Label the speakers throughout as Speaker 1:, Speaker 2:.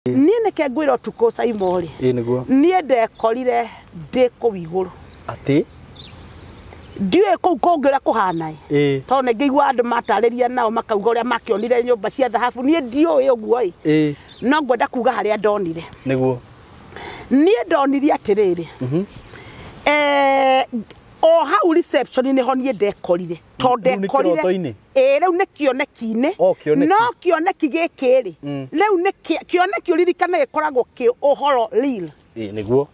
Speaker 1: Niĩ nĩke ngwĩra ũtukũ Saimo rĩ,
Speaker 2: Ĩĩ nĩguo.
Speaker 1: Niĩ ndekorire ndĩ kũu igũrũ.
Speaker 2: Atĩ?
Speaker 1: Ndiũĩ kũu kũngĩ ũrĩa kũhana ĩ. Tondũ nĩ ngĩigua andũ matarĩria nao makauga ũrĩa makĩonire nyũmba cia thahabu, niĩ ndiũĩ ũguo ĩ. No ngwenda kuga harĩa ndonire.
Speaker 2: Nĩguo.
Speaker 1: Niĩ ndonire atĩrĩrĩ. O hau reception nĩho niĩ ndekorire. Tondũ
Speaker 2: Rĩu nĩ
Speaker 1: ndekorire.
Speaker 2: kĩroto-inĩ?
Speaker 1: Ĩĩ rĩu nĩ kĩoneki-inĩ.
Speaker 2: O, kĩoneki.
Speaker 1: No kĩoneki gĩkĩ rĩ, rĩu nĩ kĩoneki ũririkane gĩkoragwo kĩ ũhoro real.
Speaker 2: Ĩĩ nĩguo.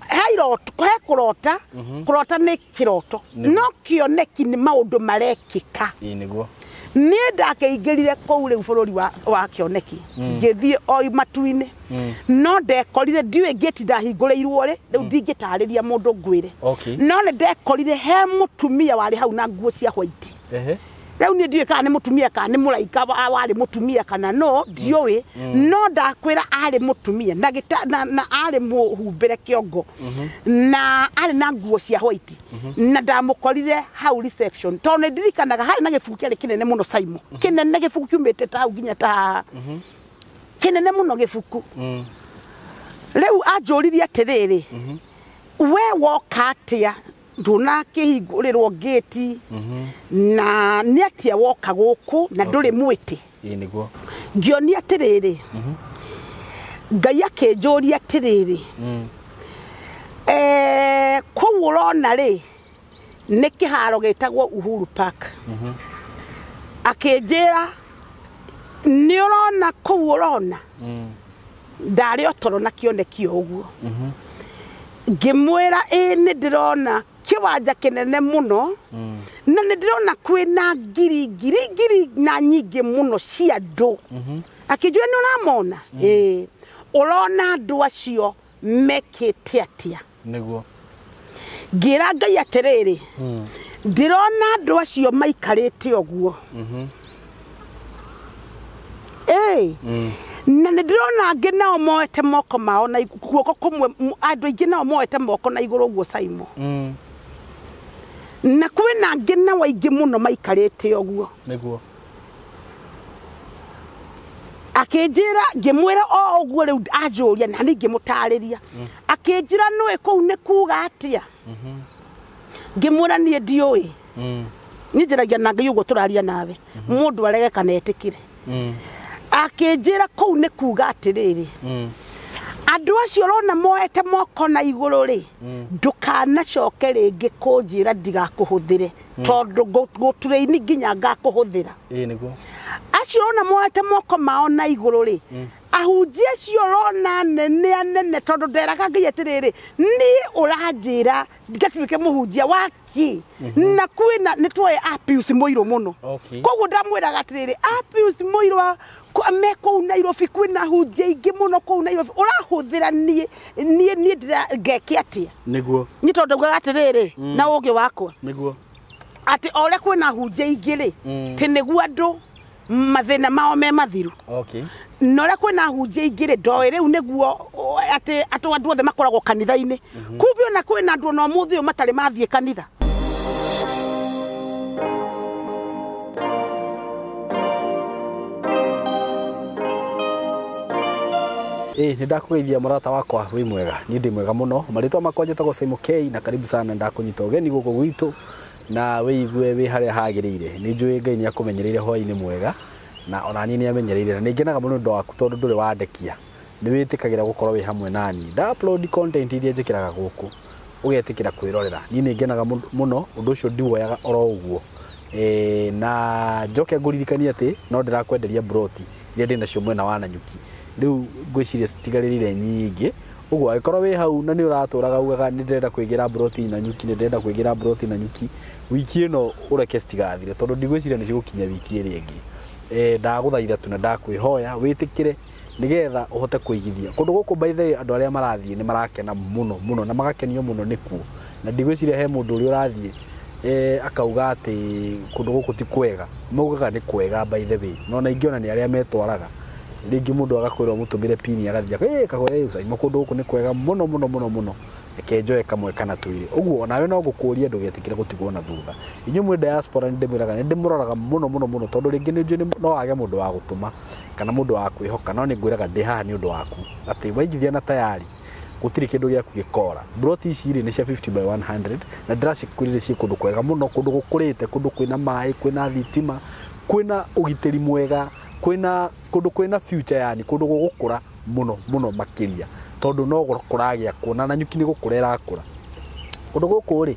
Speaker 1: He iroto, he kũrota, kũrota nĩ kĩroto. No kĩoneki nĩ maũndũ marekĩka.
Speaker 2: Ĩĩ nĩguo.
Speaker 1: Niĩ ndakĩingĩrire kũu rĩu bũrũri wa kĩoneki. Ngĩthiĩ o matu-inĩ. No ndekorire ndiũĩ ngĩti ndahingũrĩirwo rĩ, rĩu ndingĩtarĩria mũndũ ngwĩre. No nĩ ndekorire he mũtumia warĩ hau na nguo cia white. Rĩu niĩ ndiũĩ kana nĩ mũtumia kana nĩ mũraika warĩ mũtumia kana no, ndiũĩ. No ndakwĩra arĩ mũtumia na na arĩ mũhumbĩre kĩongo. Na arĩ na nguo cia white. Na ndamũkorire hau reception. Tondũ nĩ ndirikanaga harĩ na gĩbuku kĩarĩ kĩnene mũno Saimo. Kĩnene gĩbuku kiumĩte ta hau nginya ta haha. Kĩnene mũno gĩbuku. Rĩu anjũririe atĩrĩrĩ, we woka atĩa? Ndũnakĩhingũrĩrwo ngĩti. Na nĩ atĩa woka gũkũ na ndũrĩ mwĩtĩ?
Speaker 2: Ĩĩ nĩguo.
Speaker 1: Ngĩonia atĩrĩrĩ, Ngai akĩnjũria atĩrĩrĩ, kũu ũrona rĩ, nĩ kĩharo gĩtagwo Uhuru Park. Akĩnjĩra, nĩ ũrona kũu ũrona? Ndarĩ o toro na kĩoneki o ũguo. Ngĩmwĩra, ĩĩ nĩ ndĩrona kĩwanja kĩnene mũno, na nĩ ndĩrona kwĩna ngiri, ngiri, ngiri na nyingĩ mũno cia andũ. Akĩnjĩra, nĩ ũramona? Ĩĩ. Ũrona andũ acio mekĩte atĩa?
Speaker 2: Nĩguo.
Speaker 1: Ngĩra Ngai atĩrĩrĩ, ndĩrona andũ acio maikarĩte ũguo. Ĩĩ. Na nĩ ndĩrona angĩ nao moete moko mao na guoko kũmwe, andũ aingĩ nao moete moko na igũrũ ũguo Saimo. Na kwĩna angĩ nao aingĩ mũno maikarĩte ũguo.
Speaker 2: Nĩguo.
Speaker 1: Akĩnjĩra, ngĩmwĩra o ũguo rĩu anjũria na niĩ ngĩmũtarĩria. Akĩnjĩra nũĩ kũu nĩ kuga atĩa? Ngĩmwĩra niĩ ndiũĩ. Niĩ njaragia na Ngai ũguo tũraria nawe. Mũndũ arege kana etĩkĩre. Akĩnjĩra kũu nĩ kuga atĩrĩrĩ. Andũ acio ũrona moete moko na igũrũ rĩ, ndũkanacoke rĩngĩ kũnjĩra ndigakũhũthĩre. Tondũ gũturĩini nginya ngakũhũthĩra.
Speaker 2: Ĩĩ nĩguo.
Speaker 1: Acio ũrona moete moko mao na igũrũ rĩ, ahunjia acio ũrona nene anene, tondũ nderaga Ngai atĩrĩrĩ, niĩ ũranjĩra ngatuĩke mũhunjia wa kĩ? Na kwĩna nĩ tuoĩ Apius Mũirũ mũno. Koguo ndamwĩraga atĩrĩrĩ, Apius Mũirũ me kũu Nairobi, kwĩna ahunjia aingĩ mũno kũu Nairobi, ũrahũthĩra niĩ, niĩ, niĩ ndĩra ngeke atĩa?
Speaker 2: Nĩguo.
Speaker 1: Niĩ tondũ ndaugaga atĩrĩrĩ, na ũũgĩ wakwa.
Speaker 2: Nĩguo.
Speaker 1: Atĩ o ũrĩa kwĩna ahunjia aingĩ rĩ, tĩ nĩguo andũ mathĩna mao me mathiru. Na ũrĩa kwĩna ahunjia aingĩ rĩ, ndoĩ rĩu nĩguo, atĩ andũ othe makoragwo kanitha-inĩ. Kumbe ona kwĩna andũ ona ũmũthĩ ũyũ matarĩ mathiĩ kanitha.
Speaker 2: Ĩĩ, nĩ ndakũgeithia mũrata wakwa wĩ mwega. Niĩ ndĩ mwega mũno. Marĩtwa makwa njĩtagwo Saimo K na karibu sana, ndakũnyita ũgeni gũkũ gwitũ na wĩigue wĩ harĩa hagĩrĩire. Nĩ njũĩ Ngai nĩ akũmenyereire hwaĩ-inĩ mwega na ona niĩ nĩ amenyereire, na nĩ ngenaga mũno nĩ ũndũ waku tondũ ndũrĩ wandekia. Nĩ wĩtĩkagĩra gũkorwo wĩ hamwe na niĩ. Nda upload content iria njĩkĩraga gũkũ, ũgetĩkĩra kwĩrorera. Niĩ nĩ ngenaga mũno, ũndũ ũcio ndiwoyaga oro ũguo. Na njoke ngũririkanie atĩ no ndĩrakwenderia broti iria ndĩ nacio mwena wa Nanyuki. Rĩu ngwĩciria citigarĩrĩire nyingĩ. Ũguo angĩkorwo wĩ hau na nĩ ũratũraga ugaga nĩ ndĩrenda kwĩgĩra broti Nanyuki, nĩ ndĩrenda kwĩgĩra broti Nanyuki, wiki ĩno ũreke citigathire tondũ ndigwĩciria nĩ cigũkinya wiki ĩrĩa ĩngĩ. Ndagũthaitha tu na ndakwĩhoya wĩtĩkĩre nĩgetha ũhote kũigithia. Kũndũ gũkũ by the way andũ arĩa marathiĩ nĩ marakena mũno mũno na magakenio mũno nĩkuo. Na ndigwĩciria he mũndũ ũrĩa ũrathiĩ, akauga atĩ kũndũ gũkũ ti kwega. Maugaga nĩ kwega by the way. No na ingĩ ona nĩ arĩa metwaraga. Rĩngĩ mũndũ agakwĩra ũmũtũmĩre pin agathiĩ aka, kagũre Saimo kũndũ gũkũ nĩ kwega mũno mũno mũno mũno. Reke njoe kamwe kana twĩrĩ. Ũguo onawe no ngũkũria ndũgetĩkĩre gũtigwo na thutha. Inyuĩ mwĩ diaspora nĩ ndĩmwĩraga, nĩ ndĩmũroraga mũno mũno mũno, tondũ rĩngĩ nĩ njũĩ no wage mũndũ wa gũtũma kana mũndũ wa kwĩhoka, no nĩ ngwĩraga ndĩ haha nĩ ũndũ waku, atĩ waigithia na tayari gũtirĩ kĩndũ gĩaku gĩkora. Broti ici rĩ nĩ cia 50 by 100 na ndĩracikwĩrire ciĩ kũndũ kwega mũno, kũndũ gũkũrĩte, kũndũ kwĩna maĩ, kwĩna thitima, kwĩna ũgitĩri mwega, kwĩna kũndũ kwĩna future, yani kũndũ gũgũkũra mũno mũno makĩria, tondũ no kũragĩa kuona na nyuki nĩ gũkũra ĩrakũra. Kũndũ gũkũ rĩ,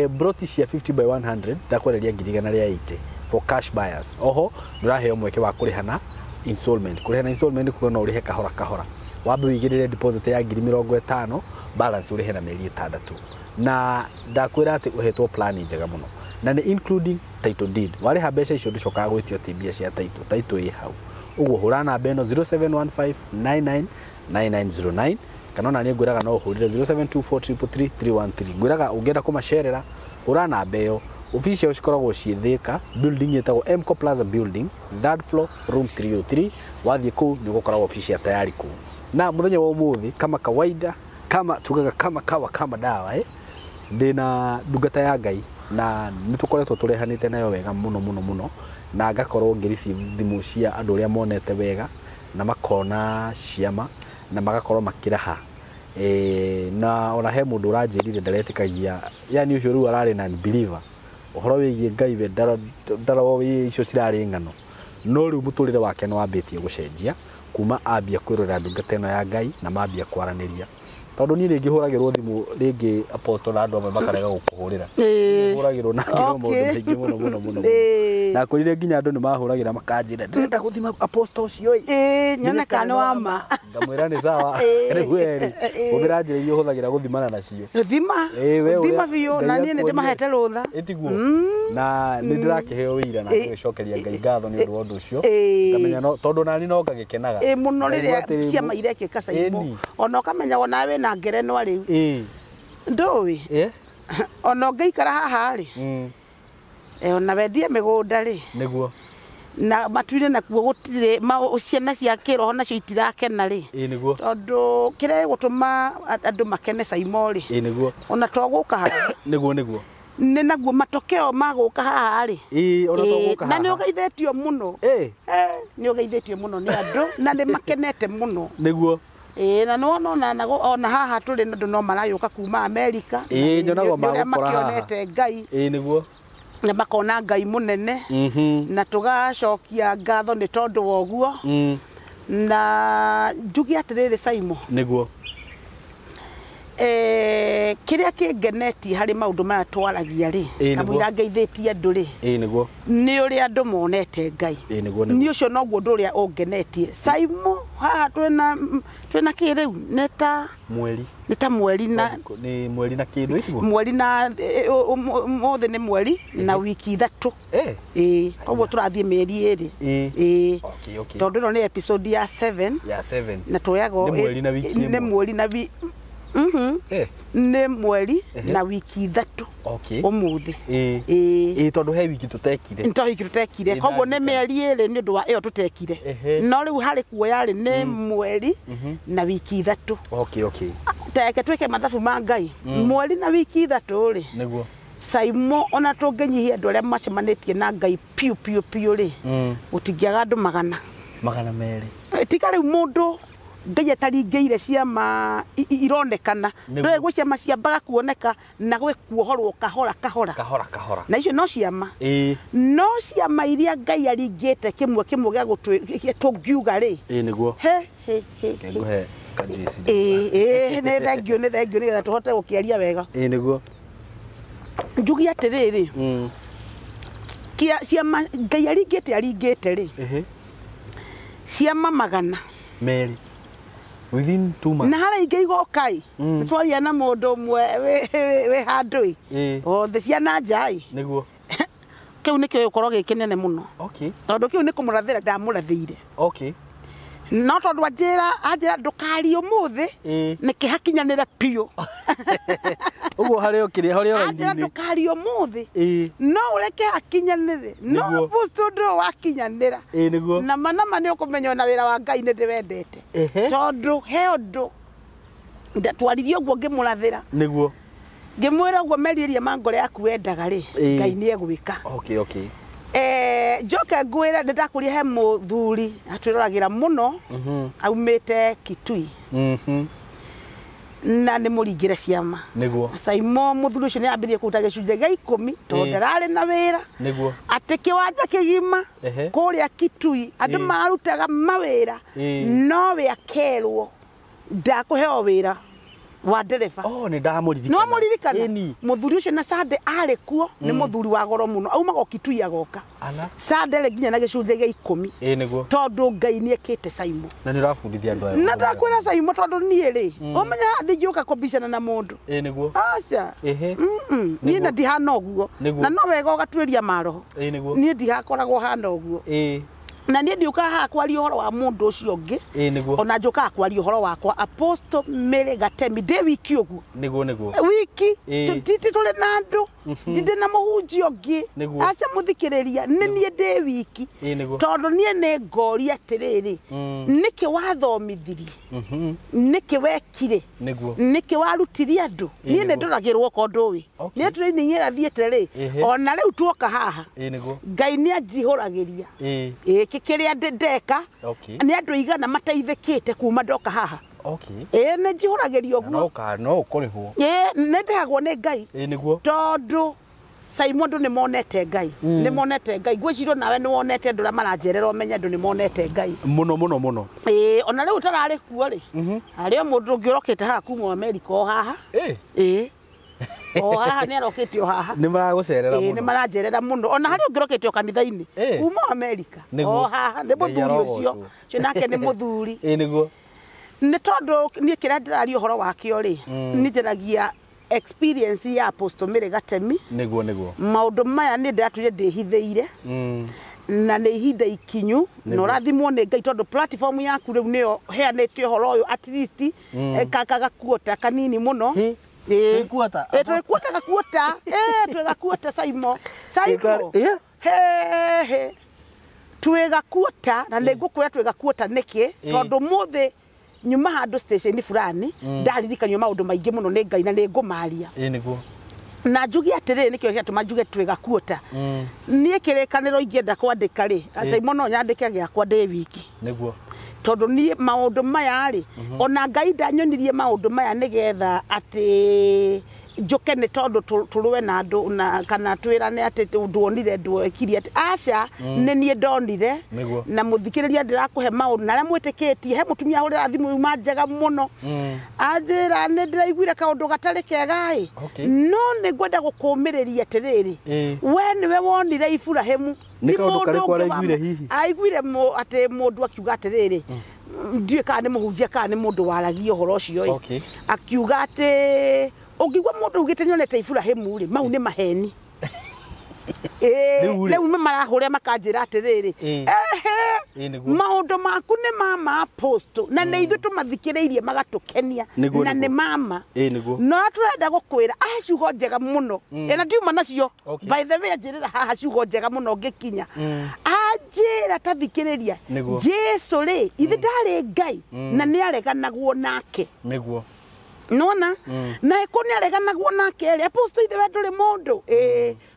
Speaker 2: broti cia 50 by 100 ndakwereria 180,000 for cash buyers. Oho ndũraheo mweke wa kũrĩha na installment. Kũrĩha na installment kuga no ũrĩhe kahora kahora, wambe wĩigĩrĩre deposit ya 50,000, balance ũrĩhe na mĩeri 6. Na ndakwĩra atĩ ũhetwo plan njega mũno, na nĩ including title deed. Warĩha mbeca icio ndũcokaga gwĩtio atĩ mbia cia title, title ĩ hau. Ũguo hũra namba ĩno 0715999909, kana ona niĩ ngwĩraga no ũhũrĩre 0724333313. Ngwĩraga ũngĩenda kũmacerera hũra namba ĩyo. Ofici ciao cikoragwo ciĩ Thika, building ĩtagwo Mco Plaza building, third floor, room 303. Wathiĩ kũu nĩ ũgũkoragwo ofici ya tayari kũu. Na mũthenya wa ũmũthĩ kama kawaida, kama tugaga kama kawa kama dawa, ndĩna ndungata ya Ngai na nĩ tũkoretwo tũrehanĩte nayo wega mũno mũno mũno, na ngakorwo ngĩ receive thimũ cia andũ arĩa monete wega na makona ciama na magakorwo makĩraha. Na ona he mũndũ ũranjĩrire ndaretĩkagia, yani ũcio rĩu ararĩ na believer ũhoro wĩgiĩ Ngai, we ndaroĩ icio cirarĩ ng'ano, no rĩu mũtũrĩre wake nĩ wambĩtie gũcenjia kuma ambia kwĩrorera ndungata ĩno ya Ngai na mambia kwaranĩria. Tondũ niĩ rĩngĩ hũragĩrwo thimũ rĩngĩ apostle na andũ amwe makarega gũkũhũrĩra, hũragĩrwo na ngĩrwo maũndũ maingĩ mũno mũno mũno. Na kwĩrire nginya andũ nĩ mahũragĩra makanjĩra ndĩrenda gũthima apostle ũcio
Speaker 1: ĩ, nyone kana nĩ wa ma.
Speaker 2: Ngamwĩra nĩ sawa, rĩu we rĩ hũthĩra njĩra iria ũhũthagĩra gũthimana nacio.
Speaker 1: Thima thima biũ, na niĩ nĩ ndĩmahete rũtha.
Speaker 2: Ĩtiguo, na nĩ ndĩrakĩheo wĩira na ngĩcokeria Ngai ngatho nĩ ũndũ wa ũndũ ũcio. Ngamenya tondũ nani no ngagĩkenaga
Speaker 1: mũno rĩrĩa ciama irekĩka Saimo, ona ũkamenya onawe na ngerenwa rĩu ndũĩ ona ũngĩikara haha rĩ, ona wendie mĩgũnda rĩ,
Speaker 2: nĩguo
Speaker 1: na matuire nakuo gũtirĩ ciana cia kĩroho nacio itirakena rĩ,
Speaker 2: nĩguo,
Speaker 1: tondũ kĩrĩa gĩgũtũma andũ makene Saimo rĩ,
Speaker 2: nĩguo,
Speaker 1: ona to gũka haha,
Speaker 2: nĩguo nĩguo,
Speaker 1: nĩ naguo matokeo ma gũka haha rĩ,
Speaker 2: ona to gũka haha,
Speaker 1: na nĩ ũgeithĩtio mũno, nĩ ũgeithĩtio mũno nĩ andũ na nĩ makenete mũno,
Speaker 2: nĩguo.
Speaker 1: Na nĩwona ona haha tũrĩ andũ no marayũka kuma Amerika,
Speaker 2: nyonaga
Speaker 1: ũrĩa makĩonete Ngai,
Speaker 2: nĩguo,
Speaker 1: na makona Ngai mũnene, na tũgacokia ngatho nĩ tondũ wa ũguo. Na njuge atĩrĩrĩ Saimo,
Speaker 2: nĩguo,
Speaker 1: kĩrĩa kĩngenetie harĩ maũndũ maya twaragia rĩ, kamũira ngeithĩtie andũ rĩ,
Speaker 2: nĩguo,
Speaker 1: nĩ ũrĩa andũ monete Ngai,
Speaker 2: nĩguo,
Speaker 1: nĩ ũcio noguo ũndũ ũrĩa ũngenetie Saimo. Haha twĩna kĩ rĩu, nĩ ta
Speaker 2: mweri,
Speaker 1: nĩ ta mweri na
Speaker 2: nĩ mweri na kĩndũ ĩtiguo,
Speaker 1: mweri na ũmũthĩ nĩ mweri na wiki 3, koguo tũrathiĩ mĩeri 2, tondũ ĩno nĩ episode ya 7,
Speaker 2: ya 7,
Speaker 1: na tuoyago
Speaker 2: nĩ mweri na wiki
Speaker 1: nĩ mweri na nĩ mweri na wiki 3 ũmũthĩ,
Speaker 2: tondũ he wiki tũtekire,
Speaker 1: nĩ wiki tũtekire, koguo nĩ mĩeri 2 nĩ ũndũ wa ĩyo tũtekire, no rĩu harĩ kuoya rĩ nĩ mweri na wiki 3. Teke twĩke mathabu ma Ngai, mweri na wiki 3 rĩ,
Speaker 2: nĩguo
Speaker 1: Saimo ona tũngĩnyihia andũ arĩa macemanĩtie na Ngai piũ piũ piũ rĩ, gũtingĩaga andũ 200. Tiga rĩu mũndũ Ngai ataringĩire ciama ironekana, ndũĩ gwĩ ciama ciambaga kuoneka na gwĩ kuohorwo kahora kahora
Speaker 2: kahora kahora,
Speaker 1: na icio no ciama, no ciama iria Ngai aringĩte kĩmwe kĩmwe gĩa tũngiuga rĩ,
Speaker 2: nĩguo,
Speaker 1: he he he,
Speaker 2: ngũhe kajuici,
Speaker 1: nĩ thengiũ, nĩ thengiũ, nĩgetha tũhote gũkĩaria wega,
Speaker 2: nĩguo.
Speaker 1: Njuge atĩrĩrĩ, ciama Ngai aringĩte aringĩte rĩ, ciama 200
Speaker 2: within 2 months,
Speaker 1: na harĩa ingĩ igoka-ĩ, nĩ twaria na mũndũ ũmwe wĩ handũ-ĩ, othe ciana nja-ĩ,
Speaker 2: nĩguo,
Speaker 1: kĩu nĩkĩo gĩgũkorwo gĩ kĩnene mũno, tondũ kĩu nĩ kũmũrathĩra ndamũrathĩire, no tondũ anjĩra ndũkarie ũmũthĩ, nĩkĩ hakinyanĩre biũ,
Speaker 2: ũguo harĩ o kĩrĩa harĩ o
Speaker 1: anjĩra
Speaker 2: raini-inĩ,
Speaker 1: ndũkarie ũmũthĩ, no ũreke hakinyanĩre, no apostle ndũyũ wakinyanĩra,
Speaker 2: nĩguo,
Speaker 1: na ma nĩ ũkũmenya ona wĩra wa Ngai nĩ ndĩwendete, tondũ he ũndũ Ndatwaririe ũguo ngĩmũrathĩra.
Speaker 2: Nĩguo.
Speaker 1: Ngĩmwĩra ũguo merirĩria ma ngoro yaku wendaga rĩ, Ngai nĩ egwĩka.
Speaker 2: Okay, okay.
Speaker 1: Njoke ngwĩre nĩ ndakũria he mũthuri atwĩroragĩra mũno aumĩte Kitui. Na nĩ mũringĩre ciama.
Speaker 2: Nĩguo.
Speaker 1: Saimo mũthuri ũcio nĩ ambĩrĩrie kũruta gĩcunjĩ gĩa 10 tondũ ndararĩ na wĩra.
Speaker 2: Nĩguo.
Speaker 1: Atĩ kĩwanja kĩgima kũrĩa Kitui andũ marutaga mawĩra no we akerwo ndakũheo wĩra wa ndereba.
Speaker 2: Oh, nĩ ndamũririkana.
Speaker 1: No mũririkana. Mũthuri ũcio na Sande arĩ kuo nĩ mũthuri wa goro mũno aumaga Kitui agoka. Sande rĩ nginya na gĩcunjĩ gĩa 10.
Speaker 2: Nĩguo.
Speaker 1: Tondũ Ngai nĩ ekĩte Saimo.
Speaker 2: Na nĩ ũrabundithia andũ aya.
Speaker 1: Na ndakwĩra Saimo tondũ niĩ rĩ ũmenya ndingĩũka kũbicana na mũndũ.
Speaker 2: Nĩguo.
Speaker 1: Aca. Niĩ na ndihana ũguo. Na no wega ũgatuĩria maroho.
Speaker 2: Nĩguo.
Speaker 1: Niĩ ndihakoragwo hana ũguo. Na niĩ ndiũkaga haha kwaria ũhoro wa mũndũ ũcio ũngĩ.
Speaker 2: Nĩguo.
Speaker 1: Ona njũkaga kwaria ũhoro wakwa Apostle Mary Gatemi ndĩ wiki ũguo.
Speaker 2: Nĩguo nĩguo.
Speaker 1: Wiki tũtiti tũrĩ na andũ ndindĩ na mũhunjia ũngĩ. Aca mũthikĩrĩria nĩ niĩ ndĩ wiki.
Speaker 2: Nĩguo.
Speaker 1: Tondũ niĩ nĩ ngoria atĩrĩrĩ nĩkĩ wathomithirie nĩkĩ wekire
Speaker 2: Nĩguo.
Speaker 1: nĩkĩ warutirie andũ. Niĩ nĩ ndoragĩrwo okorwo ndũĩ. Niĩ training ĩrathiĩte rĩ ona rĩu tuoka haha.
Speaker 2: Nĩguo.
Speaker 1: Ngai nĩ anjihũragĩria. Gĩkĩ kĩrĩa ndeka nĩ andũ igana mateithĩkĩte kuma ndoka haha.
Speaker 2: Okay.
Speaker 1: Nĩ njihũragĩria ũguo.
Speaker 2: No ũkũrĩhwo.
Speaker 1: Nĩ ndĩhagwo nĩ Ngai.
Speaker 2: Nĩguo.
Speaker 1: Tondũ Saimo andũ nĩ monete Ngai. Nĩ monete Ngai. Ngwĩciria nawe nĩ wonete andũ arĩa maranjerera ũmenye andũ nĩ monete Ngai.
Speaker 2: Mũno mũno mũno.
Speaker 1: Ona rĩu ũtararĩ kuo rĩ. Harĩ o mũndũ ũngĩ ũrokĩte haha kuma Amerika o haha. O haha nĩ arokĩte o haha.
Speaker 2: Nĩ maragũcerera mũno.
Speaker 1: Nĩ maranjerera mũno. Ona harĩ ũngĩ ũrokĩte o kanitha-inĩ. Kuma Amerika. O haha nĩ mũthuri ũcio. Ũcio nake nĩ mũthuri.
Speaker 2: Nĩguo.
Speaker 1: Nĩ tondũ niĩ kĩrĩa ndĩraria ũhoro wakĩo rĩ, nĩ njaragia experience ya Apostle Mary Gatemi.
Speaker 2: Nĩguo nĩguo.
Speaker 1: Maũndũ maya nĩ ndĩratũire ndĩhithĩire. Na nĩ ihinda ikinyu na ũrathimwo nĩ Ngai tondũ platform yaku rĩu nĩyo heanĩte ũhoro ũyũ at least kagakuota kanini mũno.
Speaker 2: Twĩkuota.
Speaker 1: Twĩkuota gakuota. Twĩgakuota Saimo. Saimo. He. Twĩgakuota na nĩ ngũkwĩra twĩgakuota nĩkĩ tondũ mũthĩ nyuma handũ station fulani ndaririkanio maũndũ maingĩ mũno nĩ Ngai na nĩ ngũmaria.
Speaker 2: Nĩguo.
Speaker 1: Na njuge atĩrĩrĩ nĩkĩo gĩatũma njuge twĩgakuota. Niĩ kĩrĩkanĩro ingĩenda kwandĩka rĩ, Saimo no nyandĩke gĩakwa ndĩ wiki.
Speaker 2: Nĩguo.
Speaker 1: Tondũ niĩ maũndũ maya rĩ, ona Ngai ndanyonirie maũndũ maya nĩgetha atĩ njoke nĩ tondũ tũrũe na andũ na kana twĩrane atĩ nduonire ndwekire atĩ aca nĩ niĩ ndonire. Na mũthikĩrĩria ndĩrakũhe maũndũ na arĩa mwĩtĩkĩtie he mũtumia ahũrĩra thimũ yuma njega mũno anjĩra nĩ ndĩraiguire kaũndũ gatarĩ kega ĩ no nĩ ngwenda gũkũmĩrĩria atĩrĩrĩ we nĩwe wonire Iburahĩmu.
Speaker 2: Nĩ kaũndũ karĩkũ araiguire hihi?
Speaker 1: Araiguire atĩ mũndũ akiuga atĩrĩrĩ ndiũĩ kana nĩ mũhunjia kana nĩ mũndũ waragia ũhoro ũcio ĩ akiuga atĩ ũngĩigua mũndũ augĩte nĩonete Iburahĩmu rĩ mau nĩ maheni. Rĩu nĩ marahũrĩa makanjĩra atĩrĩrĩ maũndũ maku nĩ mama Apostle na nĩ ithuĩ tũmathikĩrĩirie magatũkenia na nĩ mama no tũrenda gũkwĩra ahe ciugo njega mũno na ndiuma nacio by the way anjĩrĩra haha ciugo njega mũno ngĩkinya anjĩra ta thikĩrĩria Jesu rĩ ithe ndarĩ Ngai na nĩ areganagwo nake.
Speaker 2: Nĩguo.
Speaker 1: Nona na ĩko nĩ areganagwo nake rĩ Apostle ithe we ndũrĩ mũndũ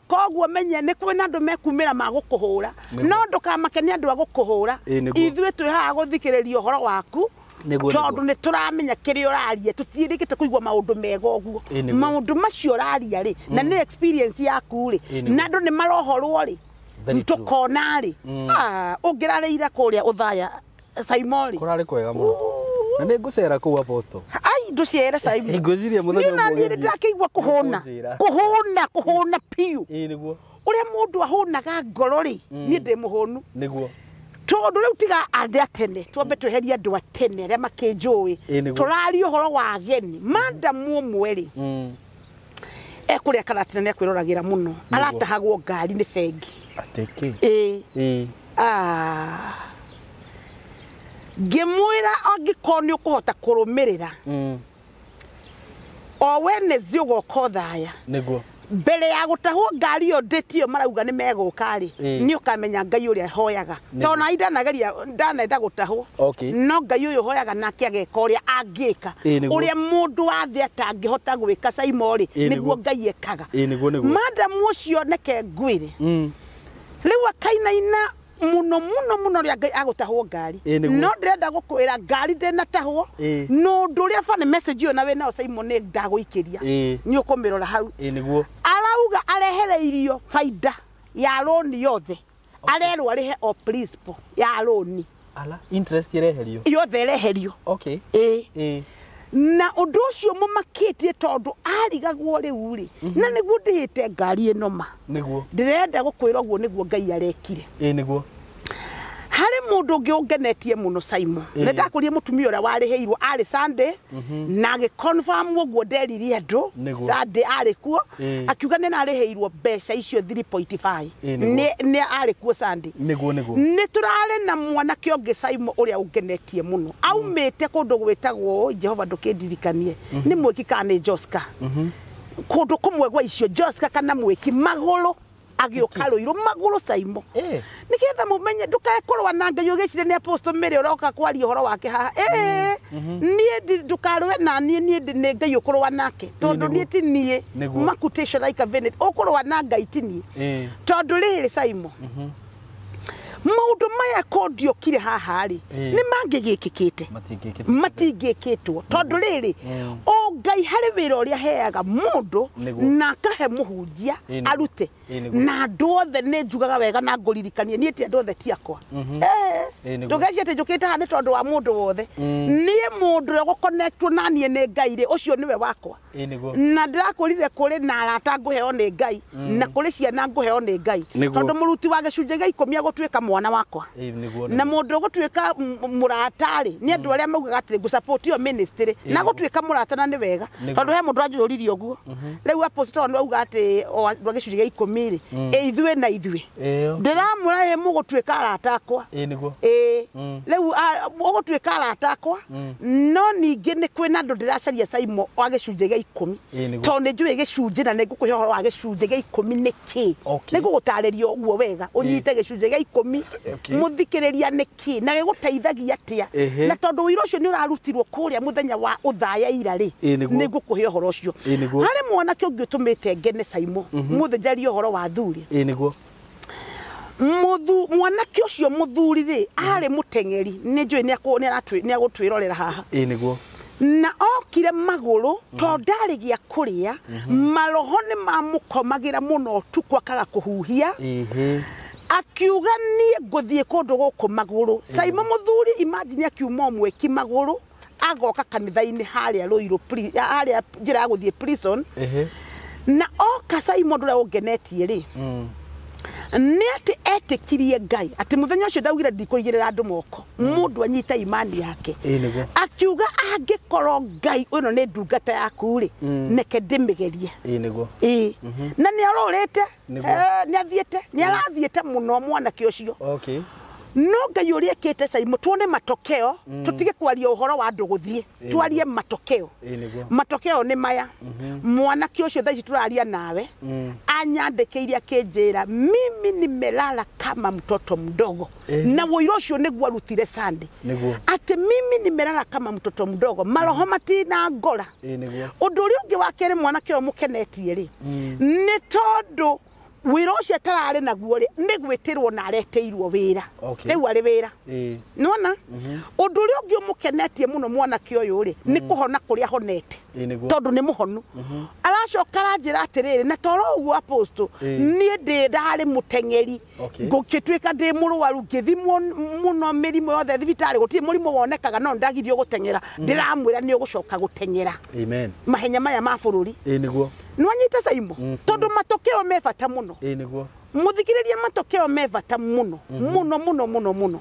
Speaker 1: koguo menye nĩ kwĩna andũ mekumĩra ma gũkũhũra no ndũkamake nĩ andũ a gũkũhũra ithuĩ twĩ haha gũthikĩrĩria ũhoro waku tondũ nĩ tũramenya kĩrĩa ũraria tũtiĩrĩgĩte kũigua maũndũ mega ũguo maũndũ macio ũraria rĩ na nĩ experience yaku rĩ na andũ nĩ marohorwo rĩ tũkona rĩ ũngĩrarĩire kũrĩa ũthaya Saimo rĩ
Speaker 2: kũrarĩ kwega mũno. Na nĩ ngũcera kũu Apostle.
Speaker 1: Ai ndũcere Saimo.
Speaker 2: Ngwĩciria mũthenya
Speaker 1: ũmwe. Niĩ na niĩ ndĩrakĩigua kũhũna. Kũhũna kũhũna piũ.
Speaker 2: Nĩguo.
Speaker 1: Ũrĩa mũndũ ahũnaga ngoro rĩ, niĩ ndĩ mũhũnu.
Speaker 2: Nĩguo.
Speaker 1: Tondũ rĩu tiga andũ a tene, twambe tweherie andũ a tene arĩa makĩnjũĩ. Tũraria ũhoro wa ageni. Madamu ũmwe rĩ. Ekũrĩa Karatina nĩ ekwĩroragĩra mũno. Aratahagwo ngari nĩ bengi.
Speaker 2: Atĩ kĩ?
Speaker 1: Ngĩmwĩra angĩkorwo nĩ ũkũhota kũrũmĩrĩra o Wednesday ũgoka Othaya.
Speaker 2: Nĩguo.
Speaker 1: Mbere ya gũtahwo ngari ĩyo ndĩtio marauga nĩ megũka rĩ, nĩ ũkamenya Ngai ũrĩa hoyaga. Tondũ na ndanageria ndanenda gũtahwo. No Ngai ũyũ hoyaga nake ageka ũrĩa angĩka. Ũrĩa mũndũ wa thĩ atangĩhota gwĩka Saimo rĩ, nĩguo Ngai ekaga. Madam ũcio neke ngwĩre. Rĩu akainaina muno muno muno rĩa Ngai agũtahwo ngari. No ndĩrenda gũkwĩra ngari ndĩnatahwo. No ũndũ ũrĩa bani message ĩyo na wĩnayo Simon nĩ ndagũikĩria. Nĩ ũkũmĩrora hau. Arauga arehereirio baida ya roni yothe. Arerwo arĩhe o principal ya roni.
Speaker 2: Ala interest ireherio.
Speaker 1: Yothe ireherio. Na ũndũ ũcio mũmakĩtie tondũ arigagwo rĩu rĩ, na nĩguo ndĩhĩte ngari ĩno ma.
Speaker 2: Nĩguo.
Speaker 1: Ndĩrenda gũkwĩra ũguo nĩguo Ngai arekire.
Speaker 2: Nĩguo.
Speaker 1: Harĩ mũndũ ũngĩ ũngenetie mũno Simon. Nĩ ndakũrie mũtumia ũrĩa warĩhĩirwo arĩ Sunday na agĩconfirm ũguo nderire andũ. Sunday arĩ kuo akiuga nĩ narĩhĩirwo mbeca icio 3.5. Nĩ arĩ kuo Sunday.
Speaker 2: Nĩguo nĩguo.
Speaker 1: Nĩ tũrarĩ na mwanake ũngĩ Simon ũrĩa ũngenetie mũno. Aumĩte kũndũ gwĩtagwo Jehova ndũkĩndirikanie. Nĩ Mwĩki kana nĩ Joska. Kũndũ kũmwe gwa icio Joska kana Mwĩki magũrũ agĩũka Rũirũ magũrũ Simon. Nĩgetha mũmenye ndũkae kũrũa na Ngai ũgĩcire nĩ Apostle Mary ũroka kwaria ũhoro wake haha. Niĩ ndũkarũe na niĩ, niĩ nĩ Ngai ũkũrũa nake. Tondũ niĩ ti niĩ. Makutation like a venet. Ũkũrũa na Ngai ti niĩ. Tondũ rĩrĩ Simon. Maũndũ maya ko ndiokire haha rĩ, nĩ mangĩgĩkĩkĩte. Matingĩkĩtwo. Tondũ rĩrĩ, o Ngai harĩ wĩra ũrĩa aheaga mũndũ na akahe mũhunjia arute. Na andũ othe nĩ njugaga wega na ngũririkanie niĩ ti andũ othe ti akwa. Ndũgecirie atĩ njũkĩte haha nĩ tondũ wa mũndũ wothe. Niĩ mũndũ ũrĩa ũgũconnectwo na niĩ nĩ Ngai rĩ, ũcio nĩwe wakwa. Na ndĩrakwĩrire kũrĩ na arata ngũheo nĩ Ngai, na kũrĩ ciana ngũheo nĩ Ngai. Tondũ mũruti wa gĩcunjĩ gĩa ikũmi agũtuĩka mwana wakwa. Na mũndũ ũgũtuĩka mũrata rĩ, nĩ andũ arĩa maugaga atĩ ngũsupport your ministry, na gũtuĩka mũrata na nĩ wega. Tondũ he mũndũ anjũririe ũguo. Rĩu apostle nĩ auga atĩ o andũ a gĩcunjĩ gĩa ikũmi rĩ, ithuĩ na ithuĩ. Ndĩramwĩra ĩ mũgũtuĩka arata akwa. Rĩu ũgũtuĩka arata akwa, no ningĩ nĩ kwĩna andũ ndĩracaria Simon wa gĩcunjĩ gĩa ikũmi. Tondũ nĩ njũĩ gĩcunjĩ na nĩ ngũkũhe ũhoro wa gĩcunjĩ gĩa ikũmi nĩ kĩ. Nĩ ngũgũtarĩria ũguo wega, ũnyite gĩcunjĩ gĩa ikũmi, mũthikĩrĩria nĩ kĩ, na gĩgũteithagia atĩa. Na tondũ ũira ũcio nĩ ũrarutirwo kũrĩa mũthenya wa ũthaya ira rĩ, nĩ ngũkũhe ũhoro ũcio. Harĩ mwanake ũngĩ ũtũmĩte ngene Simon, mũthĩ njarie ũhoro wa athuri. Mwanake ũcio mũthuri rĩ, arĩ mũteng'eri, nĩ njũĩ nĩ agũtwĩrorera haha. Na okire magũrũ tondũ ndarĩ gĩa kũrĩa, maroho nĩ mamũkomagĩra mũno ũtukũ akaga kũhuhia. Akiuga niĩ ngũthiĩ kũndũ gũkũ magũrũ. Simon mũthuri imagine akiuma Mwĩki magũrũ agoka kanitha-inĩ harĩa Rũirũ, harĩa njĩra ya gũthiĩ prison. Na oka Simon ũrĩa ũngenetie rĩ, nĩ atĩ etĩkirie Ngai atĩ mũthenya ũcio ndaugire ndikũigĩrĩra andũ moko, mũndũ anyite imani yake. Akiuga angĩkorwo Ngai ĩno nĩ ndungata yaku rĩ, neke ndĩmĩgerie. Na nĩ arorĩte, nĩ athiĩte, nĩ arathiĩte mũno mwanake ũcio. No Ngai ũrĩa ekĩte Simon, tuone matokeo, tũtige kwaria ũhoro wa andũ gũthiĩ, twarie matokeo. Matokeo nĩ maya. Mwanake ũcio thaa ici tũraria nawe, anyandĩkĩire akĩnjĩra mimi nimelala kama mtoto mdogo. Na ũira ũcio nĩguo arutire Sunday. Atĩ mimi nimelala kama mtoto mdogo, maroho matina ngora. Ũndũ ũrĩa ũngĩ wa kerĩ mwanake ũyũ mũkenetie rĩ, nĩ tondũ wĩra ũcio atararĩ naguo rĩ, nĩ gwĩtĩrwo na aretĩirwo wĩra. Rĩu arĩ wĩra. Nĩwona? Ũndũ ũrĩa ũngĩ ũmũkenetie mũno mwanake ũyũ rĩ, nĩ kũhona kũrĩa ahonete. Tondũ nĩ mũhonu. Aracoka aranjĩra atĩrĩrĩ, na toro ũguo apostle, niĩ ndĩ ndarĩ mũteng'eri. Ngũgĩtuĩka ndĩ mũrwaru, ngĩthimwo mũno mĩrimũ yothe thibitarĩ, gũtirĩ mũrimũ wonekaga, no ndagirio gũteng'era. Ndĩramwĩra nĩ ũgũcoka gũteng'era. Mahenya maya ma bũrũri. Nĩwanyita Simon? Tondũ matokeo me bata mũno. Mũthikĩrĩria matokeo me bata mũno. Mũno mũno mũno mũno.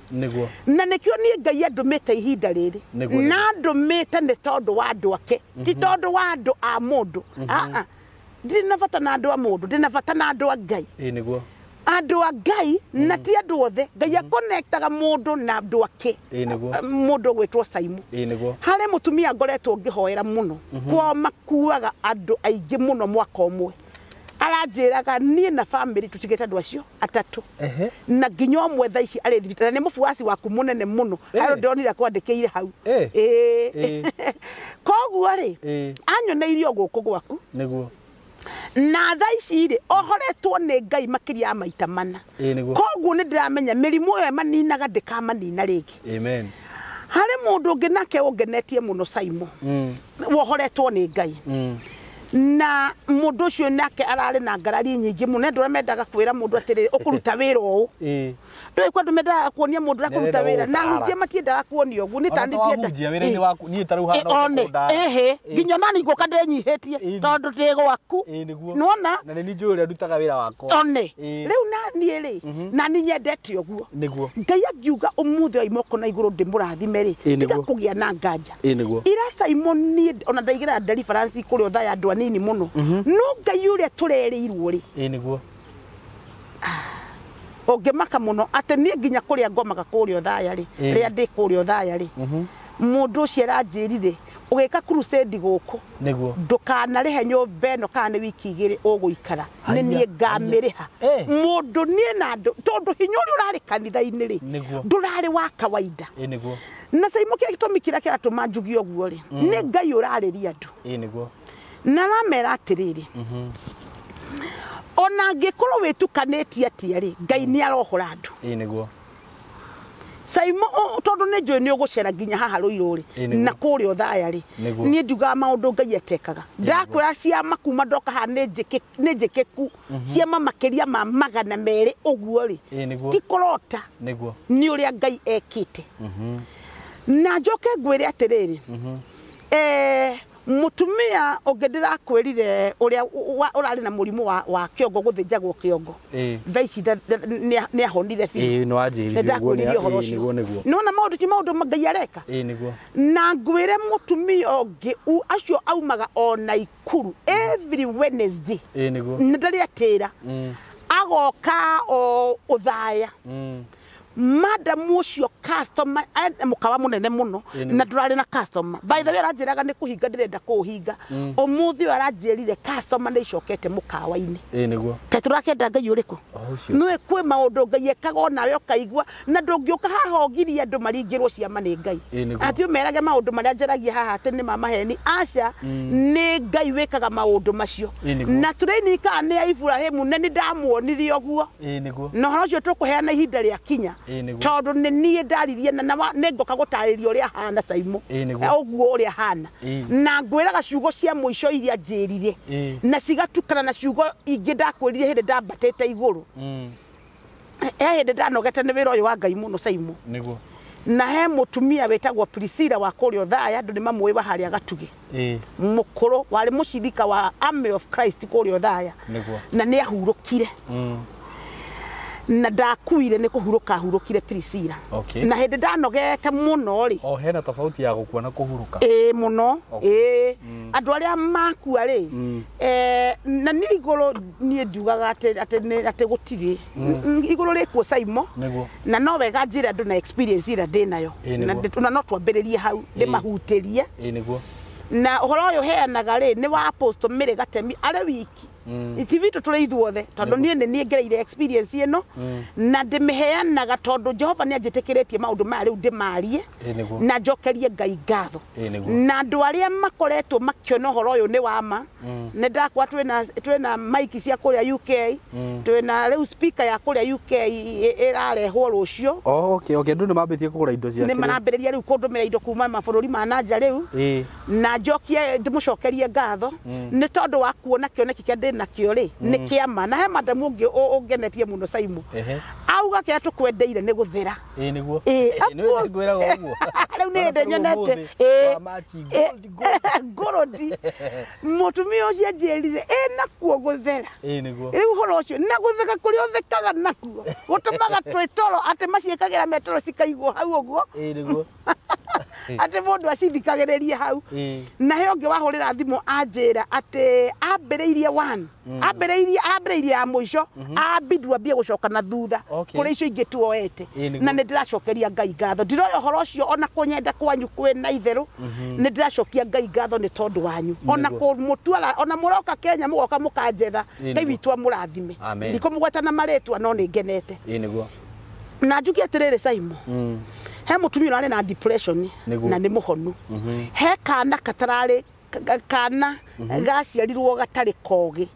Speaker 1: Na nĩkĩo niĩ Ngai andũmĩte ihinda rĩrĩ. Na andũmĩte nĩ tondũ wa andũ ake, ti tondũ wa andũ a mũndũ. Ndirĩ na bata na andũ a mũndũ, ndĩ na bata na andũ a Ngai. Andũ a Ngai na ti andũ othe. Ngai akonektaga mũndũ na andũ ake. Mũndũ ũgwĩtwo Simon. Harĩ mũtumia ngoretwo ngĩhoera mũno. Kwao makuaga andũ aingĩ mũno mwaka ũmwe. Aranjĩraga niĩ na family tũtigĩte andũ acio atatũ. Na nginya ũmwe thaa ici arĩ thibitarĩ nĩ mũbuaci waku mũnene mũno. Arĩ ndĩronire kwandĩkĩire hau. Koguo rĩ, anyoneire o gũkũ gwaku.
Speaker 2: Nĩguo.
Speaker 1: Na thaa ici rĩ, ohoretwo nĩ Ngai makĩria ya maita mana. Koguo nĩ ndĩramenya mĩrimũ ĩyo ĩmaninaga ndĩkamanina rĩngĩ.
Speaker 2: Amen.
Speaker 1: Harĩ mũndũ ũngĩ nake ũngenetie mũno Saimo. Wohoretwo nĩ Ngai. Na mũndũ ũcio nake ararĩ na ngarari nyingĩ mũno andũ arĩa mendaga kwĩra mũndũ atĩrĩrĩ ũkũruta wĩra ũũ. Ndũĩ kwa andũ mendaga kuonia mũndũ ũrĩa kũruta wĩra na hunjia matiendaga kuonio ũguo nĩ ta
Speaker 2: nĩ hunjia wĩra-inĩ waku niĩ ta rĩu hana
Speaker 1: ũkũnda. Nginya nani ngũka ndĩnyihĩtie tondũ ndĩ gwaku. Nĩwona?
Speaker 2: Na nĩ njũĩ ũrĩa ndutaga wĩra wakwa.
Speaker 1: One. Rĩu na niĩ rĩ, na niĩ nyendete ũguo.
Speaker 2: Nĩguo.
Speaker 1: Ngai angiuga ũmũthĩ oima moko na igũrũ ndĩmũrathime rĩ, tiga kũgĩa na nganja. Ira Simon niĩ ona ndaigĩra deliverance kũrĩa ũthaya andũ anini mũno. No Ngai ũrĩa tũrerĩirwo rĩ.
Speaker 2: Nĩguo.
Speaker 1: Ũngĩmaka mũno atĩ niĩ nginya kũrĩa ngomaga kũrĩa ũthaya rĩ, rĩrĩa ndĩ kũrĩa ũthaya rĩ, mũndũ ũcio aranjĩrire ũgĩka crusade gũkũ.
Speaker 2: Nĩguo.
Speaker 1: Ndũkanarĩhe nyũmba ĩno kana nĩ wiki igĩrĩ ũgũikara. Nĩ niĩ ngamĩrĩha. Mũndũ niĩ na andũ tondũ hinya ũrĩa ũrarĩ kanitha-inĩ rĩ, ndũrarĩ wa kawaida.
Speaker 2: Nĩguo.
Speaker 1: Na Saimo kĩrĩa gĩtũmi kĩrĩa kĩratũma njuge ũguo rĩ, nĩ Ngai ũrarĩria andũ.
Speaker 2: Nĩguo.
Speaker 1: Na aramera atĩrĩrĩ, ona angĩkorwo wĩtukanĩtie atĩa rĩ, Ngai nĩ arohora andũ.
Speaker 2: Nĩguo.
Speaker 1: Saimo tondũ nĩ njũĩ nĩ ũgũcera nginya haha Rũirũ rĩ, na kũrĩa ũthaya rĩ, niĩ njugaga maũndũ Ngai atekaga. Ndakwĩra ciama kuma ndoka haha nĩ njĩkĩku, ciama makĩria ma 200 ũguo rĩ, ti kũrota.
Speaker 2: Nĩguo.
Speaker 1: Nĩ ũrĩa Ngai ekĩte. Na njoke ngwĩre atĩrĩrĩ, mũtumia ũngĩ ndĩrakwĩrire ũrĩa ũrarĩ na mũrimũ wa kĩongo gũthĩnjagwo kĩongo. Thaa ici nĩ ahonire biũ.
Speaker 2: Nĩ wanjĩrire ũguo
Speaker 1: nĩguo nĩguo. Nĩwona maũndũ ti maũndũ Ngai areka.
Speaker 2: Nĩguo.
Speaker 1: Na ngwĩre mũtumia ũngĩ acio aumaga o Naikuru every Wednesday.
Speaker 2: Nĩguo.
Speaker 1: Nĩ ndarĩ atĩra. Agoka o ũthaya. Madam ũcio customer mũkawa mũnene mũno na ndũrarĩ na customer. By the way aranjĩraga nĩ kũhinga ndĩrenda kũũhinga. Ũmũthĩ ũyũ aranjĩrire customer nĩ icokete mũkawa-inĩ.
Speaker 2: Nĩguo.
Speaker 1: Kaĩ tũrakĩenda Ngai ũrĩkũ? Nĩũĩ kwĩ maũndũ Ngai ekaga onawe ũkaigua na ndũngĩũka haha ũgirie andũ maringĩrwo ciama nĩ Ngai. Atĩ ũmerage maũndũ marĩa njaragia haha atĩ nĩ ma maheni. Aca, nĩ Ngai wĩkaga maũndũ macio. Na tũrĩini kana nĩ ya Iburahĩmu na nĩ ndamuonirie ũguo.
Speaker 2: Nĩguo.
Speaker 1: Na ũhoro ũcio tũkũheana ihinda rĩa kinya. Tondũ nĩ niĩ ndaririe na nĩ ngoka gũtarĩria ũrĩa hana Saimo. Ũguo ũrĩa hana. Na ngwĩraga ciugo cia mũico iria njĩrire. Na cigatukana na ciugo ingĩ ndakwĩrire hĩndĩ ndambatĩte igũrũ. He hĩndĩ ndanogete nĩ wĩra ũyũ wa Ngai mũno Saimo.
Speaker 2: Nĩguo.
Speaker 1: Na he mũtumia wĩtagwo Priscilla wa kũrĩa ũthaya andũ nĩ mamũĩ wa harĩa Gatugĩ. Mũkũrũ warĩ mũcirika wa Army of Christ kũrĩa ũthaya.
Speaker 2: Nĩguo.
Speaker 1: Na nĩ ahurũkire. Na ndakuire nĩ kũhurũka ahurũkire Priscilla. Na hĩndĩ ndanogete mũno rĩ.
Speaker 2: O hena tofauti ya gũkua na kũhurũka.
Speaker 1: Mũno. Andũ arĩa makua rĩ, na niĩ igũrũ niĩ njugaga atĩ gũtirĩ. Igũrũ rĩkuo Saimo.
Speaker 2: Nĩguo.
Speaker 1: Na no wega njĩre andũ na experience ĩrĩa ndĩnayo. Na no twambĩrĩrie hau ndĩmahutĩrie.
Speaker 2: Nĩguo.
Speaker 1: Na ũhoro ũyũ heanaga rĩ nĩ wa Apostle Mary Gatemi arĩ wiki. Ti witũ tũrĩ ithuothe tondũ niĩ nĩ niĩ ngereire experience ĩno na ndĩmĩheanaga tondũ Jehova nĩ anjĩtĩkĩrĩtie maũndũ maya rĩu ndĩmarie na njokerie Ngai ngatho. Na andũ arĩa makoretwo makĩona ũhoro ũyũ nĩ wa ma. Nĩ ndakwa twĩna mic cia kũrĩa UK, twĩna rĩu speaker ya kũrĩa UK ĩrarehwo rũciũ.
Speaker 2: Okay, andũ nĩ mambĩtie kũgũra indo ciake.
Speaker 1: Nĩ marambĩrĩria rĩu kũndũmĩra indo kuma mabũrũri ma na nja rĩu. Na njokie ndĩmũcokerie ngatho nĩ tondũ wa kuona kĩoneki kĩrĩa ndĩ nakĩo rĩ nĩ kĩama. Na he madam ũngĩ ũngenetie mũno Saimo. Auga kĩrĩa tũkwendeire nĩ gũthera.
Speaker 2: Nĩguo. Nĩ ngwĩraga ũguo.
Speaker 1: Rĩu nĩ hĩndĩ nyonete. Gold. Mũtumia ũcio anjĩrire nakuo gũthera.
Speaker 2: Nĩguo.
Speaker 1: Rĩu ũhoro ũcio na gũtheka kũrĩa ũthekaga nakuo gũtũmaga twĩtoro atĩ maciĩkagĩra metoro cikaigwo hau ũguo.
Speaker 2: Nĩguo.
Speaker 1: Atĩ mũndũ acithikagĩrĩrie hau. Na he ũngĩ wahũrĩra thimũ anjĩra atĩ ambĩrĩirie one, ambĩrĩirie ya mũico, ambindwo ambie gũcoka na thutha kũrĩ icio ingĩ tuoete. Na nĩ ndĩracokeria Ngai ngatho. Ndiroya ũhoro ũcio ona kũnyenda kwanyu kwĩ na itherũ, nĩ ndĩracokia Ngai ngatho nĩ tondũ wanyu. Ona kũmũtuara, ona mũroka Kenya mũgoka mũkanjetha, Ngai witũ amũrathime. Ndikũmũgweta na marĩtwa no nĩ ngenete. Na njuge atĩrĩrĩ Simon, he mũtumia ũrarĩ na depression na nĩ mũhonu. He kana katararĩ kana gaciarirwo gatarĩ kogĩ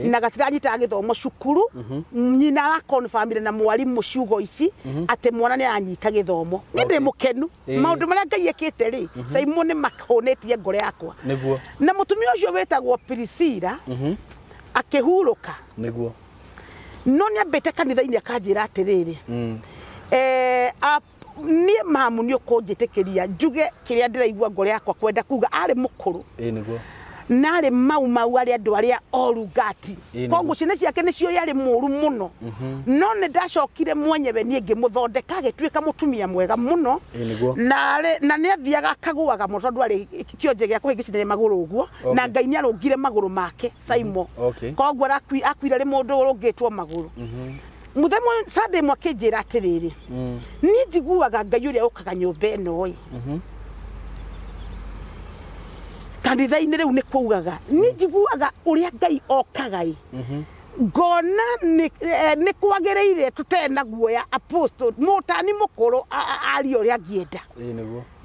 Speaker 1: na gatiranyitaga gĩthomo cukuru. Nyina arakonfirmire na mwarimũ ciugo ici atĩ mwana nĩ aranyita gĩthomo. Niĩ ndĩ mũkenu maũndũ marĩa Ngai ekĩte rĩ, Simon nĩ mahũnĩtie ngoro yakwa. Na mũtumia ũcio wĩtagwo Priscilla akĩhurũka. No nĩ ambĩte kanitha-inĩ akanjĩra atĩrĩrĩ, niĩ mamu nĩ ũkũnjĩtĩkĩria njuge kĩrĩa ndĩraigua ngoro yakwa kwenda kuga. Arĩ mũkũrũ na arĩ mau mau arĩ andũ arĩa oru ngati, koguo ciana ciake nĩcio yarĩ mũru mũno. No nĩ ndacokire mwenyewe niĩ ngĩmũthondeka agĩtuĩka mũtumia mwega mũno. Na nĩ athiaga akagũaga mũno tondũ arĩ kĩonje gĩa kũhĩngĩcithania magũrũ ũguo, na Ngai nĩ arũngire magũrũ make Simon. Koguo akuire arĩ mũndũ ũrũngĩtwo magũrũ. Mũthenya Sunday ĩmwe akĩnjĩra atĩrĩrĩ, niĩ njiguaga Ngai ũrĩa ũkaga nyũmba ĩno ĩ kanitha-inĩ rĩu nĩ kuugaga, niĩ njiguaga ũrĩa Ngai okaga ĩ ngona nĩ kwagĩrĩire tũtee na guoya apostle mũtani mũkũrũ arie ũrĩa angĩenda.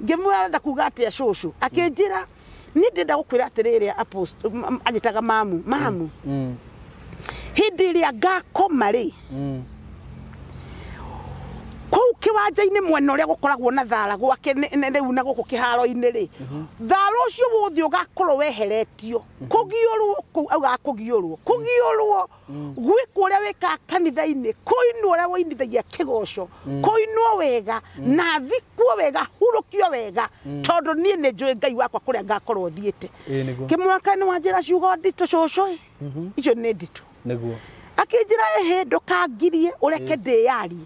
Speaker 1: Ngĩmwĩra arenda kuga atĩa cũcũ, akĩnjĩra niĩ ndĩrenda gũkwĩra atĩrĩrĩ apostle, anjĩtaga mamu, mamu hĩndĩ ĩrĩa ngakoma rĩ, kũu kĩwanja-inĩ mwena ũrĩa gũkoragwo na thara gwake rĩu na gũkũ kĩharo-inĩ rĩ, thara ũcio wothe ũgakorwo weheretio, kũgiũrwo kũu augaga kũgiũrwo, kũgiũrwo gwĩkwo ũrĩa wĩkaga kanitha-inĩ, kũinwo ũrĩa woinithagia kĩgoco, kũinwo wega na thikwo wega, hurũkio wega, tondũ niĩ nĩ njũĩ Ngai wakwa kũrĩa ngakorwo thiĩte. Kĩmwaka nĩ wanjĩra ciugo nditũ cũcũ ĩ, icio nĩ nditũ. Akĩnjĩra ĩhĩ ndũkangirie ũreke ndĩyarie.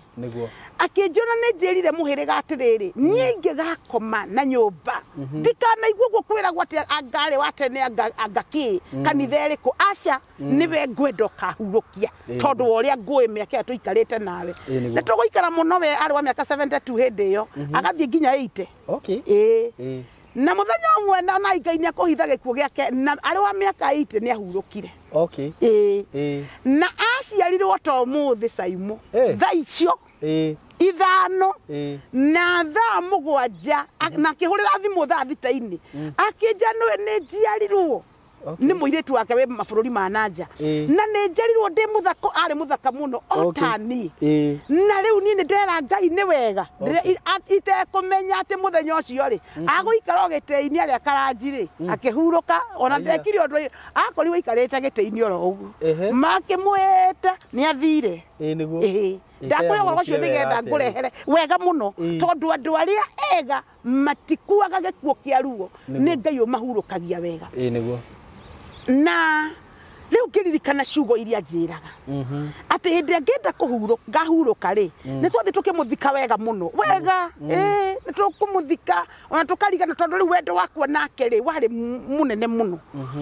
Speaker 1: Akĩnjĩra nĩ njĩrire mũhĩrĩga atĩrĩrĩ, niĩ ingĩgakoma na nyũmba ndikanaigua ũguo kwĩragwo atĩ angarĩ wa tene anga kĩ kanitha ĩrĩkũ, aca nĩwe ngwenda ũkahurũkia tondũ wa ũrĩa ngũĩ mĩaka ĩyo tũikarĩte nawe. Na tũgũikara mũno we arĩ wa mĩaka 72 hĩndĩ ĩyo, agathiĩ nginya 80. Ĩĩ. Na mũthenya ũmwe na Ngai nĩ akũhitha gĩkuũ gĩake, na arĩ wa mĩaka 80 nĩ ahurũkire. Ĩĩ. Na aciarirwo to ũmũthĩ Simon, thaa icio ithano na thaa mũgwanja, na akĩhũrĩra thimũ thaa thita-inĩ akĩnja nĩwe nĩ njiarirwo nĩ mũirĩtu wake wĩ mabũrũri ma nanja, na nĩ njiarirwo ndĩ mũthaka, arĩ mũthaka mũno o ta niĩ. Na rĩu niĩ nĩ ndera Ngai nĩ wega itekũmenya atĩ mũthenya ũcio rĩ agũikara o gĩtĩ-inĩ arĩa karanji rĩ akĩhurũka, ona ndekire ũndũ, akorirwo aikarĩte gĩtĩ-inĩ oro ũguo, makĩmwĩta nĩ athire. Ndakwĩra ũhoro ũcio nĩgetha ngũrehere wega mũno, tondũ andũ arĩa ega matikuaga gĩkuũ kĩa ruo, nĩ Ngai ũmahurũkagia wega. Na rĩu ngĩririkana ciugo iria njĩraga atĩ hĩndĩ ĩrĩa ngĩenda ngahurũka rĩ, nĩ twathiĩ tũkĩmũthika wega mũno wega, ĩĩ nĩ tũkũmũthika ona tũkarigana, tondũ rĩu wendo wakwa nake rĩ warĩ mũnene mũno,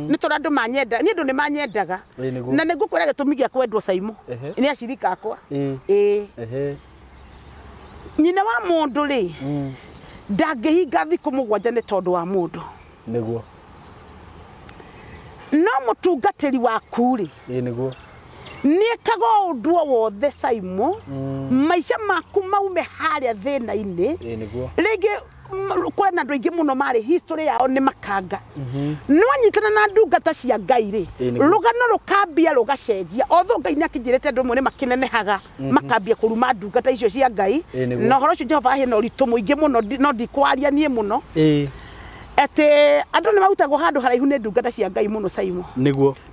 Speaker 1: nĩ tondũ andũ manyenda, niĩ andũ nĩ manyendaga, na nĩ ngũkwĩra gĩtũmi gĩa kwendwo Simon nĩ acirika akwa. Ĩĩ nyina wa mũndũ rĩ ndangĩhinga thikũ mũgwanja nĩ tondũ wa mũndũ. No mũtungatĩri waku rĩ nĩekaga ũndũ o wothe Simon, maica maku maume harĩa thĩna-inĩ. Rĩngĩ kwĩna andũ aingĩ mũno marĩ history yao nĩ makanga, no anyitana na ndungata cia Ngai rĩ, rũgano rũkambia rũgacenjia. Although Ngai nĩ akĩnjĩrĩte andũ amwe nĩ makĩnenehaga makambia kũruma ndungata icio cia Ngai, na ũhoro ũcio Jehova ahena ũritũ mũingĩ mũno, no ndikwaria niĩ mũno atĩ andũ nĩ marutagwo handũ haraihu nĩ ndungata cia Ngai mũno Simon.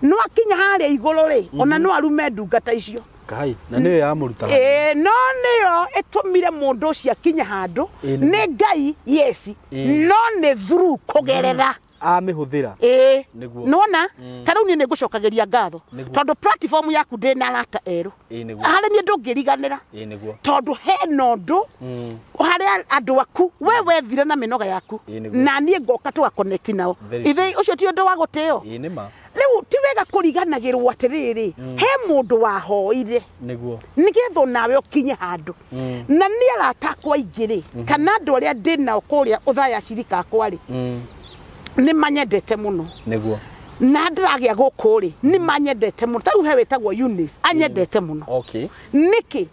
Speaker 1: No akinya harĩa igũrũ rĩ, ona no arume ndungata icio.
Speaker 2: Ngai na nĩyo yamũrutaga.
Speaker 1: Ĩĩ no nĩyo ĩtũmire mũndũ ũcio akinye handũ nĩ Ngai yes, no nĩ through kũgerera.
Speaker 2: Amĩhũthĩra.
Speaker 1: Ĩĩ.
Speaker 2: Nĩguo.
Speaker 1: Nona ta rĩu niĩ nĩ ngũcokagĩria ngatho
Speaker 2: Nĩguo.
Speaker 1: tondũ platform yaku ndĩ na arata erũ.
Speaker 2: Ĩĩ nĩguo.
Speaker 1: Harĩ niĩ ndũngĩriganĩra
Speaker 2: Ĩĩ nĩguo.
Speaker 1: tondũ hena ũndũ harĩa andũ aku we wethire na mĩnoga yaku
Speaker 2: Ĩĩ nĩguo.
Speaker 1: na niĩ ngoka tũga connect nao.
Speaker 2: Very
Speaker 1: Ithe ũcio ti ũndũ wa gũtĩo.
Speaker 2: Ĩĩ nĩ ma.
Speaker 1: Rĩu ti wega kũriganagĩrwo atĩrĩrĩ, he mũndũ wahoire
Speaker 2: Nĩguo.
Speaker 1: nĩgetha onawe ũkinye handũ. Na nĩ arata akwa aingĩ rĩ, kana andũ arĩa ndĩ nao kũrĩa ũthaya cirika akwa rĩ, nĩ manyendete mũno.
Speaker 2: Nĩguo.
Speaker 1: Na ndĩragĩa gũkũ rĩ, nĩ manyendete mũno. Ta rĩu he wĩtagwo Eunice, anyendete mũno.
Speaker 2: Okay.
Speaker 1: Nĩkĩ?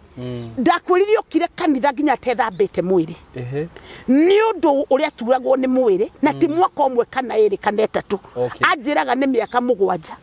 Speaker 1: Ndakwĩrire okire kanitha nginya atethambĩte mwĩrĩ.
Speaker 2: Ehe.
Speaker 1: Nĩ ũndũ ũrĩa turagwo nĩ mwĩrĩ na ti mwaka ũmwe kana ĩrĩ kana ĩtatũ.
Speaker 2: Okay.
Speaker 1: Anjĩraga nĩ mĩaka 7.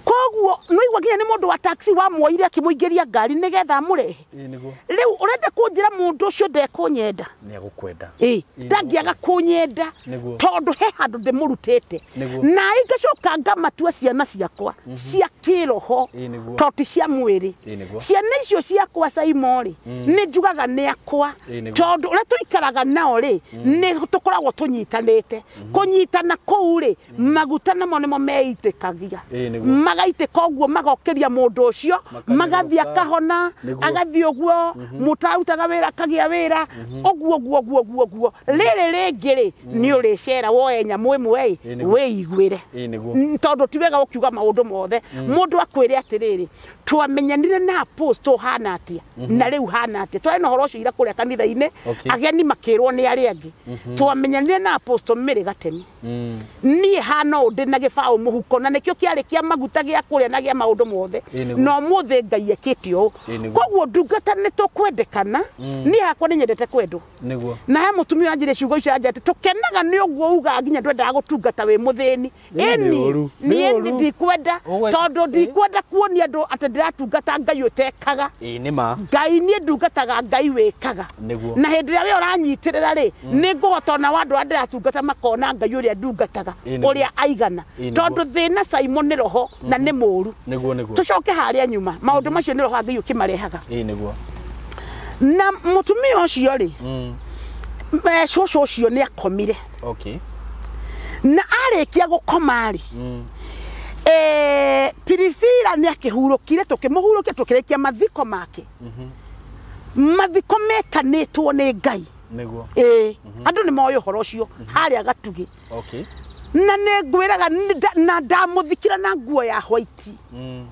Speaker 1: Koguo nĩwaigua nginya nĩ mũndũ wa taxi wamuoire akĩmũingĩria ngari nĩgetha amũrehe.
Speaker 2: Ĩĩ nĩguo.
Speaker 1: Rĩu ũrenda kũnjĩra mũndũ ũcio ndekũnyenda?
Speaker 2: Nĩ egũkwenda.
Speaker 1: Ĩĩ, ndangĩaga kũnyenda
Speaker 2: Nĩguo.
Speaker 1: tondũ he handũ ndĩmũrutĩte.
Speaker 2: Nĩguo.
Speaker 1: Na ngacoka ngamatua ciana ciakwa cia kĩroho
Speaker 2: Ĩĩ nĩguo.
Speaker 1: tondũ ti cia mwĩrĩ.
Speaker 2: Ĩĩ nĩguo.
Speaker 1: Ciana icio ciakwa Saimo rĩ, nĩ njugaga nĩ akwa
Speaker 2: Ĩĩ nĩguo.
Speaker 1: tondũ ũrĩa tũikaraga nao rĩ, nĩ tũkoragwo tũnyitanĩte. Kũnyitana kũu rĩ, maguta namo nĩmo meitĩkagia.
Speaker 2: Ĩĩ nĩguo.
Speaker 1: Magaitĩka ũguo magokĩria mũndũ ũcio, magathiĩ akahona,
Speaker 2: Nĩguo.
Speaker 1: agathiĩ ũguo, mũtarutaga wĩra akagĩa wĩra, ũguo ũguo ũguo ũguo ũguo. Rĩrĩ rĩngĩ rĩ, nĩ ũrĩcera woe nyamũ ĩmwe ĩ,
Speaker 2: Ĩĩ nĩguo.
Speaker 1: wĩiguĩre.
Speaker 2: Ĩĩ nĩguo.
Speaker 1: Tondũ ti wega gũkiuga maũndũ mothe. Mũndũ akwĩre atĩrĩrĩ, twamenyanire na apostle hana atĩa na rĩu hana atĩa. Twarĩ na ũhoro ũcio ira kũrĩa kanitha-inĩ,
Speaker 2: Okay.
Speaker 1: ageni makĩrwo nĩ arĩa angĩ. Twamenyanire na apostle Mary Gatemi. Niĩ hana ũũ ndĩ na gĩbaũ mũhuko na nĩkĩo kĩarĩ kĩa maguta gĩa kũrĩa na gĩa maũndũ mothe.
Speaker 2: Ĩĩ nĩguo.
Speaker 1: Na ũmũthĩ Ngai ekĩte ũũ.
Speaker 2: Ĩĩ nĩguo.
Speaker 1: Koguo ndungata nĩ tũkwendekana, niĩ hakwa nĩ nyendete kwendwo.
Speaker 2: Nĩguo.
Speaker 1: Na he mũtumia ũranjĩra ciugo icio aranjĩra atĩ tũkenaga nĩ ũguo ugaga nginya ndwendaga gũtungata wĩ mũthĩni.
Speaker 2: Ĩĩ nĩ
Speaker 1: Ĩni,
Speaker 2: ũru, nĩ
Speaker 1: niĩ
Speaker 2: ũru.
Speaker 1: ndikwenda tondũ ndikwenda kuonia andũ atĩ ndĩratungata Ngai ũtekaga.
Speaker 2: Ĩĩ nĩ ma.
Speaker 1: Ngai niĩ ndungataga Ngai wĩkaga.
Speaker 2: Nĩguo.
Speaker 1: Na hĩndĩ ĩrĩa we ũranyitĩrĩra rĩ, nĩ ngũhota ona wa andũ arĩa ndĩratungata makona Ngai ũrĩa ndungataga,
Speaker 2: Ĩĩ nĩguo.
Speaker 1: ũrĩa aigana.
Speaker 2: Ĩĩ nĩguo.
Speaker 1: Tondũ thĩna Simon nĩ roho na nĩ mũũru.
Speaker 2: Nĩguo nĩguo.
Speaker 1: Tũcoke harĩa nyuma, maũndũ macio nĩ roho wa Ngai ũkĩmarehaga.
Speaker 2: Ĩĩ nĩguo.
Speaker 1: Na mũtumia ũcio rĩ, cũcũ ũcio nĩ akomire.
Speaker 2: Okay.
Speaker 1: Na arĩkia gũkoma rĩ, Priscilla nĩ akĩhurũkire, tũkĩmũhurũkia tũkĩrĩkia mathiko make. Mathiko metanĩtwo nĩ Ngai.
Speaker 2: Nĩguo.
Speaker 1: Ĩĩ, andũ nĩ moĩ ũhoro ũcio harĩa Gatugĩ.
Speaker 2: Okay.
Speaker 1: Na nĩ ngwĩraga na ndamũthikĩra na nguo ya white.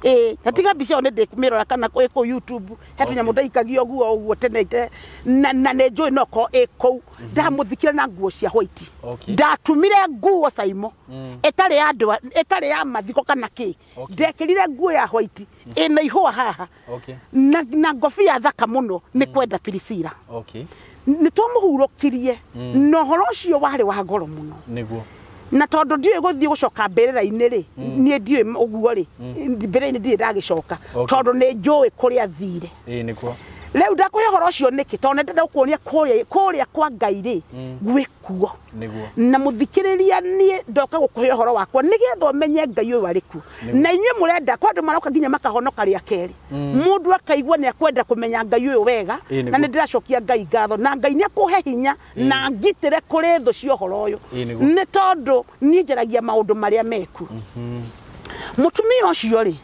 Speaker 1: Ĩĩ, na tiga mbica ĩyo nĩ ndĩkũmĩrora kana ĩ kũu YouTube, he tũnyamũ ndaikagia ũguo ũguo tene ite, na nĩ njũĩ no korwo ĩ kũu. Ndamũthikĩra na nguo cia white.
Speaker 2: Okay.
Speaker 1: Ndatumire nguo Saimo, ĩtarĩ ya andũ, ĩtarĩ ya mathiko kana kĩ.
Speaker 2: Okay.
Speaker 1: Ndekĩrire nguo ya white ĩna ihũa haha.
Speaker 2: Okay.
Speaker 1: Na ngobia thaka mũno nĩ kwenda Priscilla.
Speaker 2: Okay.
Speaker 1: Nĩ twamũhurũkirie na ũhoro ũcio warĩ wa goro mũno.
Speaker 2: Nĩguo.
Speaker 1: Na tondũ ndiũĩ gũthiĩ gũcoka mbĩrĩra-inĩ rĩ, niĩ ndiũĩ ũguo rĩ, mbĩrĩra-inĩ ndirĩ ndagĩcoka
Speaker 2: Okay.
Speaker 1: tondũ nĩ njũĩ kũrĩa thire.
Speaker 2: Ĩĩ nĩguo.
Speaker 1: Rĩu ndakũhe ũhoro ũcio nĩkĩ? Tondũ nĩndĩrenda gũkuonia kũrĩa kwa Ngai rĩ, gwĩ kuo.
Speaker 2: Nĩguo.
Speaker 1: Na mũthikĩrĩria niĩ ndoka gũkũhe ũhoro wakwa nĩgetha ũmenye Ngai ũyũ arĩ kuo. Na inyuĩ mũrenda, kwa andũ maroka nginya makahonoka rĩa kerĩ. Mũndũ akaigua nĩ akwenda kũmenya Ngai ũyũ wega,
Speaker 2: Ĩĩ nĩguo.
Speaker 1: na nĩ ndĩracokia Ngai ngatho, na Ngai nĩ akũhe hinya na ngitĩre kũrĩ thũ cia ũhoro ũyũ.
Speaker 2: Ĩĩ nĩguo.
Speaker 1: Nĩ tondũ niĩ njaragia maũndũ marĩa meku. Mũtumia ũcio rĩ,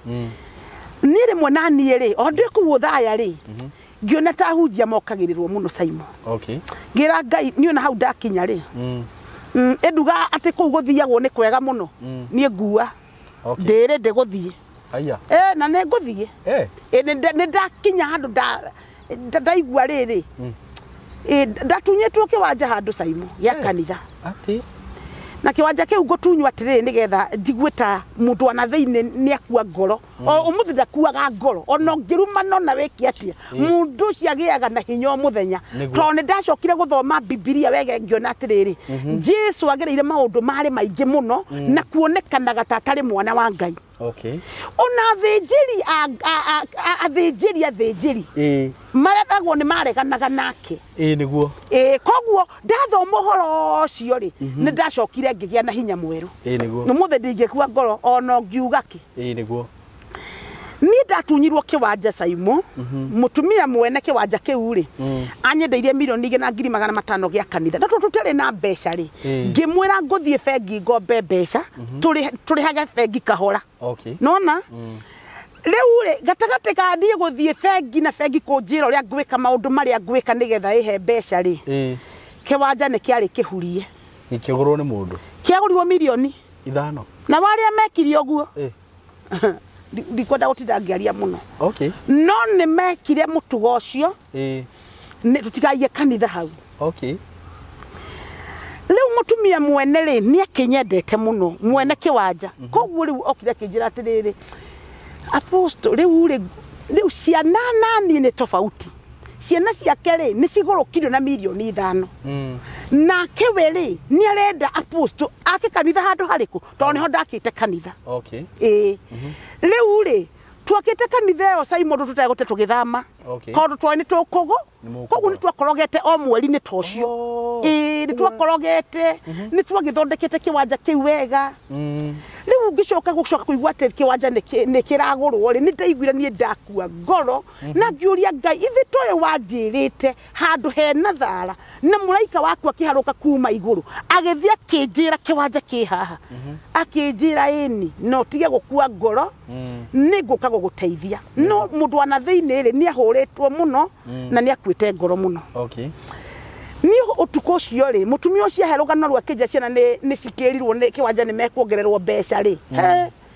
Speaker 1: niĩ rĩmwe na niĩ rĩ, o ndĩ kũu Othaya rĩ, ngĩona ta ahunjia mokagĩrĩrwo mũno Simon.
Speaker 2: Okay.
Speaker 1: Ngĩra Ngai niĩ ona hau ndakinya rĩ, ĩnduga atĩ kũu gũthiagwo nĩ kwega mũno, niĩ ngua.
Speaker 2: Okay.
Speaker 1: Ndĩrĩ ndĩgũthiĩ.
Speaker 2: Aya.
Speaker 1: Na nĩ ngũthiĩ. Nĩ ndakinya handũ ndaigua rĩrĩ. Ndatunyĩtwo kĩwanja handũ Simon gĩa kanitha.
Speaker 2: Atĩ?
Speaker 1: Na kĩwanja kĩu ngũtunywo atĩrĩrĩ nĩgetha njigue ta mũndũ ona thĩinĩ nĩ akua ngoro. O ũmũthĩ ndakuaga ngoro, ona ũngĩrumana ona wĩke atĩa, mũndũ ũcio agĩaga na hinya o mũthenya. Tondũ nĩ ndacokire gũthoma Bibilia wega ngĩona atĩrĩrĩ, Jesu agereire maũndũ marĩ maingĩ mũno na kuonekanaga ta atarĩ mwana wa Ngai.
Speaker 2: Okay.
Speaker 1: Ona athĩnjĩri athĩnjĩri athĩnjĩri maretagwo nĩ mareganaga nake.
Speaker 2: Ĩĩ nĩguo.
Speaker 1: Koguo ndathoma ũhoro ũcio rĩ, nĩ ndacokire ngĩgĩa na hinya mwerũ.
Speaker 2: Ĩĩ nĩguo.
Speaker 1: Ũmũthĩ ndingĩkua ngoro ona ũngiuga kĩ.
Speaker 2: Ĩĩ nĩguo.
Speaker 1: Niĩ ndatunyirwo kĩwanja Saimo, mũtumia mwene kĩwanja kĩu rĩ, anyendeirie 2,500,000 gĩa kanitha. Na tondũ tũtiarĩ na mbeca rĩ, ngĩmwĩra ngũthiĩ bengi ngombe mbeca, tũrĩhage bengi kahora.
Speaker 2: Okay.
Speaker 1: Nona? Rĩu rĩ, gatagatĩ ka niĩ gũthiĩ bengi na bengi kũnjĩra ũrĩa ngwĩka maũndũ marĩa ngwĩka nĩgetha ĩhe mbeca rĩ, kĩwanja nĩ kĩarĩ kĩhurie.
Speaker 2: Gĩkĩgũrwo nĩ mũndũ.
Speaker 1: Kĩagũrirwo 5 milioni. Na warĩa mekire ũguo, ndikwenda gũtinda ngĩaria mũno.
Speaker 2: Okay.
Speaker 1: No nĩ mekire mũtugo ũcio, tũtikaiye kanitha hau.
Speaker 2: Okay.
Speaker 1: Rĩu mũtumia mwene rĩ, nĩ akĩnyendete mũno, mwene kĩwanja. Koguo rĩu okire akĩnjĩra atĩrĩrĩ, Apostle, rĩu rĩ, rĩu ciana na niĩ nĩ tofauti. Ciana ciake rĩ, nĩ cigũrũkirio na 5 milioni. Nake we rĩ, nĩ arenda Apostle ake kanitha handũ harĩkũ, tondũ nĩho ndakĩte kanitha.
Speaker 2: Okay.
Speaker 1: Ĩĩ. Rĩu rĩ, twakĩte kanitha ĩyo Simon tũtegũte tũgĩthama.
Speaker 2: Okay.
Speaker 1: Tondũ twarĩ nĩ tũkũgũ.
Speaker 2: Nĩ mũkũgũra.
Speaker 1: Koguo nĩ twakorogete o mweri-inĩ ta ũcio. Ĩĩ, nĩ twakorogete, nĩ twagĩthondekete kĩwanja kĩu wega. Rĩu ngĩcoka gũcoka kũigua atĩ kĩwanja nĩ kĩragũrwo rĩ, nĩ ndaiguire niĩ ndakua ngoro na ngĩũria Ngai, ithe toyũ wanjĩrĩte handũ hena thara na mũraika waku akĩharũka kuma igũrũ agĩthiĩ akĩnjĩra kĩwanja kĩ haha, akĩnjĩra ĩni no tige gũkua ngoro, nĩ ngũka gũgũteithia. No mũndũ wa na thĩinĩ rĩ, nĩ ahũrĩtwo mũno na nĩ akuĩte ngoro mũno.
Speaker 2: Okay.
Speaker 1: Niĩ ũtukũ ũcio rĩ, mũtumia ũcio ahe rũgano rwa kĩnja ciana nĩ cikĩrirwo nĩ kĩwanja nĩ mekuongererwo mbeca rĩ,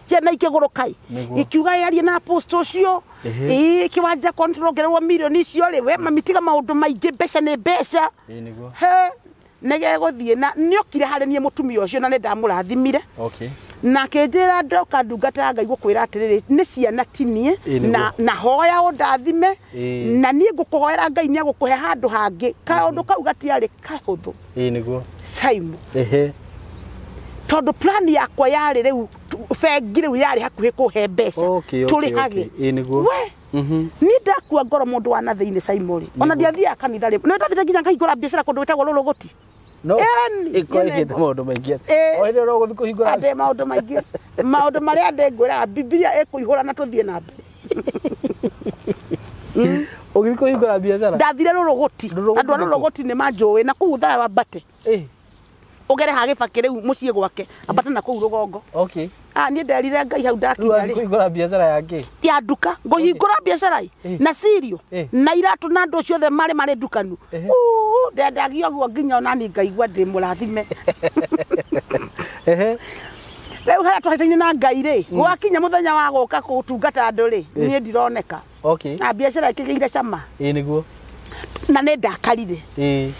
Speaker 1: ciana ikĩgũrũka
Speaker 2: Nĩguo.
Speaker 1: ikiuga yarie na apostle ũcio, ĩĩ kĩwanja korwo nĩtũrongererwo mirioni icio rĩ, we mami tiga maũndũ maingĩ, mbeca nĩ mbeca.
Speaker 2: Ĩĩ nĩguo.
Speaker 1: He nĩgegũthiĩ na nĩokire harĩ niĩ mũtumia ũcio na nĩ ndamũrathimire.
Speaker 2: Okay.
Speaker 1: Na akĩnjĩra ndoka ndungata ya Ngai gũkwĩra atĩrĩrĩ, nĩ ciana tinie
Speaker 2: Ĩĩ nĩguo.
Speaker 1: na hoya ũndathime na niĩ ngũkũhoera Ngai nĩ agũkũhe handũ hangĩ. Kaũndũ kau gatiarĩ kahũthũ.
Speaker 2: Ĩĩ nĩguo.
Speaker 1: Simon,
Speaker 2: Ehe.
Speaker 1: tondũ plan yakwa yarĩ rĩu bengi rĩu yarĩ hakuhĩ kũhe mbeca tũrĩhage.
Speaker 2: Ĩĩ nĩguo.
Speaker 1: We niĩ ndakua ngoro mũndũ wa na thĩinĩ Simon rĩ, ona
Speaker 2: Nĩguo.
Speaker 1: ndiathiaga kanitha rĩ, no ndathire nginya ngahingũra biacara kũndũ gwĩtagwo Rũrũgũti.
Speaker 2: No.
Speaker 1: Ĩni,
Speaker 2: Ĩko
Speaker 1: nyene
Speaker 2: ĩkĩte maũndũ maingĩ.
Speaker 1: Ĩĩ.
Speaker 2: O hĩndĩ ĩrĩa ũgũthiĩ kũhingũra.
Speaker 1: Andĩ maũndũ maingĩ, maũndũ marĩa ndĩ ngwĩraga Bibilia ĩkũihũra na tũthiĩ na mbere.
Speaker 2: Ũgĩthiĩ kũhingũra biacara.
Speaker 1: Ndathire Rũrũgũti.
Speaker 2: Rũrũgũti
Speaker 1: Andũ a
Speaker 2: nĩkũ?
Speaker 1: Rũrũgũti nĩ manjũĩ na kũu thaya wambate ũgere ha Gĩbakĩ rĩu mũciĩ gwake ambate na kũu rũgongo.
Speaker 2: Okay.
Speaker 1: Ah, niĩ nderire Ngai hau
Speaker 2: Rĩu
Speaker 1: ndakinya
Speaker 2: wathiĩ
Speaker 1: rĩ,
Speaker 2: kũhingũra biacara ya kĩ?
Speaker 1: Ya nduka ngũhingũra biacara ĩ na cirio na iratũ na andũ ciothe marĩ ndukanu. Ndendagia ũguo nginya onani ngaigua ndĩ mũrathime.
Speaker 2: Ehe.
Speaker 1: Rĩu harĩa twahĩtaine na Ngai rĩ, gwakinya mũthenya wa gũka gũtungata andũ rĩ, niĩ ndironeka.
Speaker 2: Okay.
Speaker 1: Na biacara ĩkĩgĩire cama.
Speaker 2: Ĩĩ nĩguo.
Speaker 1: Na nĩ ndakarire.
Speaker 2: Ĩĩ.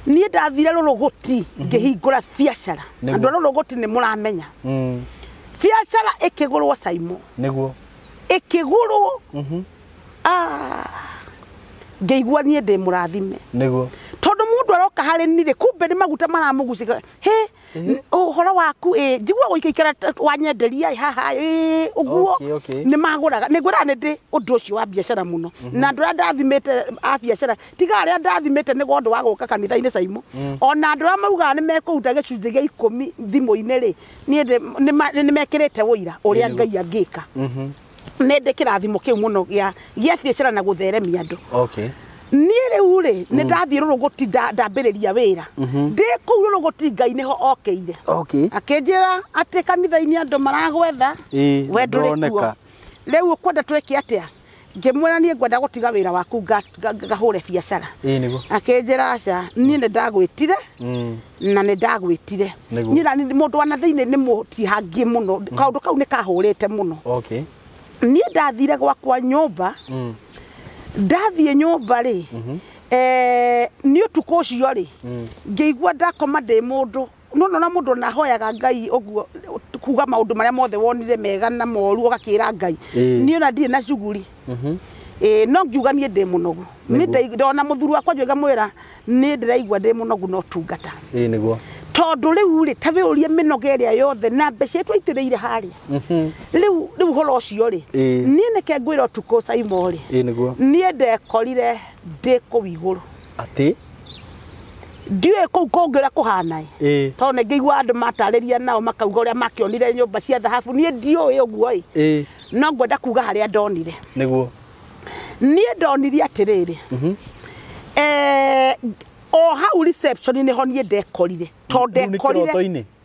Speaker 1: Niĩ ndathire Rũrũgũti ngĩhingũra biacara.
Speaker 2: Nĩguo.
Speaker 1: Andũ a Rũrũgũti nĩ mũramenya. Biacara ĩkĩgũrwo Simon.
Speaker 2: Nĩguo.
Speaker 1: Ĩkĩgũrwo. Ngĩigua niĩ ndĩ mũrathime.
Speaker 2: Nĩguo.
Speaker 1: Tondũ mũndũ aroka harĩ niĩ rĩ, kumbe nĩ maguta maramũgucĩka. He, ũhoro waku ĩ, njiguaga gũikaikara wanyenderia ĩ haha ĩ, ũguo.
Speaker 2: Okay, okay.
Speaker 1: Nĩ magũraga. Nĩ ngwĩraga nĩ ndĩ ũndũ ũcio wa biacara mũno. Na andũ arĩa ndathimĩte a biacara, tiga arĩa ndathimĩte nĩ ũndũ wa gũka kanitha-inĩ Simon. Ona andũ arĩa maugaga nĩ mekũruta gĩcunjĩ gĩa 10 thimũ-inĩ rĩ, niĩ nĩ mekĩrĩte ũira ũrĩa
Speaker 2: Nĩguo.
Speaker 1: Ngai angĩka. Nĩ ndĩ kĩrathimo kĩu mũno gĩa biacara na gũtheremia andũ.
Speaker 2: Okay.
Speaker 1: Niĩ rĩu rĩ, nĩ ndathiĩ Rũrũgũti ndambĩrĩria wĩra. Ndĩ kũu Rũrũgũti Ngai nĩho okĩire.
Speaker 2: Okay.
Speaker 1: Akĩnjĩra atĩ kanitha-inĩ andũ maragwetha,
Speaker 2: Ĩĩ,
Speaker 1: we ndũrĩ kuo.
Speaker 2: ndũroneka.
Speaker 1: Rĩu ũkwenda twĩke atĩa? Ngĩmwĩra niĩ ngwenda gũtiga wĩra waku ngahũre biacara.
Speaker 2: Ĩĩ nĩguo.
Speaker 1: Akĩnjĩra aca, niĩ nĩ ndagwĩtire na nĩ ndagwĩtire.
Speaker 2: Nĩguo.
Speaker 1: Niĩ na mũndũ wa na thĩinĩ nĩ mũtihangie mũno, kaũndũ kau nĩ kahũrĩte mũno.
Speaker 2: Okay.
Speaker 1: Niĩ ndathire gwakwa nyũmba, ndathiĩ nyũmba rĩ, nĩ ũtukũ ũcio rĩ, ngĩigua ndakoma ndĩ mũndũ no nona mũndũ ona ahoyaga Ngai ũguo kuga maũndũ marĩa mothe wonire mega na moru ũgakĩra Ngai. Niĩ ona ndirĩ na cuguri. Ĩĩ, no ngiuga niĩ ndĩ mũnogu. Niĩ ndona mũthuri wakwa njũĩ ngamwĩra niĩ ndĩraigua ndĩ mũnogu no tungata.
Speaker 2: Ĩĩ nĩguo.
Speaker 1: Tondũ rĩu rĩ, ta wĩũrie mĩnoga ĩrĩa yothe na mbeca iria twaitĩrĩire harĩa. Rĩu ũhoro ũcio rĩ, niĩ nĩke ngwĩra ũtukũ Simon rĩ,
Speaker 2: Ĩĩ nĩguo.
Speaker 1: niĩ ndekorire ndĩ kũu igũrũ.
Speaker 2: Atĩ?
Speaker 1: Ndiũĩ kũu kũngĩ ũrĩa kũhana ĩ. Tondũ nĩ ngĩigua andũ matarĩria nao makauga ũrĩa makĩonire nyũmba cia thahabu, niĩ ndiũĩ ũguo ĩ. No ngwenda kuga harĩa ndonire.
Speaker 2: Nĩguo.
Speaker 1: Niĩ ndonire atĩrĩrĩ. O hau reception nĩho niĩ ndekorire. Tondũ ndekorire.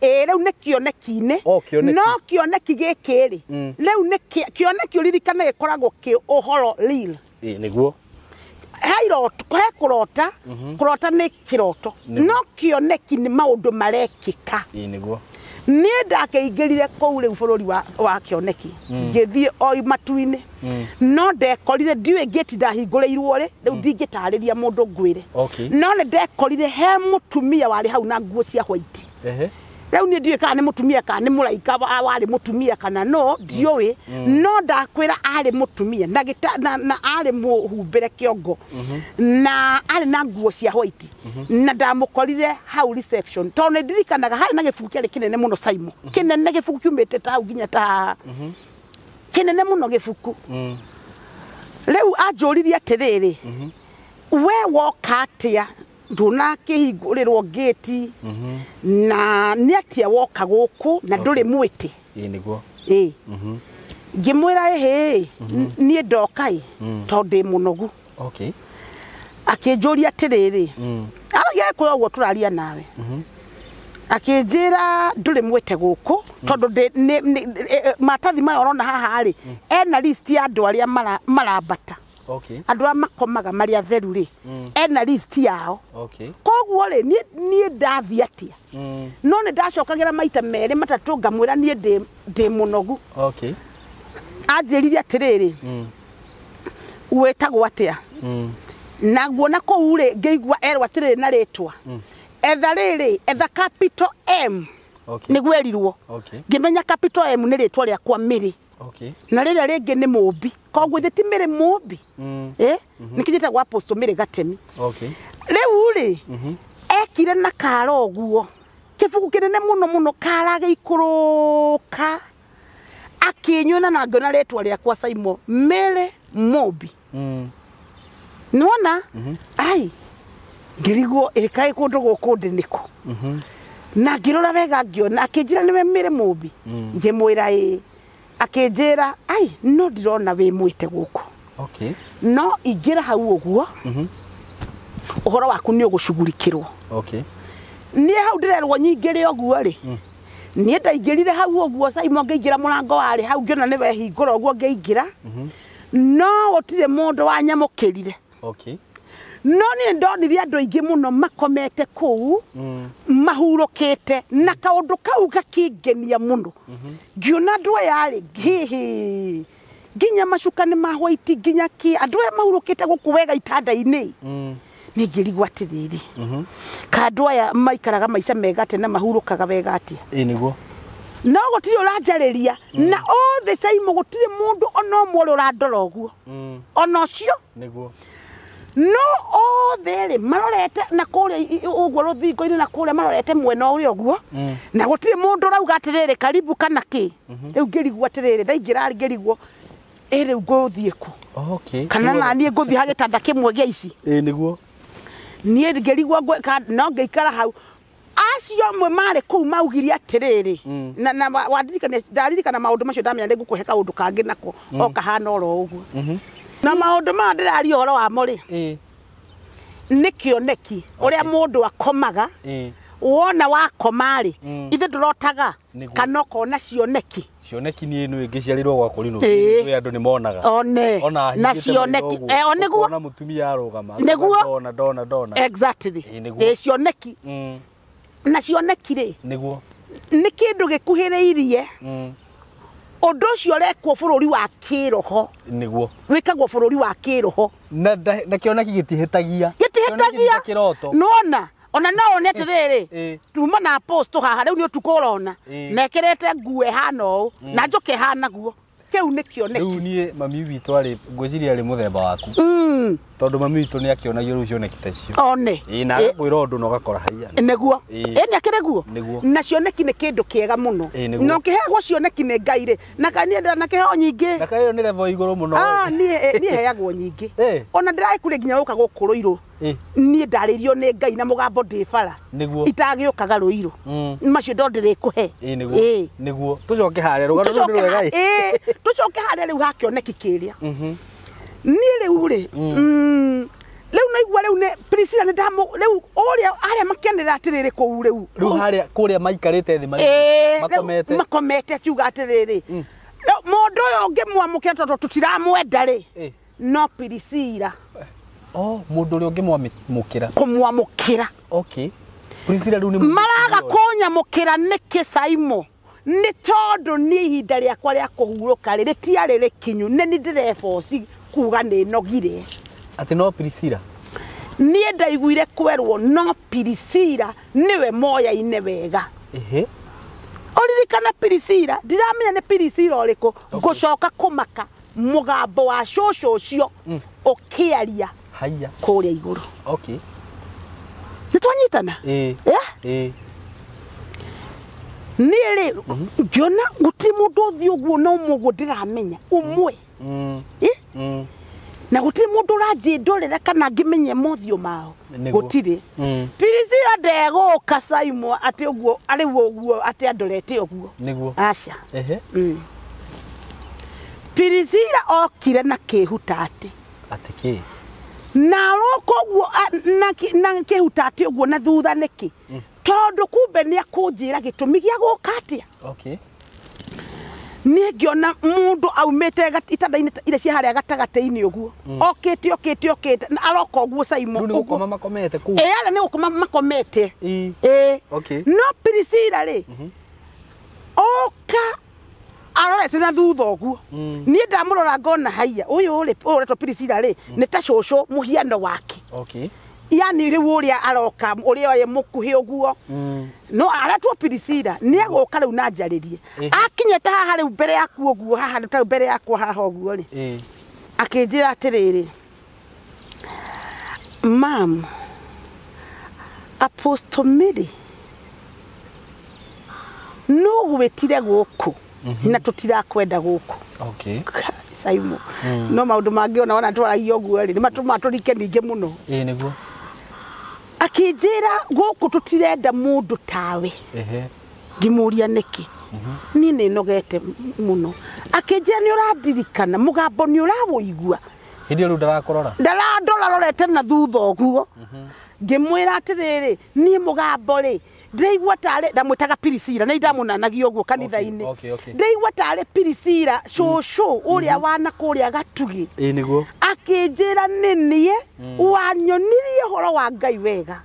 Speaker 1: Ĩ rĩu nĩ kĩoneki-inĩ. No kĩoneki gĩkĩ rĩ. Rĩu nĩ kĩoneki ũririkane gĩkoragwo kĩ ũhoro real.
Speaker 2: Ĩ nĩguo.
Speaker 1: He kũrota, kũrota nĩ kĩroto. No kĩoneki nĩ maũndũ marekĩka.
Speaker 2: Ĩ nĩguo.
Speaker 1: Niĩ ndakĩingĩrire kũu rĩu bũrũri wa kĩoneki. Ngĩthiĩ o matu-inĩ. No ndekorire ndiũĩ ngĩti ndahingũrĩirwo rĩ, rĩu ndingĩtarĩria mũndũ ngwĩre. No nĩ ndekorire he mũtumia warĩ hau na nguo cia white. Rĩu niĩ ndiũĩ kana nĩ mũtumia kana nĩ mũraika warĩ mũtumia kana no ndiũĩ, no ndakwĩra arĩ mũtumia na arĩ mũhumbĩre kĩongo na arĩ na nguo cia white na ndamũkorire hau reception tondũ nĩ ndirikanaga harĩ na gĩbuku kĩarĩ kĩnene mũno Simon, kĩnene gĩbuku kiumĩte ta hau nginya ta haha, kĩnene mũno gĩbuku. Rĩu anjũririe atĩrĩrĩ, we woka atĩa ndũnakĩhingũrĩrwo ngĩti na nĩ atĩa woka gũkũ na ndũrĩ mwĩtĩ?
Speaker 2: Ĩ nĩguo.
Speaker 1: Ĩ ngĩmwĩra ĩhĩ niĩ ndoka ĩ tondũ ndĩ mũnogu. Akĩnjũria atĩrĩrĩ, aragia kwĩ ũguo tũraria nawe, akĩnjĩra ndũrĩ mwĩte gũkũ tondũ matathi maya ũrona haha rĩ ena list ya andũ arĩa marambata. Andũ arĩa makomaga marĩ atheru rĩ ena list yao. Koguo rĩ niĩ ndathiĩ atĩa? No nĩ ndacokagĩra maita merĩ matatũ ngamwĩra niĩ ndĩ mũnogu. Anjĩrire atĩrĩrĩ, wĩtagwo atĩa? Na nguona kũu rĩ ngĩigua erwo atĩrĩrĩ na rĩtwa etha rĩrĩ, etha capital M. Nĩguo erirwo. Ngĩmenya capital M nĩ rĩtwa rĩakwa Mary. Na rĩrĩa rĩngĩ nĩ Mũmbi, koguo ithe ti Mary Mũmbi, nĩkĩo njĩtagwo Apostle Mary Gatemi. Rĩu rĩ ekire na kara ũguo kĩbuku kĩnene mũno mũno, kara gĩikũrũka akĩnyona na ngĩona rĩtwa rĩakwa Simon Mary Mũmbi. Nĩwona? Ai ngĩrigwo ĩkaĩ kũndũ gũkũ ndĩ nĩkũ? Na ngĩrora wega ngĩona akĩnjĩra nĩwe Mary Mũmbi. Ngĩmwĩra ĩĩ. Akĩnjĩra ai no ndirona wĩ mwĩte gũkũ. No ingĩra hau ũguo ũhoro waku nĩ ũgũcugurikĩrwo. Niĩ hau ndĩrerwo nyingĩre ũguo rĩ, niĩ ndaingĩrire hau ũguo Simon, ngĩingĩra mũrango warĩ hau ngĩona nĩ wehingũra ũguo ngĩingĩra, no gũtirĩ mũndũ wanyamũkĩrire. No niĩ ndonire andũ aingĩ mũno makomete kũu mahurũkĩte na kaũndũ kau gakĩngenia mũno. Ngĩona andũ aya rĩ hihi nginya macuka nĩ ma white nginya kĩ andũ aya mahurũkĩte gũkũ wega itanda-inĩ. Nĩ ngĩrigwo atĩrĩrĩ, ka andũ aya maikaraga maica mega atĩa na mahurũkaga wega atĩa?
Speaker 2: Ĩ nĩguo.
Speaker 1: No gũtirĩ ũranjarĩria na othe Simon gũtirĩ mũndũ ona ũmwe ũrĩa ũrandora ũguo ona ũcio.
Speaker 2: Nĩguo.
Speaker 1: No othe rĩ marorete na kũrĩa ũguo rũthingo-inĩ na kũrĩa marorete mwena ũrĩa ũguo na gũtirĩ mũndũ ũrauga atĩrĩrĩ karibu kana kĩ. Rĩu ngĩrigwo atĩrĩrĩ, ndaingĩra ngĩrigwo ĩ rĩu ngũthiĩ kũ? Kana na niĩ ngũthiĩ ha gĩtanda kĩmwe gĩa ici?
Speaker 2: Ĩ nĩguo.
Speaker 1: Niĩ ngĩrigwo no ngĩikara hau. Acio amwe marĩ kũu maugire atĩrĩrĩ, na wandirikania ndaririkana maũndũ macio ndamenya nĩ ngũkũhe kaũndũ kangĩ nako o kahana oro ũguo. Na maũndũ maya ndĩraria ũhoro wamo rĩ, nĩ kĩoneki ũrĩa mũndũ akomaga, wona wakoma rĩ, ithe ndũrotaga kana ũkona cioneki.
Speaker 2: Cioneki niĩ nĩ ngĩciarĩrwo gwakwa rĩ, nĩ andũ nĩ monaga.
Speaker 1: One. Na cioneki. Nĩguo.
Speaker 2: Ũkona mũtumia arũgama.
Speaker 1: Nĩguo.
Speaker 2: Ndona ndona ndona.
Speaker 1: Exactly. Ĩ cioneki. Na cioneki rĩ,
Speaker 2: Nĩguo.
Speaker 1: nĩ kĩndũ gĩkuhĩrĩirie ũndũ ũcio ũrekwo bũrũri wa kĩroho.
Speaker 2: Nĩguo.
Speaker 1: Wĩkagwo bũrũri wa kĩroho.
Speaker 2: Na kĩoneki gĩtihĩtagia.
Speaker 1: Gĩtihĩtagia.
Speaker 2: Kĩroto.
Speaker 1: Nĩwona? Ona no one atĩrĩrĩ, tuma na post haha rĩu nĩ ũtukũ ũrona. Na ĩkĩrĩte nguo ĩhana ũũ, na njũke ĩhana guo. Kĩu nĩ kĩoneki.
Speaker 2: Rĩu niĩ mami witũ arĩ ngwĩciria arĩ mũthemba waku. Tondũ mami witũ nĩ akĩonagio rĩu cioneki ta icio.
Speaker 1: One.
Speaker 2: Ĩ na agakwĩra ũndũ na ũgakora haiya.
Speaker 1: Nĩguo. Ĩ nĩ akĩrĩ guo.
Speaker 2: Nĩguo.
Speaker 1: Na cioneki nĩ kĩndũ kĩega mũno. Na ũkĩheagwo cioneki nĩ Ngai rĩ, na niĩ na kĩheo nyingĩ.
Speaker 2: Na kaĩ ĩyo nĩ level igũrũ mũno.
Speaker 1: Ah, niĩ heagwo nyingĩ. Ona ndĩragĩkure nginya gũka gũkũ Rũirũ. Niĩ ndarĩrio nĩ Ngai na mũgambo ndĩ bara.
Speaker 2: Nĩguo.
Speaker 1: Itagĩũkaga rũirũ. Macio ndo ndĩrĩkũhe.
Speaker 2: Ĩĩ nĩguo. Nĩguo. Tũcoke harĩa rũgano rũrũ nĩ rwega ĩ.
Speaker 1: Tũcoke harĩa rĩu hakĩoneki kĩrĩa. Niĩ rĩu rĩ, rĩu naigua rĩu nĩ Priscilla nĩ ndamũ rĩu ũrĩa arĩa makĩanĩrĩra atĩrĩrĩ kũu rĩu.
Speaker 2: Rĩu harĩa kũrĩa maikarĩte thĩ makomete.
Speaker 1: Makomete akiuga atĩrĩrĩ. Mũndũ ũyũ ũngĩmwamũkĩra tondũ tũtiramwenda rĩ. No Priscilla.
Speaker 2: Oh, mũndũ ũrĩa ũngĩmwamũkĩra.
Speaker 1: Kũmwamũkĩra.
Speaker 2: Okay. Priscilla rĩu nĩ
Speaker 1: maraga kũnyamũkĩra nĩkĩ Saimo? Nĩ tondũ niĩ ihinda rĩakwa rĩa kũhurũka rĩ rĩtiarĩ rĩkinyu, nĩ niĩ ndĩreboci kuga nĩ nogire.
Speaker 2: Atĩ no Priscilla?
Speaker 1: Niĩ ndaiguire kwerwo no Priscilla nĩwe moyaine wega.
Speaker 2: Ehe.
Speaker 1: Ũririkana Priscilla, ndiramenya nĩ Priscilla ũrĩkũ, ngũcoka kũmaka mũgambo wa cũcũ ũcio ũkĩaria.
Speaker 2: Haya.
Speaker 1: Kũrĩa igũrũ.
Speaker 2: Okay.
Speaker 1: Nĩ twanyitana?
Speaker 2: Ĩĩ. Ĩĩ.
Speaker 1: Niĩ rĩ, ngĩona gũtirĩ mũndũ ũthiĩ ũguo na ũmwe ũguo ndĩramenya, ũmwe. Na gũtirĩ mũndũ ũranjĩndorera kana ngĩmenye mothiũ mao. Gũtirĩ. Priscilla ndegũka Saimo atĩ ũguo, arĩ ũguo atĩ andorete ũguo.
Speaker 2: Nĩguo.
Speaker 1: Aca.
Speaker 2: Ehe.
Speaker 1: Priscilla okire na kĩhutatĩ.
Speaker 2: Atĩ kĩ?
Speaker 1: Na aroka ũguo na kĩhutatĩ ũguo na thutha nĩkĩ? Tondũ kumbe nĩ akũnjĩra gĩtũmi gĩa gũka atĩa.
Speaker 2: Okay.
Speaker 1: Niĩ ngĩona mũndũ aumĩte itanda-inĩ iria cia harĩa gatagatĩ-inĩ ũguo. Okĩte okĩte okĩte na aroka ũguo Saimo.
Speaker 2: Rĩu nĩ gũkoma makomete kũu.
Speaker 1: Ĩĩ arĩa nĩ gũkoma makomete.
Speaker 2: Ĩĩ. Okay.
Speaker 1: No Priscilla rĩ, oka arorete na thutha ũguo. Niĩ ndamũrora ngona haiya ũyũ rĩ, ũyũ ũretwo Priscilla rĩ, nĩ ta cũcũ mũhiano wake.
Speaker 2: Okay.
Speaker 1: Yani rĩu ũrĩa aroka ũrĩa oye mũkuhĩ ũguo. No aretwo Priscilla nĩ egũka rĩu na njarĩrie. Akinyĩte haha rĩu mbere yaku ũguo, haha rĩu mbere yakwa haha ũguo rĩ. Akĩnjĩra atĩrĩrĩ, Mam, Apostle Mary no gwĩtire gũkũ na tũtirakwenda gũkũ.
Speaker 2: Okay.
Speaker 1: Saimo. No maũndũ mangĩ ona wona twaragia ũguo rĩ, nĩ matũmaga tũrike ningĩ mũno.
Speaker 2: Ĩĩ nĩguo.
Speaker 1: Akĩnjĩra gũkũ tũtirenda mũndũ tawe.
Speaker 2: Ehe.
Speaker 1: Ngĩmũria nĩkĩ? Niĩ nĩ nogete mũno. Akĩnjĩra nĩ ũrandirikana, mũgambo nĩ ũrawũigua.
Speaker 2: Hĩndĩ ĩyo rĩu ndarakũrora.
Speaker 1: Ndarandora rorete na thutha ũguo. Ngĩmwĩra atĩrĩrĩ, niĩ mũgambo rĩ, ndĩraigua tarĩ ndamwĩtaga Priscilla, nĩ ndamũnanagia ũguo kanitha-inĩ. Ndĩraigua tarĩ Priscilla cũcũ ũrĩa wana kũrĩa Gatugĩ.
Speaker 2: Ĩĩ nĩguo.
Speaker 1: Akĩnjĩra nĩ niĩ wanyonirie ũhoro wa Ngai wega.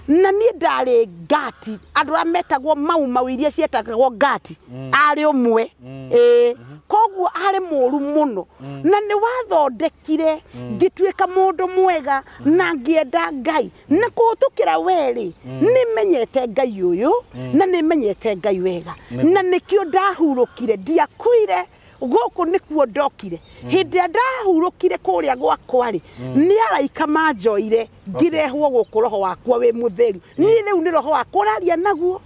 Speaker 1: Na niĩ ndarĩ ngati, andũ arĩa metagwo mau mau iria cietagwo ngati, arĩ ũmwe. Ĩĩ. Koguo arĩ mũru mũno. Na nĩ wathondekire ngĩtuĩka mũndũ mwega na ngĩenda Ngai. Na kũhĩtũkĩra we rĩ, nĩ menyete Ngai ũyũ na nĩ menyete Ngai wega. Na nĩkĩo ndahurũkire, ndiakuire gũkũ nĩkuo ndokire. Hĩndĩ ĩrĩa ndahurũkire kũrĩa gwakwa rĩ, nĩ araika manjoire ngĩrehwo gũkũ roho wakwa wĩ mũtheru. Niĩ rĩu nĩ roho wakwa ũraria naguo.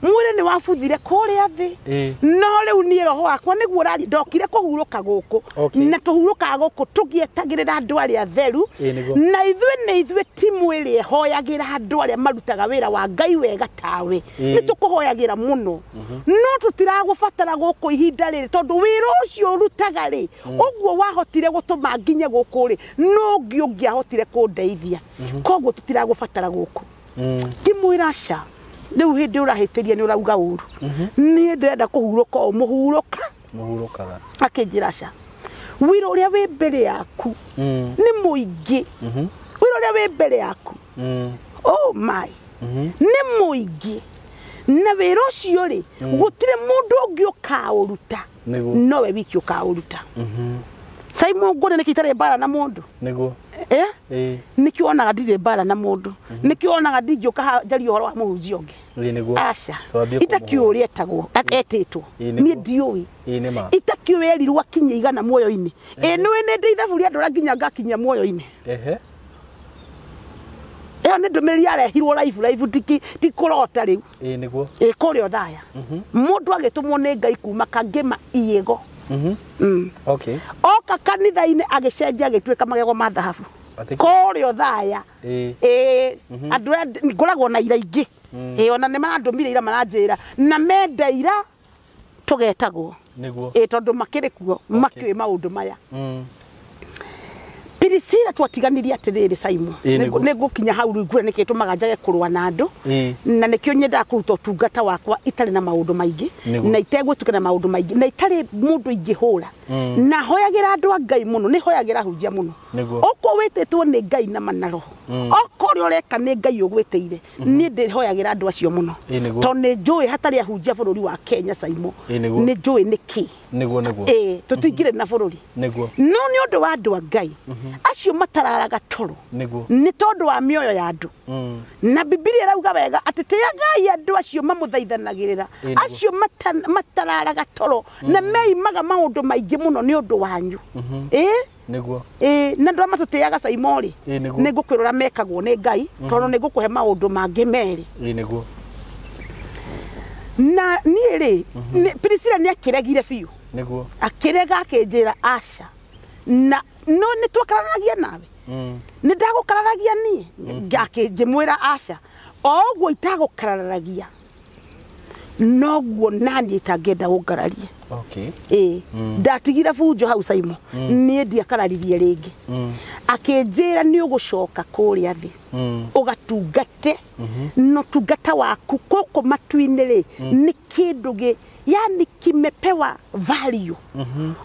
Speaker 1: Mwĩrĩ nĩ wabuthire kũrĩa thĩ. No rĩu niĩ roho wakwa nĩguo ũraria, ndokire kũhurũka gũkũ. Na tũhurũkaga gũkũ tũgĩetagĩrĩra andũ arĩa atheru. Na ithuĩ nĩ ithuĩ timu ĩrĩa ĩhoyagĩra andũ arĩa marutaga wĩra wa Ngai wega tawe. Nĩ tũkũhoyagĩra mũno. No tũtiragũbatara gũkũ ihinda rĩrĩ tondũ wĩra ũcio ũrutaga rĩ, ũguo wahotire gũtũma nginye gũkũ rĩ, no ũngĩ ũngĩahotire kũndeithia. Koguo tũtiragũbatara gũkũ. Ngĩmwĩra aca. Rĩu hĩndĩ ũrahĩtĩria nĩ ũrauga ũru. Niĩ ndĩrenda kũhurũka o mũhurũka.
Speaker 2: Mũhurũkaga.
Speaker 1: Akĩnjĩra aca. Wĩra ũrĩa wĩ mbere yaku nĩ mũingĩ. Wĩra ũrĩa wĩ mbere yaku. Oh my. Nĩ mũingĩ. Na wĩra ũcio rĩ, gũtirĩ mũndũ ũngĩ ũkaũruta. Nowe wiki ũkaũruta. Simon ngone nĩkĩ itarĩ mbara na mũndũ.
Speaker 2: Nĩguo.
Speaker 1: Eh? Nĩkĩo onaga ndirĩ mbara na mũndũ. Nĩkĩo onaga ndingĩũka njarie ũhoro wa mũhunjia ũngĩ.
Speaker 2: Nĩguo.
Speaker 1: Aca. Itakĩũĩ ũrĩa etagwo, etĩtwo. Niĩ ndiũĩ. Itakĩũĩ erirwo akinye igana muoyo-inĩ. Ĩ nĩũĩ nĩ ndĩ ithabu rĩa andũ nginya ngakinyia muoyo-inĩ.
Speaker 2: Ehe.
Speaker 1: Ĩyo nĩ ndũmĩrĩri yarehirwo live live ti kũrota rĩu.
Speaker 2: Ĩ nĩguo.
Speaker 1: Ĩ kũrĩa Othaya. Mũndũ agĩtũmwo nĩ Ngai kuma Kangĩma Iĩgo.
Speaker 2: Okay.
Speaker 1: Oka kanitha-inĩ agĩcenjia agĩtuĩka magego ma thahabu. Kũrĩa Othaya. Ĩĩ andũ aya ngoragwo na ira ingĩ. Ĩĩ ona nĩ marandũmire ira maranjĩra na menda ira tũgetagwo.
Speaker 2: Nĩguo.
Speaker 1: Ĩĩ tondũ makĩrĩ kuo makĩũĩ maũndũ maya. Priscilla twatiganirie atĩrĩrĩ Simon. Nĩngũkinya hau rĩu ngwĩre nĩkĩ gĩtũmaga njage kũrũa na andũ. Na nĩkĩo nyendaga kũruta ũtungata wakwa itarĩ na maũndũ maingĩ na itegwĩtukana maũndũ maingĩ na itarĩ mũndũ ingĩhũra. Na hoyagĩra andũ a Ngai mũno, nĩ hoyagĩra hunjia mũno. Okorwo wĩtĩtwo nĩ Ngai na mana roho. Okorwo ũrĩa ũreka nĩ Ngai ũgwĩtĩire. Niĩ ndĩhoyagĩra andũ acio mũno. Tondũ nĩ njũĩ hatarĩ ahunjia bũrũri wa Kenya Simon. Nĩ njũĩ nĩkĩ.
Speaker 2: Nĩguo nĩguo.
Speaker 1: Ĩĩ tũtingĩrĩ na bũrũri.
Speaker 2: Nĩguo.
Speaker 1: No nĩ ũndũ wa andũ a Ngai acio matararaga toro.
Speaker 2: Nĩguo.
Speaker 1: Nĩ tondũ wa mĩoyo ya andũ. Na Bibilia ĩrauga wega atĩ tĩagai andũ acio mamũthaithanagĩrĩra acio matararaga toro na meimaga maũndũ maingĩ mũno nĩ ũndũ wanyu. Ĩĩ
Speaker 2: Nĩguo.
Speaker 1: Ĩĩ na andũ arĩa matũtĩaga Simon rĩ
Speaker 2: Nĩguo.
Speaker 1: nĩ ngũkwĩra ũrĩa mekagwo nĩ Ngai tondũ nĩ ngũkũhe maũndũ mangĩ merĩ.
Speaker 2: Ĩĩ nĩguo.
Speaker 1: Na niĩ rĩ Priscilla nĩ akĩregire biũ.
Speaker 2: Nĩguo.
Speaker 1: Akĩrega akĩnjĩra aca. Na no nĩ twakararagia nawe. Nĩ ndagũkararagia niĩ. Ngĩmwĩra aca. O ũguo itagũkararagia noguo naniĩ itangĩenda gũngararie.
Speaker 2: Okay.
Speaker 1: Ĩĩ ndatigire bunjo hau Simon. Niĩ ndiakararirie rĩngĩ. Akĩnjĩra nĩ ũgũcoka kũrĩa thĩ. Ũgatungate. Na ũtungata waku gũkũ matu-inĩ rĩ nĩ kĩndũ gĩ yani kimepewa value.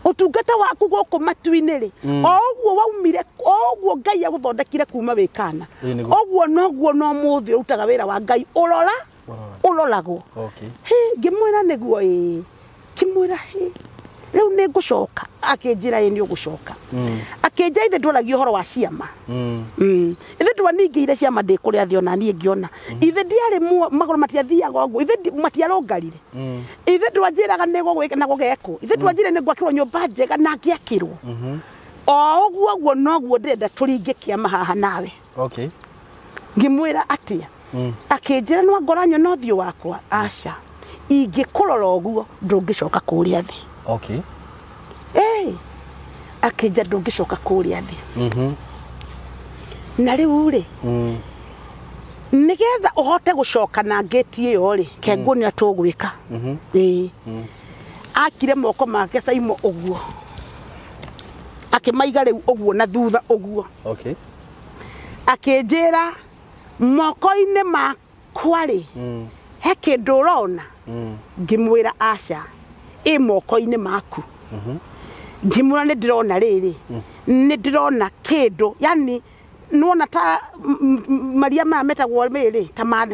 Speaker 1: Ũtungata waku gũkũ matu-inĩ rĩ o ũguo waumire o ũguo Ngai agũthondekire kuma wĩ kana ũguo noguo no mũthĩ ũrutaga wĩra wa Ngai ũrora ũroragwo.
Speaker 2: Okay.
Speaker 1: Hĩ ngĩmwĩra nĩguo ĩĩ ngĩmwĩra hĩ rĩu nĩ ngũcoka. Akĩnjĩra ĩĩ nĩ ũgũcoka. Akĩnjĩra ithe ndwaragia ũhoro wa ciama. Ithe ndwaningĩire ciama ndĩ kũrĩa thĩ ona niĩ ngĩona. Ithe ndiarĩ magũrũ matiathiaga ũguo. Ithe matiarũngarire. Ithe ndwanjĩraga nĩ gũgwĩka na gũgekwo. Ithe ndwanjĩra nĩ ngwakĩrwo nyũmba njega na ngĩakĩrwo. O ũguo ũguo noguo ndĩrenda tũringe kĩama haha nawe.
Speaker 2: Okay.
Speaker 1: Ngĩmwĩra atĩa? Akĩnjĩra no ngora nyona ũthiũ wakwa. Aca. Ingĩkũrora ũguo ndũngĩcoka kũrĩa thĩ.
Speaker 2: Okay.
Speaker 1: Ĩĩ. Akĩnjĩra ndũngĩcoka kũrĩa thĩ. Na rĩu rĩ nĩgetha ũhote gũcoka na ngĩti ĩyo rĩ kenguo nĩ atũgwĩka. Ĩĩ. Akire moko make Simon ũguo. Akĩmaiga rĩu ũguo na thutha ũguo.
Speaker 2: Okay.
Speaker 1: Akĩnjĩra moko-inĩ makwa rĩ he kĩndũ ũrona. Ngĩmwĩra aca ĩ moko-inĩ maku. Ngĩmwĩra nĩ ndĩrona rĩrĩ nĩ ndĩrona kĩndũ yani nĩwona ta maria maya metagwo rĩrĩ ta ma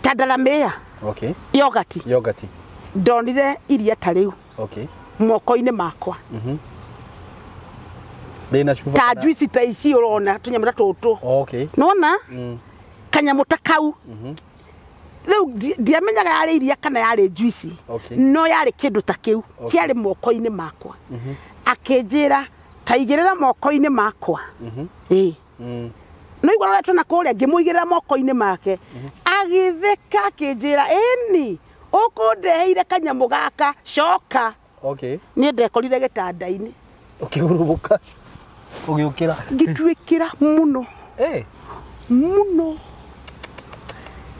Speaker 1: ta ndaramĩa.
Speaker 2: Okay.
Speaker 1: Yogati.
Speaker 2: Yogati.
Speaker 1: Ndonire iria ta rĩu.
Speaker 2: Okay.
Speaker 1: Moko-inĩ makwa.
Speaker 2: Rĩna cuba
Speaker 1: ta juice ta ici ũrona tũnyamũ ta tũtũ.
Speaker 2: Okay.
Speaker 1: Nĩwona kanyamũ ta kau. Rĩu ndiamenyaga yarĩ iria kana yarĩ juice.
Speaker 2: Okay.
Speaker 1: No yarĩ kĩndũ ta kĩu kĩarĩ moko-inĩ makwa. Akĩnjĩra taigĩrĩra moko-inĩ makwa. Ĩĩ. No igua roretwo na kũrĩa ngĩmũigĩrĩra moko-inĩ make. Agĩtheka akĩnjĩra ĩni ũkũndeheire kanyamũ gaka coka.
Speaker 2: Okay.
Speaker 1: Niĩ ndekorire gĩtanda-inĩ.
Speaker 2: Ũkĩhurumũka. Ũgĩũkĩra.
Speaker 1: Ngĩtuĩkĩra mũno. Mũno.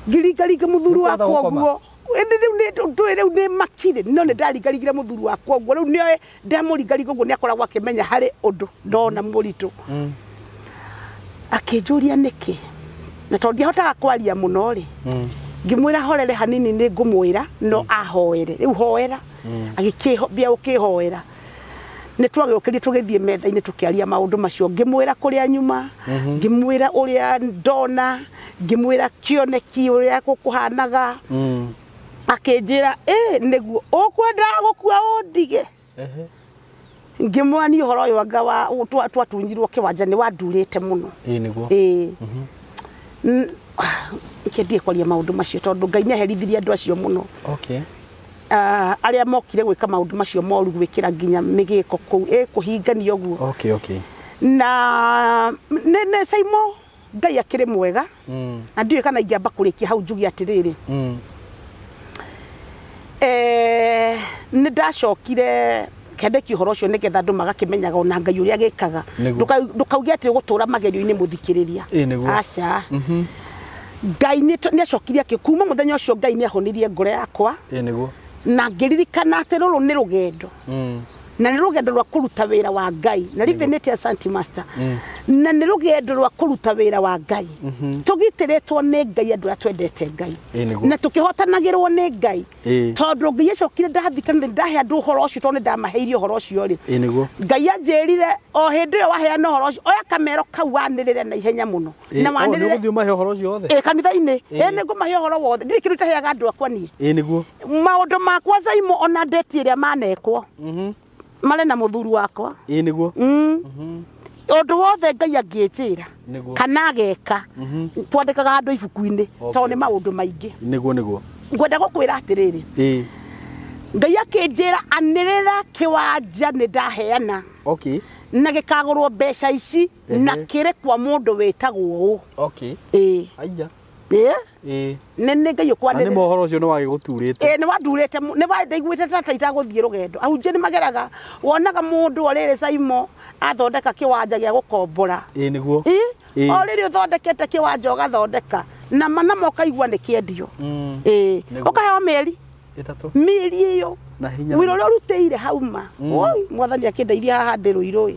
Speaker 1: Ngĩringaringa mũthuri wakwa ũguo. Ĩndĩ rĩu nĩ ndũĩ rĩu nĩ makire no nĩ ndaringaringire mũthuri wakwa ũguo rĩu nĩoĩ ndamũringaringa ũguo nĩ akoragwo akĩmenya harĩ ũndũ ndona mũritũ. Akĩnjũria nĩkĩ na tondũ ndiahotaga kwaria mũno rĩ ngĩmwĩra horere hanini nĩ ngũmwĩra no ahoere rĩu hoera agĩkĩambia gũkĩhoera. Nĩ twagĩũkĩrie tũgĩthiĩ metha-inĩ tũkĩaria maũndũ macio ngĩmwĩra kũrĩa nyuma ngĩmwĩra ũrĩa ndona ngĩmwĩra kĩoneki ũrĩa gũkũhanaga. Akĩnjĩra ĩ nĩguo ũkwendaga gũkua ũndige. Ngĩmwĩra niĩ ũhoro ũyũ anga wa twatunyirwo kĩwanja nĩ wandurĩte mũno.
Speaker 2: Ĩĩ nĩguo.
Speaker 1: Ĩĩ. Kĩndie kwaria maũndũ macio tondũ Ngai nĩaherithirie andũ acio mũno.
Speaker 2: Okay.
Speaker 1: Arĩa mokire gwĩka maũndũ macio moru gwĩkĩra nginya mĩgĩko kũu ĩkũhingania ũguo.
Speaker 2: Okay, okay.
Speaker 1: Na nĩ Simon Ngai akĩrĩ mwega. Na ndiũĩ kana ingĩamba kũrĩkia hau njuge atĩrĩrĩ. Nĩ ndacokire Kendeki ũhoro ũcio nĩgetha andũ magakĩmenyaga ona Ngai ũrĩa agĩkaga. Ndũkauge atĩ ũgũtũra magerio-inĩ mũthikĩrĩria. Aca. Ngai nĩ acokirie akĩ kuma mũthenya ũcio Ngai nĩ ahonirie ngoro yakwa. Na ngĩririkana atĩ rũrũ nĩ rũgendo. Na nĩ rũgendo rwa kũruta wĩra wa Ngai. Na rivenete Asante Master. Na nĩ rũgendo rwa kũruta wĩra wa Ngai. Tũgitĩrĩtwo nĩ Ngai andũ arĩa twendete Ngai. Na tũkĩhotanagĩrwo nĩ Ngai. Tondũ Ngai acokire ndathikana ndahe andũ ũhoro ũcio tondũ nĩ ndamaheirie ũhoro ũcio rĩ. Ngai anjĩrire o hĩndĩ ĩyo waheana ũhoro ũcio oya kamero kau wanĩrĩre na ihenya mũno.
Speaker 2: Na wanĩrĩre. Nĩ ũgũthiĩ ũmahe ũhoro ũcio wothe?
Speaker 1: Kanitha-inĩ. Nĩ ngũmahe ũhoro wothe. Ndirĩ kĩndũ itaheaga andũ akwa niĩ.
Speaker 2: Nĩguo.
Speaker 1: Maũndũ makwa Zaimo ona ndeti ĩrĩa manekwo. Mare na mũthuri wakwa.
Speaker 2: Nĩguo.
Speaker 1: Ũndũ wothe Ngai angĩnjĩra kana ageka twandĩkaga handũ ibuku-inĩ tondũ nĩ maũndũ maingĩ.
Speaker 2: Nĩguo nĩguo.
Speaker 1: Ngwenda gũkwĩra atĩrĩrĩ. Ngai akĩnjĩra anĩrĩra kĩwanja nĩ ndaheana.
Speaker 2: Okay.
Speaker 1: Na gĩkagũrwo mbeca ici na kĩrĩ kwa mũndũ wĩtagwo ũũ.
Speaker 2: Okay. Aya.
Speaker 1: Nĩ Ngai ũkwanĩrĩra.
Speaker 2: Na nĩ mohoro ũcio nĩ wagĩgũturĩte.
Speaker 1: Nĩ wandurĩte nĩ wandaiguĩte tata itagũthiĩ rũgendo. Ahunjia nĩ mageraga wonaga mũndũ o rĩrĩ Saimo athondeka kĩwanja gĩa gũkombora.
Speaker 2: Nĩguo.
Speaker 1: O rĩrĩ ũthondekete kĩwanja ũgathondeka na mana mokaigua nĩ kĩendio. Ũkaheo mĩeri
Speaker 2: 3.
Speaker 1: Mĩeri ĩyo
Speaker 2: na hinya.
Speaker 1: Wĩra ũrĩa ũrutĩire hauma. Oi mwathani akĩndeithia haha ndĩ rũirũ.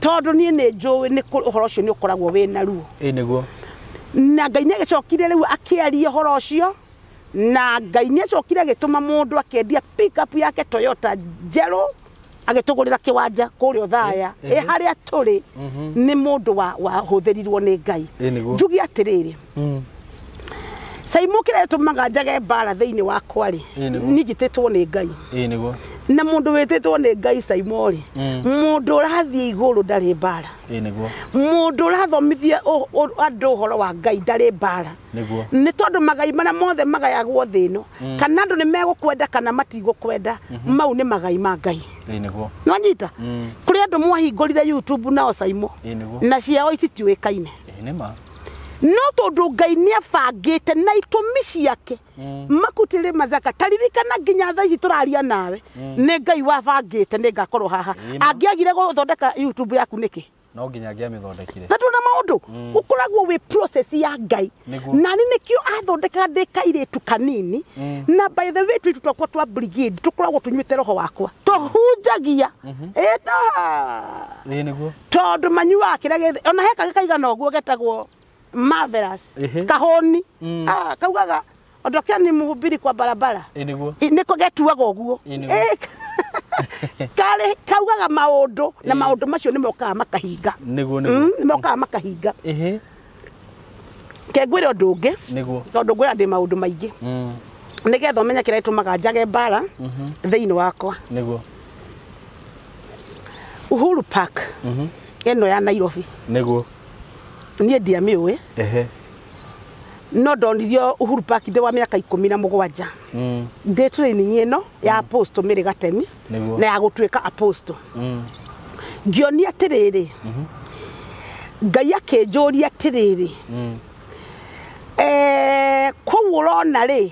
Speaker 1: Tondũ niĩ nĩ njũĩ nĩ ũhoro ũcio nĩ ũkoragwo wĩna ruo.
Speaker 2: Nĩguo.
Speaker 1: Na Ngai nĩ agĩcokire rĩu akĩaria ũhoro ũcio na Ngai nĩ acokire agĩtũma mũndũ akĩendia pick-up yake Toyota njerũ agĩtũgũrĩra kĩwanja kũrĩa Othaya. Harĩa tũrĩ nĩ mũndũ wahũthĩrirwo nĩ Ngai. Njuge atĩrĩrĩ. Saimo kĩrĩa gĩtũmaga njage mbara thĩinĩ wakwa rĩ niĩ njĩtĩtwo nĩ Ngai.
Speaker 2: Nĩguo.
Speaker 1: Na mũndũ wĩtĩtwo nĩ Ngai Saimo rĩ mũndũ ũrathiĩ igũrũ ndarĩ mbara.
Speaker 2: Nĩguo.
Speaker 1: Mũndũ ũrathomithia andũ ũhoro wa Ngai ndarĩ mbara.
Speaker 2: Nĩguo.
Speaker 1: Nĩ tondũ magai marĩa mothe magayagwo thĩ ĩno kana andũ nĩ megũkwenda kana matigũkwenda mau nĩ magai ma Ngai.
Speaker 2: Nĩguo.
Speaker 1: Nĩwanyita? Kũrĩ andũ mwahingũrire YouTube nao Saimo.
Speaker 2: Nĩguo.
Speaker 1: Na ciao ititiũĩkaine.
Speaker 2: Nĩ ma.
Speaker 1: No tondũ Ngai nĩ abangĩte na itũmi ciake makutĩrĩ mazaka taririkana nginya thaa ici tũraria nawe nĩ Ngai wabangĩte nĩ ngakorwo haha. Angĩagire gũthondeka YouTube yaku nĩkĩ?
Speaker 2: No nginya angĩamĩthondekire.
Speaker 1: Na ndona maũndũ ũkoragwo wĩ process ya Ngai. Na nĩ nĩkĩo athondekaga ndĩ kairĩtu kanini. Na by the way tũirĩtu twakwa twa brigade tũkoragwo tũnyuĩte roho wakwa tũhunjagia.
Speaker 2: Nĩguo.
Speaker 1: Tondũ manyuaga kĩrĩa gĩthĩ ona he kangĩ kaigana ũguo getagwo Marvelous. Kahoni. Kaugaga ondokea ni mhubiri kwa barabara.
Speaker 2: Nĩguo.
Speaker 1: Nĩko getuaga ũguo. Kare kaugaga maũndũ na maũndũ macio nĩ mokaga makahinga.
Speaker 2: Nĩguo nĩguo.
Speaker 1: Nĩ mokaga makahinga. Ke ngwĩre ũndũ ũngĩ.
Speaker 2: Nĩguo.
Speaker 1: Tondũ ngwĩra ndĩ maũndũ maingĩ. Nĩgetha ũmenye kĩrĩa gĩtũmaga njage mbara thĩinĩ wakwa.
Speaker 2: Nĩguo.
Speaker 1: Uhuru Park. Ĩno ya Nairobi.
Speaker 2: Nĩguo.
Speaker 1: Niĩ ndiamĩũĩ. No ndonirio Uhuru Park ndĩ wa mĩaka 17. Ndĩ training ĩno ya apostle Mary Gatemi. Na ya gũtuĩka apostle. Ngĩonia atĩrĩrĩ. Ngai akĩnjũria atĩrĩrĩ. Kũu ũrona rĩ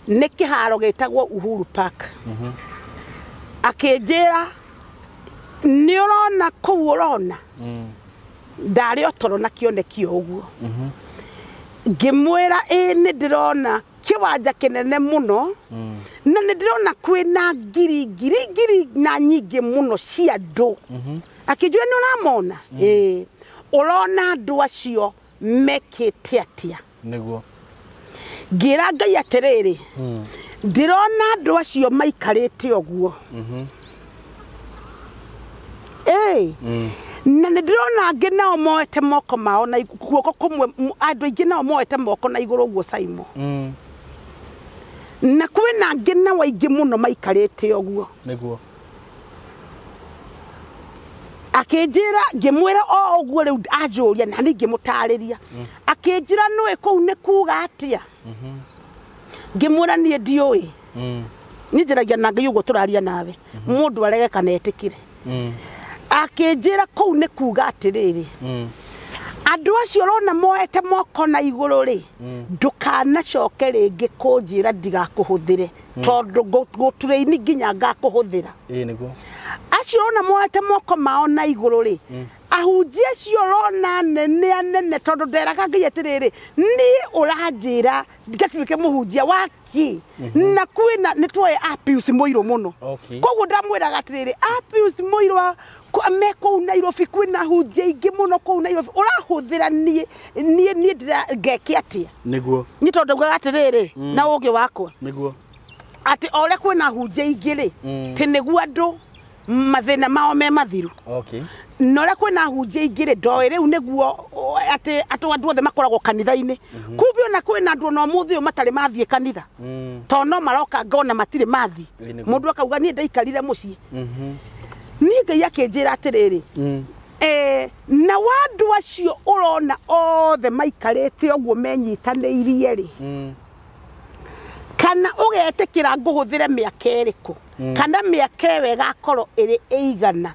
Speaker 1: nĩ kĩharo gĩtagwo Uhuru Park. Akĩnjĩra nĩ ũrona kũu ũrona. Ndarĩ o toro na kĩoneki o ũguo. Ngĩmwĩra ĩĩ nĩ ndĩrona kĩwanja kĩnene mũno na nĩ ndĩrona kwĩna ngiri ngiri ngiri na nyingĩ mũno cia andũ. Akĩnjũria nĩ ũramona? Ĩĩ. Ũrona andũ acio mekĩte atĩa?
Speaker 2: Nĩguo.
Speaker 1: Ngĩra Ngai atĩrĩrĩ, ndĩrona andũ acio maikarĩte ũguo. Na nĩ ndĩrona angĩ nao moete moko mao na guoko kũmwe andũ aingĩ nao moete moko na igũrũ ũguo Saimo. Na kwĩna angĩ nao aingĩ mũno maikarĩte ũguo.
Speaker 2: Nĩguo.
Speaker 1: Akĩnjĩra ngĩmwĩra o ũguo rĩu anjũria na niĩ ngĩmũtarĩria. Akĩnjĩra nĩũĩ kũu nĩ kuga atĩa? Ngĩmwĩra niĩ ndiũĩ. Niĩ njaragia na Ngai ũguo tũraria nawe. Mũndũ arege kana etĩkĩre. Akĩnjĩra kũu nĩ kuga atĩrĩrĩ. Andũ acio ũrona moete moko na igũrũ rĩ ndũkanacoke rĩngĩ kũnjĩra ndigakũhũthĩre tondũ gũturĩini nginya ngakũhũthĩra.
Speaker 2: Nĩguo.
Speaker 1: Acio ũrona moete moko mao na igũrũ rĩ, ahunjia acio ũrona nene anene, tondũ nderaga Ngai atĩrĩrĩ, niĩ ũranjĩra ngatuĩke mũhunjia waki na kwĩna nĩ tuoĩ Apius Mũirũ mũno. Koguo ndamwĩraga atĩrĩrĩ, Apius Mũirũ me kũu Nairobi, kwĩna ahunjia aingĩ mũno kũu Nairobi, ũrahũthĩra niĩ niĩ niĩ ndĩra ngeke atĩa?
Speaker 2: Nĩguo.
Speaker 1: Niĩ tondũ ndaugaga atĩrĩrĩ, na ũgĩ wakwa
Speaker 2: Nĩguo.
Speaker 1: atĩ o ũrĩa kwĩna ahunjia aingĩ rĩ, tĩ nĩguo andũ mathĩna mao me mathiru. Na ũrĩa kwĩna ahunjia aingĩ rĩ, ndoĩ rĩu nĩguo atĩ andũ othe makoragwo kanitha-inĩ. Kumbe ona kwĩna andũ ona ũmũthĩ ũyũ matarĩ mathiĩ kanitha, tondũ no maroka ngona matirĩ mathiĩ. Mũndũ akauga niĩ ndaikarire mũciĩ. Niĩ Ngai akĩnjĩra atĩrĩrĩ, na wa andũ acio ũrona othe maikarĩte ũguo menyitanĩirie rĩ, kana ũgetĩkĩra ngũhũthĩre mĩaka ĩrĩkũ, kana mĩaka ĩyo ĩgakorwo ĩrĩ ĩigana,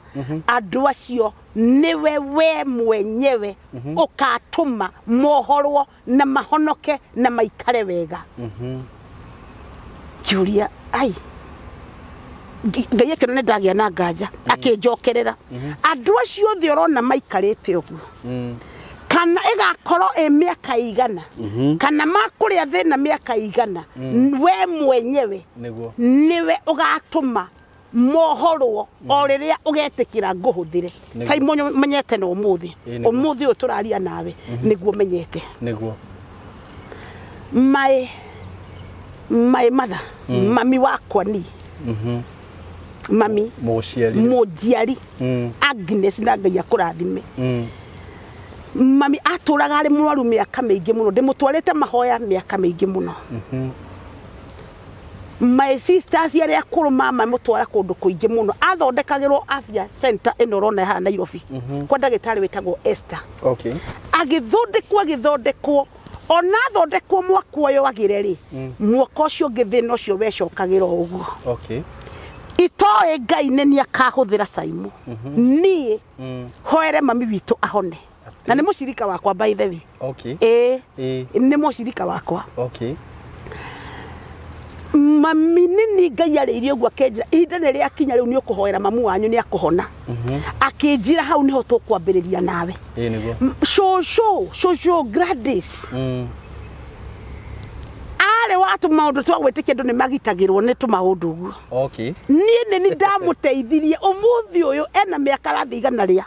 Speaker 1: andũ acio nĩwe we mwenyewe ũkatũma mohorwo na mahonoke na maikare wega. Kĩũria, ai Ngai akĩona nĩ ndagĩa na nganja, akĩnjokerera andũ acio othe ũrona maikarĩte ũguo, kana ĩgakorwo ĩ mĩaka igana, kana makũrĩa thĩna mĩaka igana, we mwenyewe
Speaker 2: Nĩguo.
Speaker 1: nĩwe ũgatũma mohorwo o rĩrĩa ũgetĩkĩra ngũhũthĩre. Simon menyete na ũmũthĩ, ũmũthĩ ũyũ tũraria nawe nĩguo menyete.
Speaker 2: Nĩguo.
Speaker 1: My mother, mami wakwa ni mami mũnjiari Agnes na Ngai akũrathime. Mami atũraga arĩ mũrwaru mĩaka mĩingĩ mũno, ndĩmũtwarĩte mahoya mĩaka mĩingĩ mũno. My sisters arĩa akũrũ mama mũtwara kũndũ kũingĩ mũno, athondekagĩrwo afya center ĩno ũrona haha Nairobi, kwa ndagĩtarĩ wĩtagwo Esther. Agĩthondekwo agĩthondekwo, ona athondekwo mwaka ũyũ agĩre rĩ, mwaka ũcio ũngĩ thĩna ũcio wecokagĩra o ũguo. Itoĩ Ngai nĩ nĩ akahũthĩra Simon, niĩ hoere mami witũ ahone. Na nĩ mũcirika wakwa by the way. Nĩ mũcirika wakwa. Mami nĩ Ngai arĩirie ũguo akĩnjĩra ihinda nĩ rĩakinya rĩu nĩ ũkũhoera mamu wanyu nĩ akũhona. Akĩnjĩra hau nĩho tũkwambĩrĩria nawe. Cũcũ, cũcũ Gladys. Arĩ wa tũmaũndũ twa gwĩtĩkia andũ nĩ magitagĩrwo nĩ tũmaũndũ ũguo. Niĩ nĩ nĩ ndamũteithirie ũmũthĩ ũyũ ena mĩaka rathiĩ igana rĩa.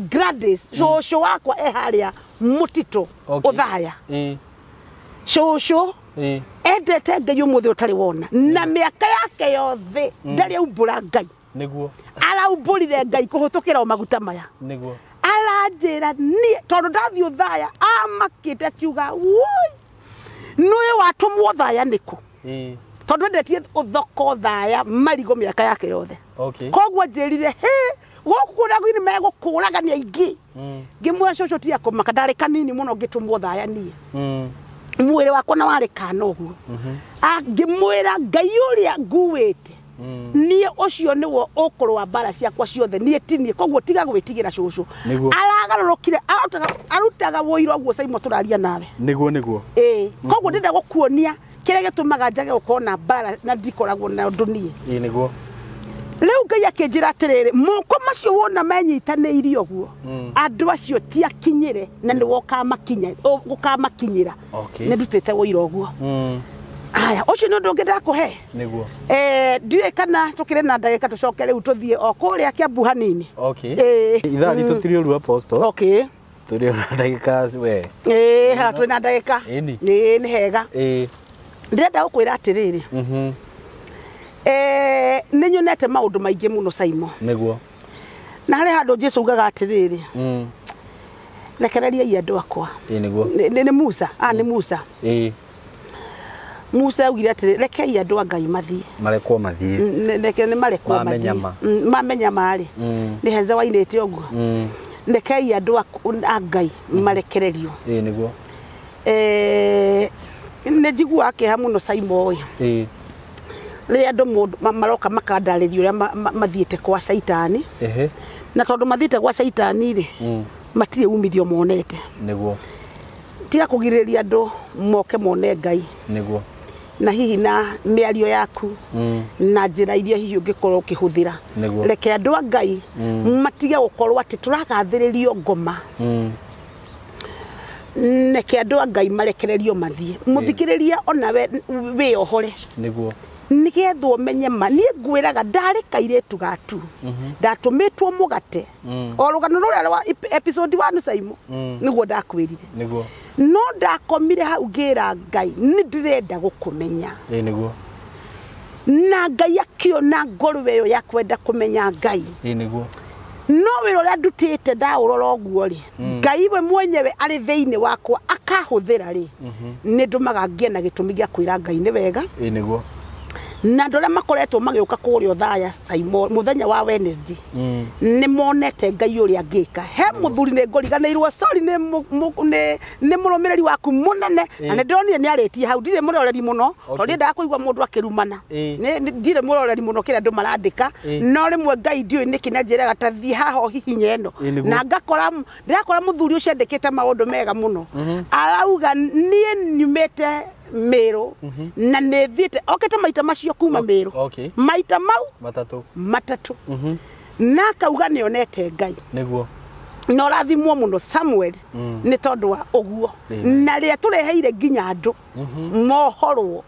Speaker 1: Gladys, cũcũ wakwa e harĩa mũtitũ Othaya. Cũcũ endete Ngai ũmũthĩ ũtarĩ wona, na mĩaka yake yothe ndarĩ aumbũra Ngai.
Speaker 2: Nĩguo.
Speaker 1: Araumbũrire Ngai kũhĩtũkĩra o maguta maya.
Speaker 2: Nĩguo.
Speaker 1: Aranjĩra niĩ tondũ ndathiĩ Othaya amakĩte akiuga woi nĩwe watũmwo Othaya nĩkũ? Tondũ endetie ũthoko Othaya marigũ mĩaka yake yothe. Koguo njĩrire hĩ gũkũ kũragwo-inĩ megũkũraga nĩ aingĩ. Ngĩmwĩra cũcũ tiga kũmaka, ndarĩ kanini mũno ngĩtũmwo Othaya niĩ. Mwĩrĩ wakwa na warĩ kana ũguo. Ngĩmwĩra Ngai ũrĩa nguĩte niĩ ũcio nĩwe ũkũrũa mbara ciakwa ciothe, niĩ ti niĩ, koguo tiga gwĩtigĩra cũcũ. Aragarũrũkire, arutaga wũira ũguo Simon tũraria nawe.
Speaker 2: Nĩguo nĩguo.
Speaker 1: Koguo ndĩrenda gũkuonia kĩrĩa gĩtũmaga njage gũkorwo na mbara na ndikoragwo na ũndũ niĩ.
Speaker 2: Nĩguo.
Speaker 1: Rĩu Ngai akĩnjĩra atĩrĩrĩ, moko macio wona menyitanĩirie ũguo, andũ acio ti akinyĩre na nĩwe ũkamakinyĩra. Nĩ ndutĩte wũira ũguo. Aya, ũcio nĩ ũndũ ũngĩ ndakũhe.
Speaker 2: Nĩguo.
Speaker 1: Ndiũĩ kana tũkĩrĩ na ndagĩka tũcoke rĩu tũthiĩ o kũrĩa Kiambu hanini.
Speaker 2: Ithaa ritũ tiri ũru Apostle. Tũrĩ na ndagĩka we.
Speaker 1: Haha twĩ na ndagĩka. Nĩ hega. Ndĩrenda gũkwĩra atĩrĩrĩ. Nĩ nyonete maũndũ maingĩ mũno Simon.
Speaker 2: Nĩguo.
Speaker 1: Na harĩ handũ Jesũ augaga atĩrĩrĩ, rekereriai andũ akwa.
Speaker 2: Nĩguo.
Speaker 1: Nĩ Musa, nĩ Musa. Musa augire atĩrĩ, rekei andũ a Ngai mathiĩ.
Speaker 2: Marekwo mathiĩ.
Speaker 1: Reke nĩ marekwo mathiĩ. Mamenya marĩ. Nĩ heza wainĩte ũguo. Rekei andũ a Ngai marekererio.
Speaker 2: Nĩguo.
Speaker 1: Nĩ njiguaga kĩeha mũno Simon ũyũ. Rĩrĩa andũ maroka makandarĩria ũrĩa mathiĩte kwa caitani. Na tondũ mathiĩte gwa caitani rĩ, matirĩ umithio monete.
Speaker 2: Nĩguo.
Speaker 1: Tiga kũgirĩrĩria andũ moke mone Ngai.
Speaker 2: Nĩguo.
Speaker 1: Na hihi na mĩario yaku na njĩra iria hihi ũngĩkorwo ũkĩhũthĩra. Reke andũ a Ngai matige gũkorwo atĩ tũragathĩrĩrio ngoma. Neke andũ a Ngai marekererio mathiĩ. Mũthikĩrĩria onawe wĩohore.
Speaker 2: Nĩguo.
Speaker 1: Nĩgetha ũmenye ma niĩ ngwĩraga ndarĩ kairĩtu gatu. Ndatũmĩtwo mũgate. O rũgano rũrĩa rwa episode 1 Saimo. Nĩguo ndakwĩrire.
Speaker 2: Nĩguo.
Speaker 1: No ndakomire hau ngĩra Ngai nĩ ndĩrenda gũkũmenya.
Speaker 2: Nĩguo.
Speaker 1: Na Ngai akĩona ngoro ĩyo ya kwenda kũmenya Ngai.
Speaker 2: Nĩguo.
Speaker 1: No wĩra ũrĩa ndutĩte ndaũrora ũguo rĩ, Ngai we mwenyewe arĩ thĩinĩ wakwa akahũthĩra rĩ, nĩ ndũmaga ngĩe na gĩtũmi gĩa kwĩra Ngai nĩ wega.
Speaker 2: Nĩguo.
Speaker 1: Na andũ arĩa makoretwo magĩũka kũrĩa Othaya Saimo mũthenya wa Wednesday nĩ monete Ngai ũrĩa angĩka. He mũthuri nĩ ngũriganĩirwo, sorry, nĩ mũrũmĩrĩri waku mũnene na nĩ ndĩronire nĩ arĩtie hau, ndirĩ mũroreri mũno tondũ ndiendaga kũigua mũndũ akĩrumana. Ndirĩ mũroreri mũno kĩrĩa andũ marandĩka, no rĩmwe Ngai ndiũĩ nĩkĩ nĩ anjĩraga ta thiĩ haha ũhihinye ĩno, na ngakora ndĩrakora mũthuri ũcio andĩkĩte maũndũ mega mũno. Arauga niĩ nyumĩte Meru na nĩ thiĩte okĩte maita macio kuma Meru. Maita mau matatũ. Na akauga nĩ onete Ngai.
Speaker 2: Nĩguo.
Speaker 1: Na ũrathimwo mũno Samuel nĩ tondũ wa ũguo. Na rĩrĩa tũreheire nginya andũ mohorwo.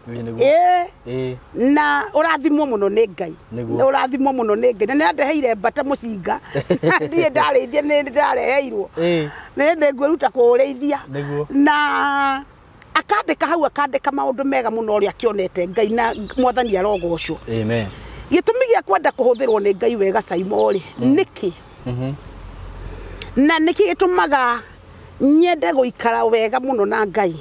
Speaker 1: Na ũrathimwo mũno nĩ Ngai. Ũrathimwo mũno nĩ Ngai. Na nĩ andeheire mbata mũcinga. Ndiĩ ndarĩithia nĩ ndareheirwo. Nĩ ngwĩruta kũũrĩithia. Na akandĩka hau akandĩka maũndũ mega mũno ũrĩa akĩonete Ngai na mwathani arogocwo.
Speaker 2: Amen.
Speaker 1: Gĩtũmi gĩa kwenda kũhũthĩrwo nĩ Ngai wega Saimo rĩ, nĩkĩ? Na nĩkĩ gĩtũmaga nyende gũikara wega mũno na Ngai?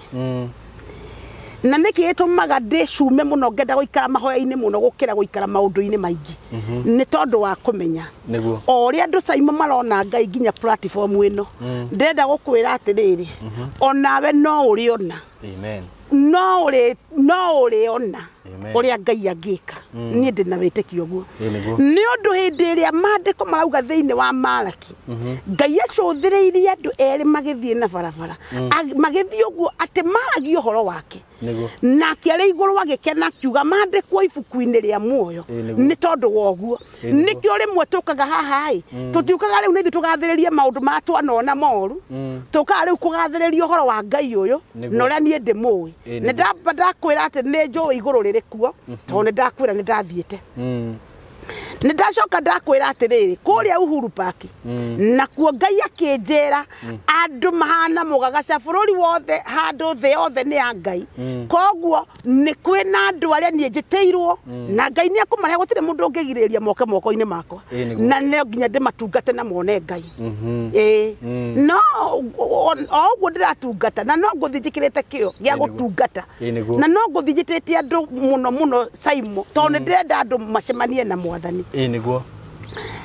Speaker 1: Na nĩkĩ gĩtũmaga ndĩcume mũno ngenda gũikara mahoya-inĩ mũno gũkĩra gũikara maũndũ-inĩ maingĩ? Nĩ tondũ wa kũmenya.
Speaker 2: Nĩguo.
Speaker 1: O ũrĩa andũ Saimo marona Ngai nginya platform ĩno, ndĩrenda gũkwĩra atĩrĩrĩ, onawe no ũrĩona.
Speaker 2: Amen.
Speaker 1: No ũrĩona ũrĩa Ngai angĩka. Niĩ ndĩ na wĩtĩkio ũguo. Nĩ ũndũ hĩndĩ ĩrĩa maandĩko marauga thĩinĩ wa Malaki, Ngai acũthĩrĩirie andũ erĩ magĩthiĩ na barabara, magĩthiĩ ũguo atĩ maragia ũhoro wake. Na akĩarĩ igũrũ agĩkena akiuga maandĩkwo ibuku-inĩ rĩa muoyo. Nĩ tondũ wa ũguo. Nĩkĩo rĩmwe tũkaga haha ĩ, tũtiũkaga rĩu nĩ ithuĩ tũgathĩrĩrie maũndũ marĩa twanona moru. Tũkaga rĩu kũgathĩrĩria ũhoro wa Ngai ũyũ na ũrĩa niĩ ndĩmũĩ. Nĩ ndamba ndakwĩra atĩ nĩ njũĩ igũrũ rĩrĩ kuo, tondũ nĩ ndakwĩra nĩ ndathiĩte. Nĩ ndacoka ndakwĩra atĩrĩrĩ, kũrĩa Uhuru Park nakuo Ngai akĩnjĩra andũ mahana mũgagaca bũrũri wothe, handũ thĩ yothe nĩ ya Ngai. Koguo nĩ kwĩna andũ arĩa niĩ njĩtĩirwo na Ngai nĩ ekũmarehe, gũtirĩ mũndũ ũngĩgirĩrĩria moke moko-inĩ makwa, na no nginya ndĩmatungate na mone Ngai. No o ũguo ndĩratungata na no ngũthiĩ njĩkĩrĩte kĩo gĩa gũtungata, na no ngũthiĩ njĩtĩte andũ mũno mũno Saimo, tondũ nĩ ndĩrenda andũ macemanie na mwathani.
Speaker 2: Nĩguo.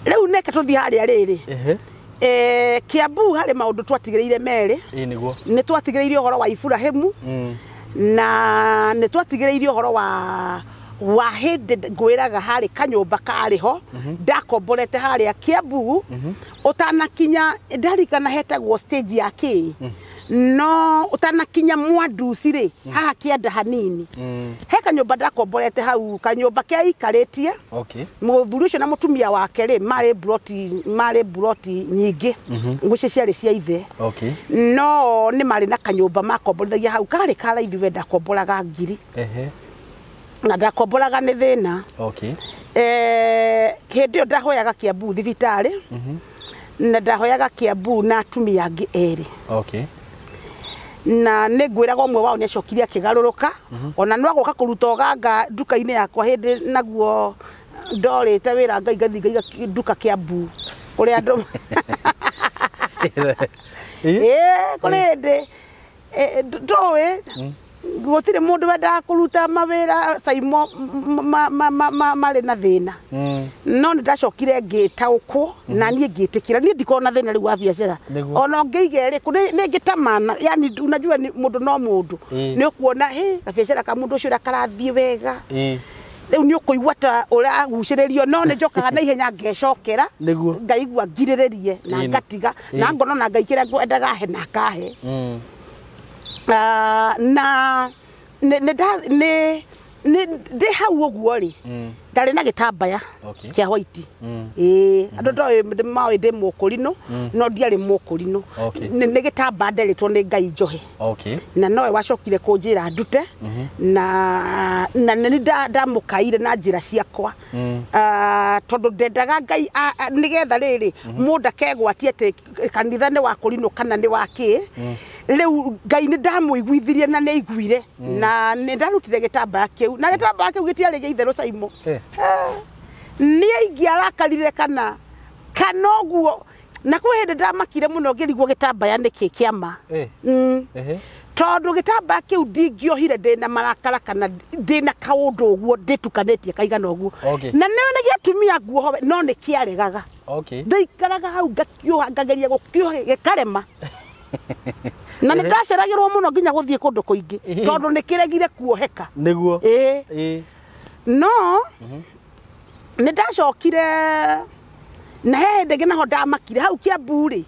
Speaker 1: Rĩu neke tũthiĩ harĩa rĩrĩ. Kiambu harĩ maũndũ twatigĩrĩire merĩ.
Speaker 2: Nĩguo.
Speaker 1: Nĩ twatigĩrĩire ũhoro wa Iburahĩmu na nĩ twatigĩrĩire ũhoro wa hĩndĩ ngwĩraga harĩ kanyũmba karĩ ho ndakomborete harĩa Kiambu ũtanakinya, ndarikana hetagwo stage ya kĩ, no ũtanakinya Mwanduci rĩ, haha kĩanda hanini he kanyũmba ndakomborete hau, kanyũmba keikarĩtie. Mũthuri ũcio na mũtumia wake rĩ, marĩ buroti nyingĩ, ngũci ciarĩ cia ithe. No nĩ marĩ na kanyũmba makomborithagia hau, karĩ ka raithi we ndakomboraga 1000. Na ndakomboraga nĩ thĩna. Hĩndĩ ĩyo ndahoyaga Kiambu thibitarĩ, na ndahoyaga Kiambu na atumia angĩ erĩ. Na nĩ ngwĩraga ũmwe wao nĩ acokire akĩgarũrũka, ona no agoka kũruta ũganga nduka-inĩ yakwa hĩndĩ naguo ndorĩte wĩra Ngai ngathiĩ ngaiga nduka Kiambu kũrĩa andũ kũrĩ hĩndĩ ndũĩ gũtirĩ mũndũ wendaga kũruta mawĩra Saimo marĩ na thĩna. No nĩ ndacokire ngĩtaũkwo na niĩ ngĩtĩkĩra, niĩ ndikoragwo na thĩna rĩu wa biacara. Ona ũngĩiga ĩrĩkũ nĩ ngĩtamana, yani unajua mũndũ no mũndũ, nĩ ũkuona gabiacara ka mũndũ ũcio ũrĩa karathiĩ wega, rĩu nĩ ũkũigua ta ũragucĩrĩrio, no nĩ njokaga na ihenya ngecokera, ngaigua ngirĩrĩrie na ngatiga na ngona na Ngai kĩrĩa ngwendaga he na akahe. Na nĩ Ndĩ hau ũguo rĩ ndarĩ na gĩtambaya kĩa white. Ĩĩ andũ ndoĩ maoĩ ndĩ mũkũrinũ no ndiarĩ mũkũrinũ. Nĩ gĩtambaya nderĩtwo nĩ Ngai njohe. Na nowe wacokire kũnjĩra ndute na nĩ ndamũkaire na njĩra ciakwa tondũ ndendaga Ngai nĩgetha rĩrĩ mũndũ akegwatie atĩ kanitha nĩ wa kũrinũ kana nĩ wa kĩ. Rĩu Ngai nĩ ndamũiguithirie na nĩ aiguire na nĩ ndarutire gĩtambaya kĩu na gĩtambaya kĩu gĩtiarĩ gĩa itherũ Saimo. Nĩ ingĩarakarire kana ũguo na kwĩ hĩndĩ ndamakire mũno ngĩrigwo gĩtambaya nĩkĩ kĩa ma. Tondũ gĩtambaya kĩu ndingĩohire ndĩna marakara kana ndĩna kaũndũ ũguo ndĩtukanĩtie kaigana ũguo. Na nĩwe nĩ gĩatumia nguoho no nĩ kĩaregaga. Ndaikaraga hau ngakĩoha ngageria gũkĩoha gĩkarema. Na nĩ ndaceragĩrwo mũno nginya gũthiĩ kũndũ kũingĩ tondũ nĩ kĩregire kuoheka.
Speaker 2: Nĩguo.
Speaker 1: Ĩĩ. No nĩ ndacokire na he hĩndĩ ĩngĩ naho ndamakire hau Kiambu rĩ.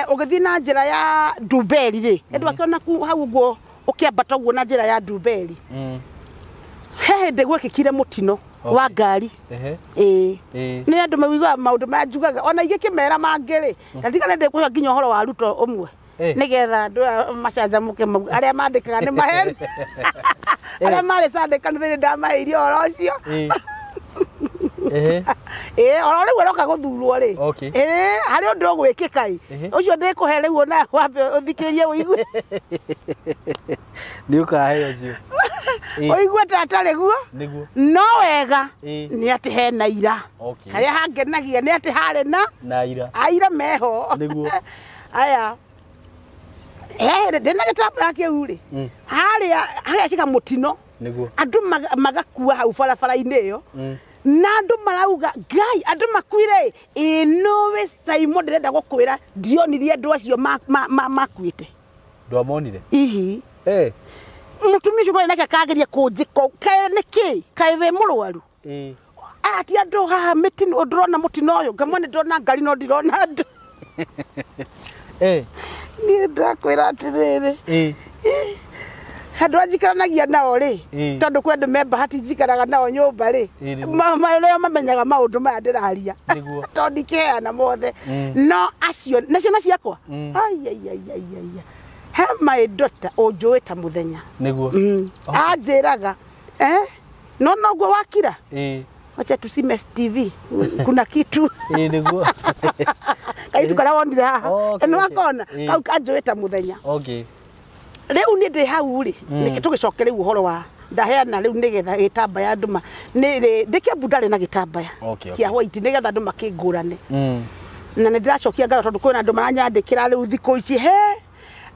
Speaker 1: Ũgĩthiĩ na njĩra ya Ndumberi rĩ andũ akĩona hau ũguo ũkĩambata ũguo na njĩra ya Ndumberi. He hĩndĩ gwekĩkire mũtino wa ngari. Ĩĩ. Nĩ andũ maiguaga maũndũ maya njugaga ona ingĩkĩmera mangĩ rĩ na tiga nĩ ndĩkũhe nginya ũhoro wa Ruto ũmwe nĩgetha andũ aya macanjamũke arĩa mandĩkaga nĩ maheni arĩa marĩ Sunday kanitha-inĩ ndamaheirie ũhoro ũcio. Ĩĩ oro rĩu aroka gũthurwo rĩ. Ĩĩ harĩ ũndũ ũgwĩkĩka ĩ ũcio ndĩkũhe rĩu ona wambe ũthikĩrĩrie ũigue.
Speaker 2: Nĩ ũkahe ũcio.
Speaker 1: Ũigue ta atarĩ guo.
Speaker 2: Nĩguo.
Speaker 1: No wega nĩ atĩ hena ira. Harĩa hangenagia nĩ atĩ harĩ na
Speaker 2: aira.
Speaker 1: Aira meho.
Speaker 2: Nĩguo.
Speaker 1: Aya. Ndĩna gĩtambaya kĩu rĩ harĩa hagekĩka mũtino.
Speaker 2: Nĩguo.
Speaker 1: Andũ magakua hau barabara-inĩ ĩyo. Na andũ marauga Ngai andũ makuire ĩ nowe Saimo ndĩrenda gũkwĩra ndionirie andũ acio makuĩte.
Speaker 2: Ndwamonire?
Speaker 1: Ihi. Mũtumia ũcio kwarĩ nake akageria kũnjĩka kaĩ nĩkĩ kaĩ wĩ mũrwaru. Aya ti andũ haha mĩtino ndĩrona mũtino ũyũ ngamwe nĩ ndĩrona ngari no ndirona andũ. Niĩ ndakwĩra atĩrĩrĩ andũ a njikaranagia nao rĩ tondũ kwĩ andũ me bahati njikaraga nao nyũmba rĩ marĩa mamenyaga maũndũ maya ndĩraria tondũ ndikĩheana mothe no acio na ciana ciakwa aiaiaiaia he my daughter ũnjũĩ ta mũthenya.
Speaker 2: Nĩguo.
Speaker 1: Anjĩraga no noguo wakira wacha tusime TV kuna kitu.
Speaker 2: Nĩguo.
Speaker 1: Kaitu karĩa wonire haha ĩno akona kau kanjũĩ ta mũthenya. Rĩu nĩ ndĩ hau rĩ nĩkĩ tũgĩcoke rĩu ũhoro wa ndaheana rĩu nĩgetha gĩtambaya andũ nĩ ndĩ Kiambu ndarĩ na gĩtambaya kĩa white nĩgetha andũ makĩngũrane. Na nĩ ndĩracokia ngatho tondũ kwĩna andũ maranyandĩkĩra rĩu thikũ ici he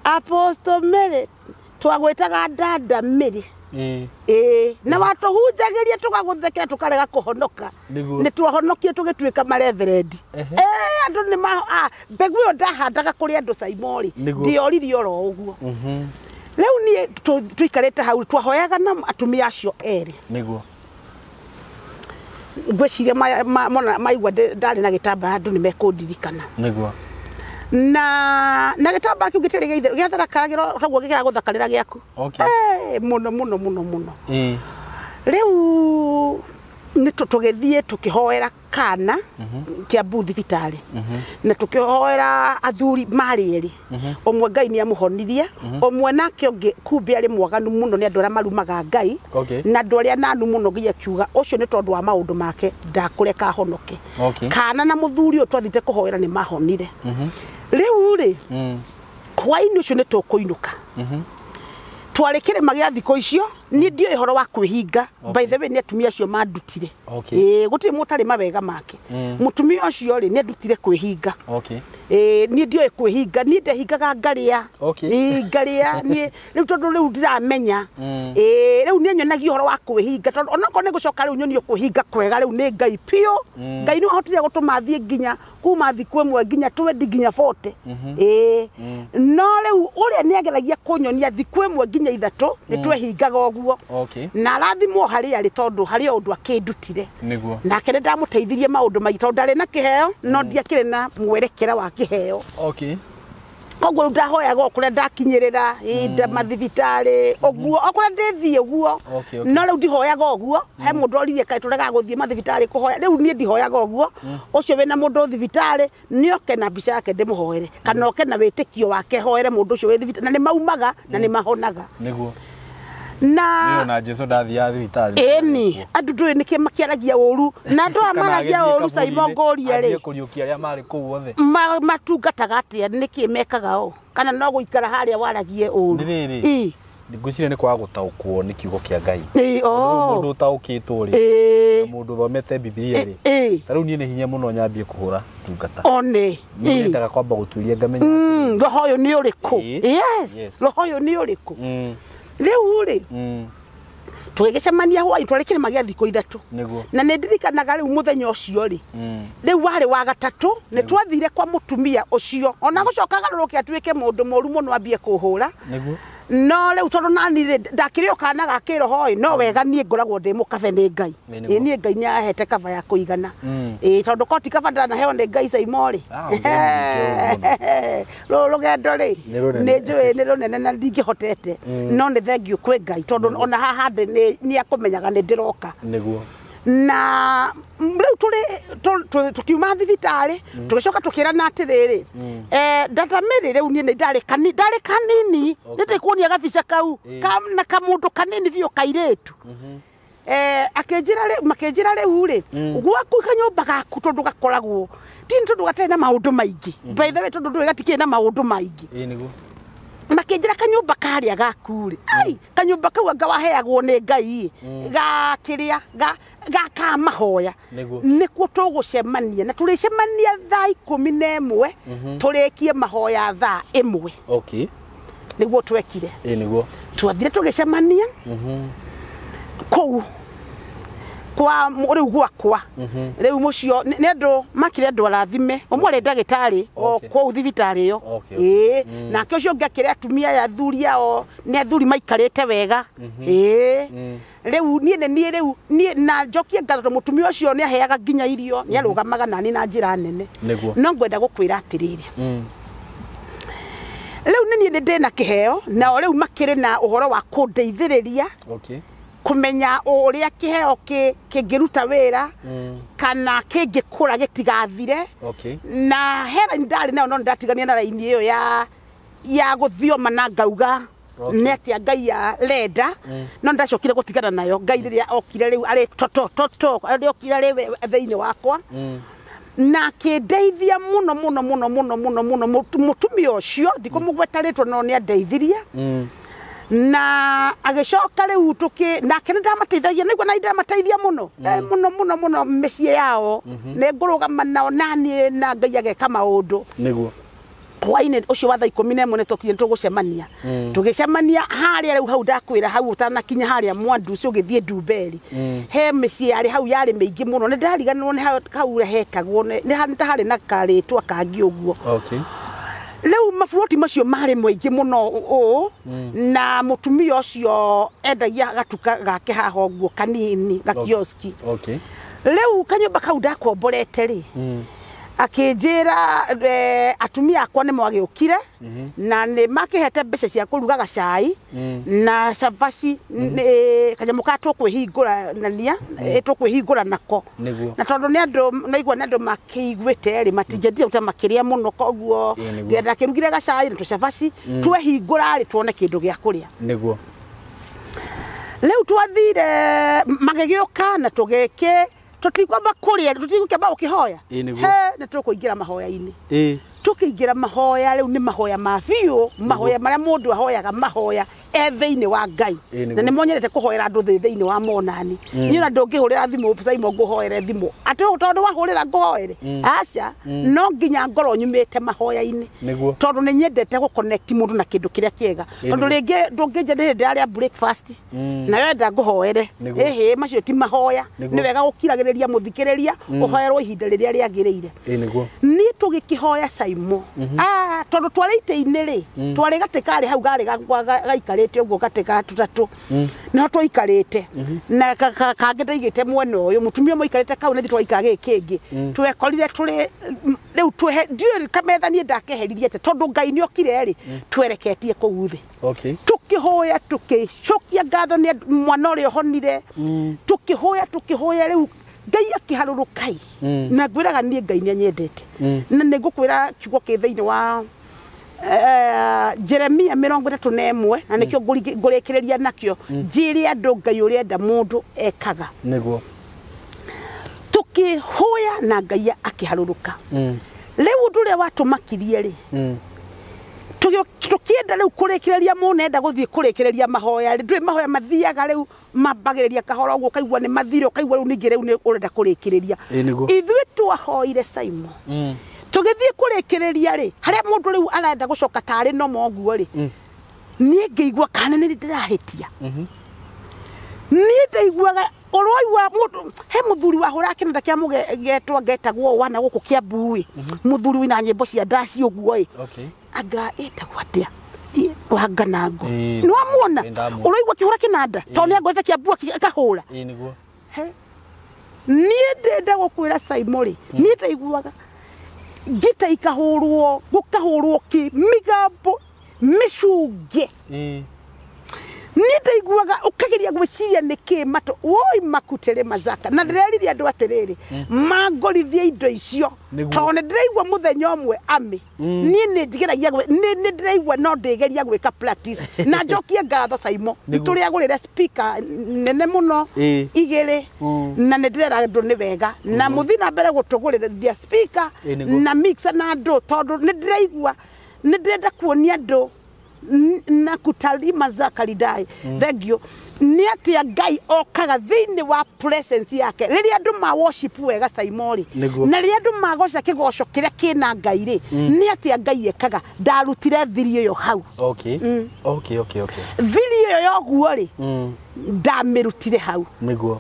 Speaker 1: Apostle Mary twagwĩtaga dada Mary. Ĩĩ na watũhunjagĩria tũgagũthekera tũkarega kũhonoka. Nĩ twahonokie tũgĩtuĩka mareverendi. Andũ nĩ mbegũ ĩyo ndahandaga kũrĩ andũ Saimo rĩ ndioririe oro ũguo. Rĩu niĩ tũikarĩte hau twahoyaga na atumia acio erĩ.
Speaker 2: Nĩguo.
Speaker 1: Ngwĩciria maigua ndarĩ na gĩtambaya andũ nĩ mekũndirikana.
Speaker 2: Nĩguo.
Speaker 1: Na gĩtambaya kĩu gĩtirĩ gĩa itherũ gĩatharakaragĩra toguo gĩkĩra gĩaku. Mũno mũno mũno mũno. Rĩu nĩ tũgĩthiĩ tũkĩhoera kana Kiambu thibitarĩ na tũkĩhoera athuri marĩ erĩ. Ũmwe Ngai nĩ amũhonirie ũmwe nake ũngĩ kumbe arĩ mwaganu mũno nĩ andũ arĩa marumaga Ngai na andũ arĩa nanu mũno nginya akiuga ũcio nĩ tondũ wa maũndũ make ndakũreka ahonoke. Kana na mũthuri ũyũ twathiĩte kũhoera nĩ mahonire. Rĩu rĩ hwaĩ-inĩ ũcio nĩ tũkũinũka. Twarĩ kĩrĩma gĩa thikũ icio niĩ ndiũĩ ũhoro wa kwĩhinga. By the way nĩ atumia acio mandutire. Ĩĩ gũtirĩ mũtarĩ mawega make. Mũtumia ũcio rĩ nĩ andutire kwĩhinga. Niĩ ndiũĩ kwĩhinga niĩ ndehingaga ngarĩa. Ĩĩ ngarĩa niĩ rĩu tondũ rĩu ndiramenya. Ĩĩ rĩu nĩ nyonagia ũhoro wa kwĩhinga tondũ onokorwo nĩ gũcoka rĩu nyonio kwĩhinga kwega rĩu nĩ Ngai biũ. Ngai nĩ ahotire gũtũma thiĩ nginya kuma thikũ ĩmwe nginya 20 nginya 40. Ĩĩ no rĩu ũrĩa nĩ ageragia kũnyonia thikũ ĩmwe nginya ithatũ nĩ twehingaga ũguo. Na arathimwo harĩa arĩ tondũ harĩ o ũndũ akĩndutire.
Speaker 2: Nĩguo.
Speaker 1: Nake nĩ ndamũteithirie maũndũ maingĩ tondũ ndarĩ na kĩheo no ndiakĩrĩ na mwerekera wa kĩheo. Koguo rĩu ndahoyaga o kũrĩa ndakinyĩrĩra ĩ mathibitarĩ ũguo o kũrĩa ndĩthiĩ ũguo. No rĩu ndihoyaga ũguo he mũndũ oririe kaĩ tũregaga gũthiĩ mathibitarĩ kũhoya rĩu niĩ ndihoyaga ũguo ũcio wĩna mũndũ thibitarĩ nĩoke na mbica yake ndĩmũhoere kana oke na wĩtĩkio wake hoere mũndũ ũcio wĩ thibitarĩ na nĩ maumaga na nĩ mahonaga.
Speaker 2: Nĩguo
Speaker 1: na
Speaker 2: na Jesu ndathiaga thibitarĩ
Speaker 1: ĩni andũ ndũĩ nĩkĩ makĩaragia ũru na andũ aya maragia ũru Saimo ngũrie rĩ
Speaker 2: kũriũkia arĩa marĩ kũu othe
Speaker 1: matungataga atĩa nĩkĩ mekaga ũũ kana no gũikara harĩa waragie ũru.
Speaker 2: Nĩ rĩrĩ ngwĩciria nĩ kwaga gũtaũkwo nĩ kiugo kĩa Ngai. Mũndũ ũtaũkĩtwo rĩ na mũndũ ũthomete Bibilia rĩ ta rĩu niĩ nĩ hinya mũno nyambie kũhũra ndungata
Speaker 1: one
Speaker 2: nyendaga kwamba gũtuĩria ngamenya
Speaker 1: roho ũyũ nĩ ũrĩkũ. Yes, roho ũyũ nĩ ũrĩkũ. Rĩu rĩ tũgĩgĩcemania hwaĩ twarĩ kĩrĩma gĩa thikũ 3 na nĩ ndirikanaga rĩu mũthenya ũcio rĩ rĩu warĩ wa gatatũ nĩ twathire kwa mũtumia ũcio ona gũcoka agarũrũke atuĩke mũndũ mũru mũno ambie kũhũra. No rĩu tondũ nani rĩ ndakĩrĩ o kana ga kĩroho ĩ no wega niĩ ngoragwo ndĩ mũkabe nĩ Ngai. Ĩ niĩ Ngai nĩ ahete kaba ya kũigana. Ĩ tondũ ko ti kaba ndanaheo nĩ Ngai Saimo rĩ rũrũ rũgendo rĩ nĩ njũĩ nĩ rũnene na ndingĩhotete no nĩ thengiũ kwĩ Ngai tondũ ona haha ndĩ nĩ akũmenyaga nĩ ndĩroka.
Speaker 2: Nĩguo.
Speaker 1: Na rĩu tũrĩ tũkiuma thibitarĩ tũgĩcoka tũkĩrana atĩrĩrĩ Dada Mary rĩu niĩ nĩ ndarĩ kanini nĩ ndĩkuonia gabica kau na kamũndũ kanini biũ kairĩtu. Akĩnjĩra rĩu makĩnjĩra rĩu rĩ gwaku kanyũmba gaku tondũ gakoragwo ti tondũ gatarĩ na maũndũ maingĩ by the way tondũ ndũĩ gatikĩrĩ na maũndũ maingĩ.
Speaker 2: Nĩguo.
Speaker 1: Makĩnjĩra kanyũmba karĩa gaku rĩ ai kanyũmba kau anga waheagwo nĩ Ngai ga kĩrĩa ga ka mahoya nĩkuo tũgũcemania na tũrĩcemania thaa 11 tũrĩkie mahoya thaa 1.
Speaker 2: Okay.
Speaker 1: Nĩguo twekire.
Speaker 2: Nĩguo.
Speaker 1: Twathire tũgĩcemania kũu kwa rĩu gwakwa rĩu mũcio nĩ andũ makĩrĩ andũ arathime ũmwe arĩ ndagĩtarĩ o kũu thibitarĩ ĩyo ĩĩ nake ũcio ũngĩ akĩrĩ atumia aya athuri ao nĩ athuri maikarĩte wega ĩĩ rĩu niĩ nĩ niĩ rĩu niĩ na njokie ngatho tondũ mũtumia ũcio nĩ aheaga nginya irio nĩ arũgamaga nani na njĩra nene. No ngwenda gũkwĩra atĩrĩrĩ rĩu nĩ niĩ nĩ ndĩna kĩheo nao rĩu makĩrĩ na ũhoro wa kũndeithĩrĩria kũmenya ũrĩa kĩheo kĩngĩruta wĩra kana kĩngĩkũra gĩtigathire. Na he raini ndarĩ nayo no nĩndatigania na raini ĩyo ya gũthioma na ngauga nĩ atĩa Ngai arenda no nĩndacokire gũtigana nayo Ngai rĩrĩa okire rĩu arĩ toto toto rĩrĩa okire arĩ thĩinĩ wakwa na akĩndeithia mũno mũno mũno mũno mũno mũno mũtumia ũcio ndikũmũgweta rĩtwa no nĩ andeithirie. Na agĩcoka rĩu tũkĩ nake nĩ ndamateithagia nĩguo na ndamateithia mũno mũno mũno mũno mĩciĩ yao nĩ ngũrũgama nao naniĩ na Ngai ageka maũndũ.
Speaker 2: Nĩguo.
Speaker 1: Hwainĩ ũcio wa thaa 11 nĩ tũkire tũgũcemania tũgĩcemania harĩa rĩu hau ndakwĩra hau ũtanakinya harĩa Mwandu ũcio ũgĩthiĩ Ndumberi he mĩciĩ yarĩ hau yarĩ mĩingĩ mũno nĩ ndariganĩrwo nĩ hau hetagwo nĩ ta harĩ na karĩtwa kangĩ ũguo. Rĩu maburoti macio marĩ maingĩ mũno ũũ na mũtumia ũcio endagia gatuka gake haha ũguo kanini gakioski. Rĩu kanyũmba kau ndakomborete rĩ akĩnjĩra atumia akwa nĩ mwagĩũkire na nĩ makĩhete mbeca cia kũruga gacai na cabaci kanyamũ ka tũkwĩhingũrania tũkwĩhingũra nako na tondũ nĩ andũ naigua nĩ andũ makĩiguĩte rĩ matingĩendire gũta makĩrĩa mũno koguo ndakĩrugire gacai na tũcabaci twehingũra rĩ tuone kĩndũ gĩa kũrĩa.
Speaker 2: Nĩguo.
Speaker 1: Rĩu twathire magĩgĩũka na tũgĩkĩ tũtikwamba kũrĩa tũtigũkĩamba gũkĩhoya he nĩ tũkũingĩra mahoya-inĩ. Tũkĩingĩra mahoya rĩu nĩ mahoya ma biũ mahoya marĩa mũndũ ahoyaga mahoya e thĩinĩ wa Ngai na nĩ monyerete kũhoera andũ thĩinĩ wa monani niĩ ona ndũngĩhũrĩra thimũ Saimo ngũhoere thimũ atĩ tondũ wahũrĩra ngũhoere aca no nginya ngorwo nyumĩte mahoya-inĩ tondũ nĩ nyendete gũconnect mũndũ na kĩndũ kĩrĩa kĩega tondũ rĩngĩ ndũngĩnja ndĩrĩ ndĩrarĩa breakfast na wenda ngũhoere ĩhĩ macio ti mahoya nĩ wega gũkiragĩrĩria mũthikĩrĩria ũhoerwo ihinda rĩrĩa rĩagĩrĩire. Niĩ tũgĩkĩhoya Saimo tondũ twarĩ itĩ-inĩ rĩ twarĩ gatĩ karĩ hau garĩ gaikarĩte ũguo gatĩ ga tũtatũ nĩho twaikarĩte na kangĩ ndaigĩte mwena ũyũ mũtumia ũmwe aikarĩte kau na ithuĩ twaikara gĩkĩ kĩngĩ twekorire tũrĩ rĩu ndiũĩ kametha niĩ ndakeheririe atĩa tondũ Ngai nĩokire rĩ twereketie kũu thĩ.
Speaker 2: Okay.
Speaker 1: Tukĩhoya tũkĩcokia ngatho nĩ mwana ũrĩa ũhonire. Tukĩhoya rĩu Ngai akĩharũrũkai. Na ngwĩraga niĩ Ngai nĩanyendete. Na nĩngũkwĩra kiugo kĩ thĩinĩ wa Jeremia 31 na nĩkĩo ngũrĩkĩrĩria nakĩo njĩre andũ Ngai ũrenda mũndũ ekaga.
Speaker 2: Nĩguo.
Speaker 1: Tukĩhoya na Ngai akĩharũrũka. Rĩu ũndũ ũrĩa watũmakirie rĩ tukienda rĩu kũrĩkĩrĩria mũnenda gũthiĩ kũrĩkĩrĩria mahoya rĩ ndũĩ mahoya mathiaga rĩu mambagĩrĩria kahora ũguo ũkaigua nĩ mathire ũkaigua rĩu ningĩ rĩu nĩ ũrenda kũrĩkĩrĩria. Ithuĩ twahoire Simon tũgĩthiĩ kũrĩkĩrĩria rĩ harĩa mũndũ rĩu arenda gũcoka tarĩ noma ũguo rĩ niĩ ngĩigua kana nĩ ndĩrahĩtia. Niĩ ndaiguaga ũroigua mũndũ he mũthuri wahũraga kĩnanda kĩa mũgetwa ngetagwo wana gũkũ Kiambu ĩ mũthuri wĩna nyĩmbo cia ndaci ũguo ĩ anga etagwo atĩa Wanganango nĩ wamuona ũroigua akĩhũra kĩnanda tondũ nĩ angorete Kiambu akahũra.
Speaker 2: Nĩguo.
Speaker 1: Niĩ ndĩrenda gũkwĩra Simon rĩ niĩ ndaiguaga ngita ikahũrwo gũkahũrwo kĩ mĩgambo mĩcunge. Niĩ ndaiguaga ũkageria gwĩciria nĩkĩ matũ woi makutere mazaka na ndĩreririe andũ atĩrĩrĩ mangorithie indo icio tondũ nĩ ndĩraigua mũthenya ũmwe ami niĩ nĩ njigeragia nĩ ndĩraigua no ndĩgeria gwĩka practice na njokie ngatho Simon nĩ tũrĩagũrĩre speaker nene mũno igĩrĩ na nĩ ndĩrera andũ nĩ wega na mũthiĩ na mbere gũtũgũrĩria speaker na mixer na andũ tondũ nĩ ndĩraigua nĩ ndĩrenda kuonia andũ na kutalima zakaridai. Thank you. Nĩ atĩa Ngai okaga thĩinĩ wa presence yake rĩrĩa andũ ma worship wega Simon rĩ na rĩrĩa andũ magoca kĩgoco kĩrĩa kĩna Ngai rĩ nĩ atĩa Ngai ekaga ndarutire thiri ĩyo hau.
Speaker 2: Okay. Okay, okay, okay.
Speaker 1: Thiri ĩyo yoguo rĩ ndamĩrutire hau.
Speaker 2: Nĩguo.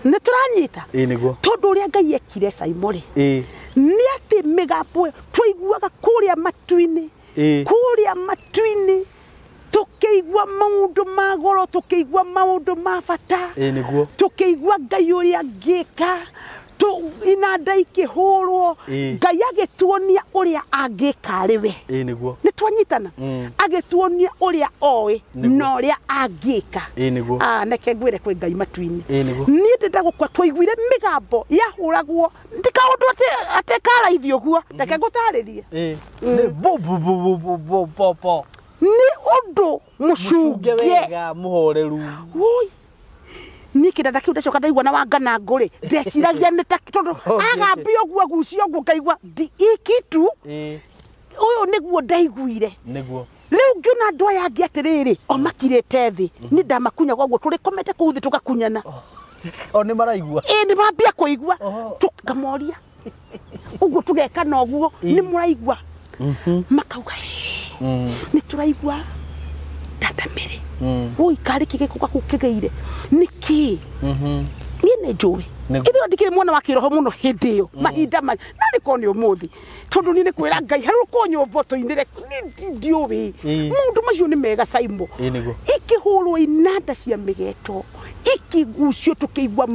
Speaker 1: Nĩ tũranyita?
Speaker 2: Nĩguo.
Speaker 1: Tondũ ũrĩa Ngai ekire Simon rĩ nĩ atĩ mĩgambo twaiguaga kũrĩa matu-inĩ kũrĩa matu-inĩ tũkĩigua maũndũ ma goro tũkĩigua maũndũ ma bata
Speaker 2: nĩguo
Speaker 1: tũkĩigua Ngai ũrĩa angĩka inanda ikĩhũrwo Ngai agĩtuonia ũrĩa angĩka arĩ we.
Speaker 2: Nĩguo.
Speaker 1: Nĩ twanyitana agĩtuonia ũrĩa oĩ na ũrĩa angĩka.
Speaker 2: Nĩguo.
Speaker 1: Neke ngwĩre kwĩ Ngai matu-inĩ.
Speaker 2: Nĩguo.
Speaker 1: Niĩ ndĩrenda gũkua twaiguire mĩgambo yahũragwo ti kaũndũ atĩ karaithi ũguo reke ngũtarĩrie.
Speaker 2: Nĩ bu bu bu bu bu bu bu
Speaker 1: nĩ ũndũ mũcunge
Speaker 2: wega mũhoreru.
Speaker 1: Woi niĩ kĩnanda kĩu ndacoka ndaigua na Wanganango rĩ ndeciragia nĩ ta tondũ agambia ũguo agucia ũguo ngaigua ikitu ũyũ nĩguo ndaiguire.
Speaker 2: Nĩguo.
Speaker 1: Rĩu ngĩona andũ aya angĩ atĩrĩrĩ o makirĩte thĩ niĩ ndamakunyaga ũguo tũrĩkomete kũu thĩ tũgakunyana.
Speaker 2: O nĩ maraigua?
Speaker 1: Ĩĩ nĩ mambia kũigua tũkamoria ũguo tũgekana ũguo nĩ mũraigua makauga nĩ tũraigua dada Mary woi karĩ kĩ gĩko gaku kĩgĩire nĩkĩ niĩ nĩ njũĩ ithuĩ ndikĩrĩ mwana wa kĩroho mũno hĩndĩ ĩyo mahinda maya na nĩ korwo nĩ ũmũthĩ tondũ niĩ nĩ kwĩra Ngai harũrũkwo nyũmba tũinĩre ndiũĩ maũndũ macio nĩ mega Simon. Ikĩhũrwo inanda cia mĩgeto ikĩgucio tũkĩigua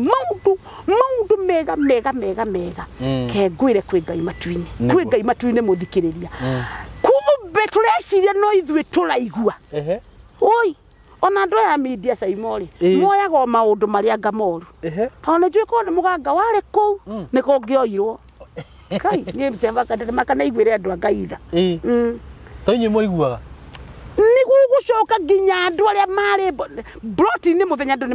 Speaker 1: maũndũ mega mega mega mega ke ngwĩre kwĩ Ngai matu-inĩ kwĩ Ngai matu-inĩ mũthikĩrĩria kumbe tũreciria no ithuĩ tũraigua. Oi ona andũ aya media Simon rĩ moyaga o maũndũ marĩa anga moru tondũ nĩ njũĩ korwo nĩ mũganga warĩ kũu nĩ kũngĩoirwo. Kai niĩ makanaiguĩre andũ a Ngai tha.
Speaker 2: To inyuĩ mũiguaga?
Speaker 1: Nĩguo gũcoka nginya andũ arĩa marĩ broti-inĩ mũthenya andũ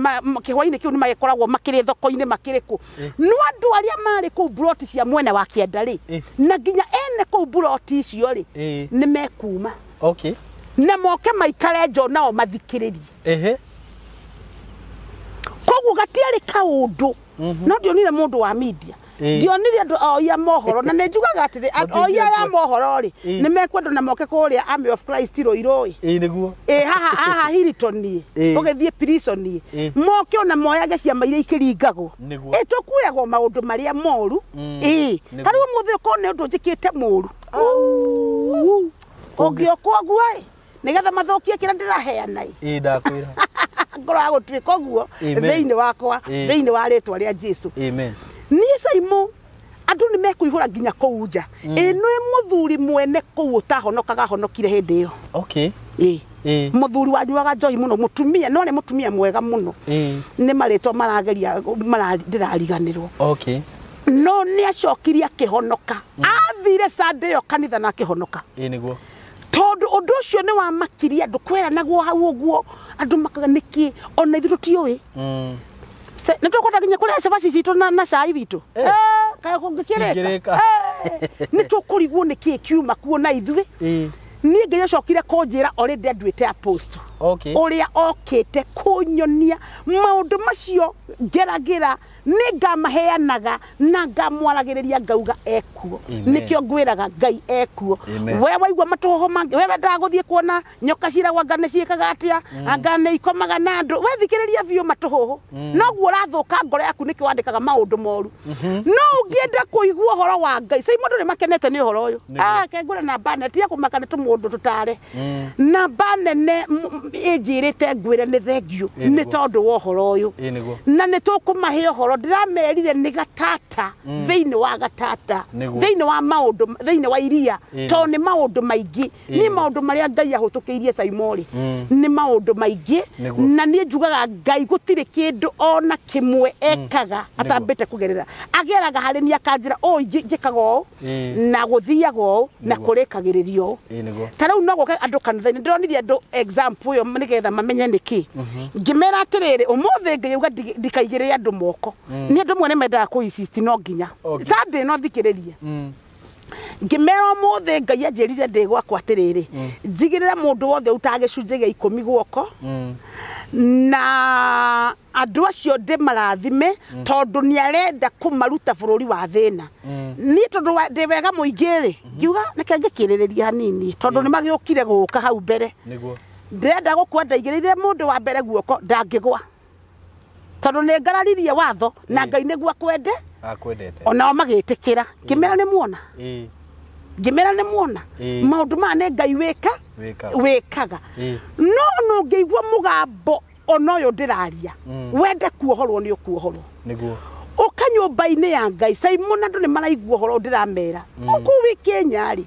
Speaker 1: kĩhwainĩ kĩu nĩ magĩkoragwo makĩrĩ thoko-inĩ makĩrĩ kũ no andũ arĩa marĩ kũu broti cia mwena wa kĩanda rĩ na nginya ene kũu broti icio rĩ nĩ mekuma.
Speaker 2: Okay.
Speaker 1: Na moke maikare njo nao mathikĩrĩrie. Koguo gatiarĩ kaũndũ no ndionire mũndũ wa media ndionire andũ oia mohoro na nĩ njugaga atĩrĩ oia ya mohoro rĩ nĩ mekwendwo na moke kũrĩa Army of Christ Ruiru ĩ.
Speaker 2: Nĩguo.
Speaker 1: Ĩ haha haha Hilton ĩ ũgĩthiĩ prison ĩ moke ona moyage ciama iria ikĩringagwo. Ĩ tũkuagwo maũndũ marĩa moru. Ĩ ta rĩu ũmũthĩ ũkorwo nĩ ũndũ njĩkĩte mũru ũngĩũka ũguo ĩ nĩgetha mathũkie kĩrĩa ndĩraheana ĩ.
Speaker 2: Ĩ ndakwĩra
Speaker 1: ngoro ya gũtuĩka ũguo thĩinĩ wakwa thĩinĩ wa rĩtwa rĩa Jesũ.
Speaker 2: Amen.
Speaker 1: Niĩ Simon Andũ nĩ mekũihũra nginya kũu nja. Ĩ nĩ mũthuri mwene kũu ũtahonokaga ahonokire hĩndĩ ĩyo.
Speaker 2: Okay.
Speaker 1: Ĩ. Mũthuri wanyuaga njohi mũno, mũtumia no nĩ mũtumia mwega mũno. Nĩ marĩtwa marageria ndĩrariganĩrwo.
Speaker 2: Okay.
Speaker 1: No nĩ acokirie akĩhonoka. Athire Sunday ĩyo kanitha na akĩhonoka.
Speaker 2: Ĩ nĩguo.
Speaker 1: Tondũ ũndũ ũcio nĩ wamakirie andũ kweranagwo hau ũguo andũ makaga nĩkĩ ona ithuĩ tũtiũĩ. Nĩ tũkwenda nginya kũrĩa cabaci citũ na cai witũ. Kaĩ kũngĩkĩrĩka. Nĩ tũkũrigwo nĩkĩ kiuma kuo na ithuĩ. Niĩ Ngai acokire kũnjĩra already anduĩte apostle.
Speaker 2: Okay.
Speaker 1: Ũrĩa okĩte kũnyonia maũndũ macio ngeragĩra nĩ ngamaheanaga na ngamwaragĩrĩria ngauga ekuo. Nĩkĩo ngwĩraga Ngai ekuo. We waigua matũhũhũ mangĩ, we wendaga gũthiĩ kuona nyoka ciragwo anga nĩ ciĩkaga atĩa, anga nĩ ikomaga na andũ, we thikĩrĩria biũ matũhũhũ. Noguo ũrathũka ngoro yaku nĩkĩo wandĩkaga maũndũ moru. No ũngĩenda kũigua ũhoro wa Ngai, sai mũndũ nĩ makenete nĩ ũhoro ũyũ. Ke ngwĩra namba nene, tiga kũmaka nĩ tũmũndũ tũtare. Namba nene ĩnjĩrĩte ngwĩre nĩ thengiũ nĩ tondũ wa ũhoro ũyũ. Na nĩ tũkũmahe ũhoro, ndĩramerire nĩ gatata thĩinĩ wa gatata thĩinĩ wa maũndũ thĩinĩ wa iria tondũ nĩ maũndũ maingĩ nĩ maũndũ marĩa Ngai ahũtũkĩirie Saimori nĩ maũndũ maingĩ na niĩ njugaga Ngai gũtirĩ kĩndũ ona kĩmwe ekaga atambĩte kũgerera ageraga harĩ niĩ akanjĩra ũũ njĩkaga ũũ na gũthiaga ũũ na kũrĩkagĩrĩria ũũ. Ta rĩu no gũke andũ kanitha-inĩ ndĩronirie andũ example ĩyo nĩgetha mamenye nĩkĩ. Ngĩmera atĩrĩrĩ ũmũthĩ Ngai auga ndikaigĩrĩre andũ moko. Nĩ andũ amwe nĩ mendaga kũ insist no nginya. Sunday no thikĩrĩrie. Ngĩmera ũmũthĩ Ngai anjĩrire ndĩ gwakwa atĩrĩrĩ njigĩrĩre mũndũ wothe ũrutaga gĩcunjĩ gĩa 10 guoko na andũ acio ndĩmarathime tondũ nĩ arenda kũmaruta bũrũri wa thĩna. Niĩ tondũ ndĩ wega mũingĩ rĩ ngiuga reke ngĩkĩrĩrĩria hanini tondũ nĩ magĩũkire gũka hau mbere. Ndĩrenda gũkua ndaigĩrĩire mũndũ wa mbere guoko ndangĩgwa tondũ nĩ ngararirie watho na Ngai nĩguo akwende
Speaker 2: akwendete
Speaker 1: onao magĩtĩkĩra. Ngĩmera nĩ muona. Ngĩmera nĩ muona maũndũ maya nĩ Ngai wĩkaga. No nũngĩigua mũgambo ona ũyũ ndĩraria wende kuohorwo nĩ ũkuohorwo.
Speaker 2: Nĩguo.
Speaker 1: Ũka nyũmba-inĩ ya Ngai Simon andũ nĩ maraigua ũhoro ndĩramera. Kũu wĩ Kenya rĩ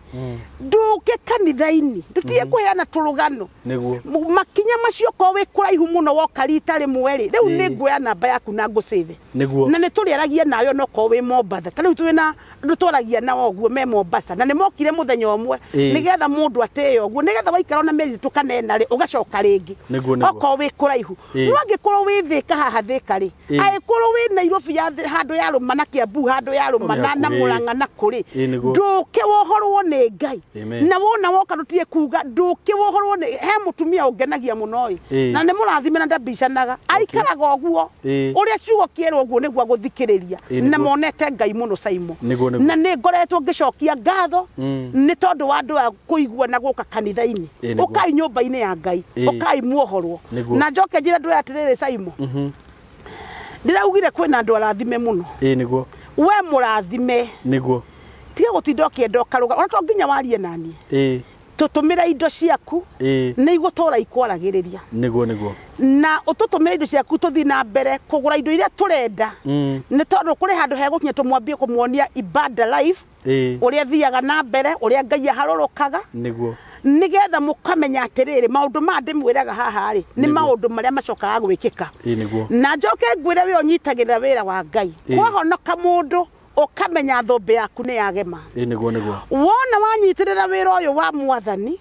Speaker 1: ndũke kanitha-inĩ ndũtige kũheana tũrũgano.
Speaker 2: Nĩguo.
Speaker 1: Makinya macio korwo wĩ kũraihu mũno woka rita rĩmwe rĩ rĩu nĩ nguoya namba yaku na ngũsave.
Speaker 2: Nĩguo.
Speaker 1: Na nĩ tũrĩaragia nawe onokorwo wĩ Mombatha. Ta rĩu twĩna andũ twaragia nao ũguo me Mombasa na nĩ mokire mũthenya ũmwe nĩgetha mũndũ atĩe ũguo nĩgetha waikara ona mĩeri tũkanena rĩ ũgacoka rĩngĩ. Okorwo wĩ kũraihu. No angĩkorwo wĩ Thĩka haha Thĩka rĩ angĩkorwo wĩ Nairobi ya handũ ya Rũma na Kiambu handũ ya Rũma na Mũrang'a na kũrĩ ndũke wohorwo nĩ Ngai. Na wona woka ndũtige kuga ndũke wohorwo nĩ he mũtumia ũngenagia mũno ĩ na nĩ mũrathime na ndambicanaga aikaraga ũguo ũrĩa kiugo kĩerwo ũguo nĩguo agũthikĩrĩria na monete Ngai mũno Saimo. Na nĩ ngoretwo ngĩcokia ngatho nĩ tondũ wa andũ a kũigua na gũka kanitha-inĩ. Ũkai nyũmba-inĩ ya Ngai ũkai muohorwo. Na njoke njĩre andũ aya atĩrĩrĩ Saimo ndĩraugire kwĩna andũ arathime mũno.
Speaker 2: Nĩguo.
Speaker 1: We mũrathime.
Speaker 2: Nĩguo.
Speaker 1: Tiga gũtinda ũkĩenda ũkarũga ona to nginya warie naniĩ. Tũtũmĩre indo ciaku nĩ igũtũra ikwaragĩrĩria.
Speaker 2: Nĩguo nĩguo.
Speaker 1: Na ũtũtũmĩre indo ciaku tũthiĩ na mbere kũgũra indo iria tũrenda. Nĩ tondũ kũrĩ handũ hegũkinya tũmwambie kũmuonia ibada live ũrĩa thiaga na mbere ũrĩa Ngai aharũrũkaga.
Speaker 2: Nĩguo.
Speaker 1: Nĩgetha mũkamenya atĩrĩrĩ maũndũ maya ndĩmwĩraga haha rĩ nĩ maũndũ marĩa macokaga gwĩkĩka. Na njoke ngwĩre we ũnyitagĩrĩra wĩra wa Ngai. Kwahonoka mũndũ ũkamenya thũmbĩ yaku nĩ yagema.
Speaker 2: Nĩguo nĩguo.
Speaker 1: Wona wanyitĩrĩra wĩra ũyũ wa mwathani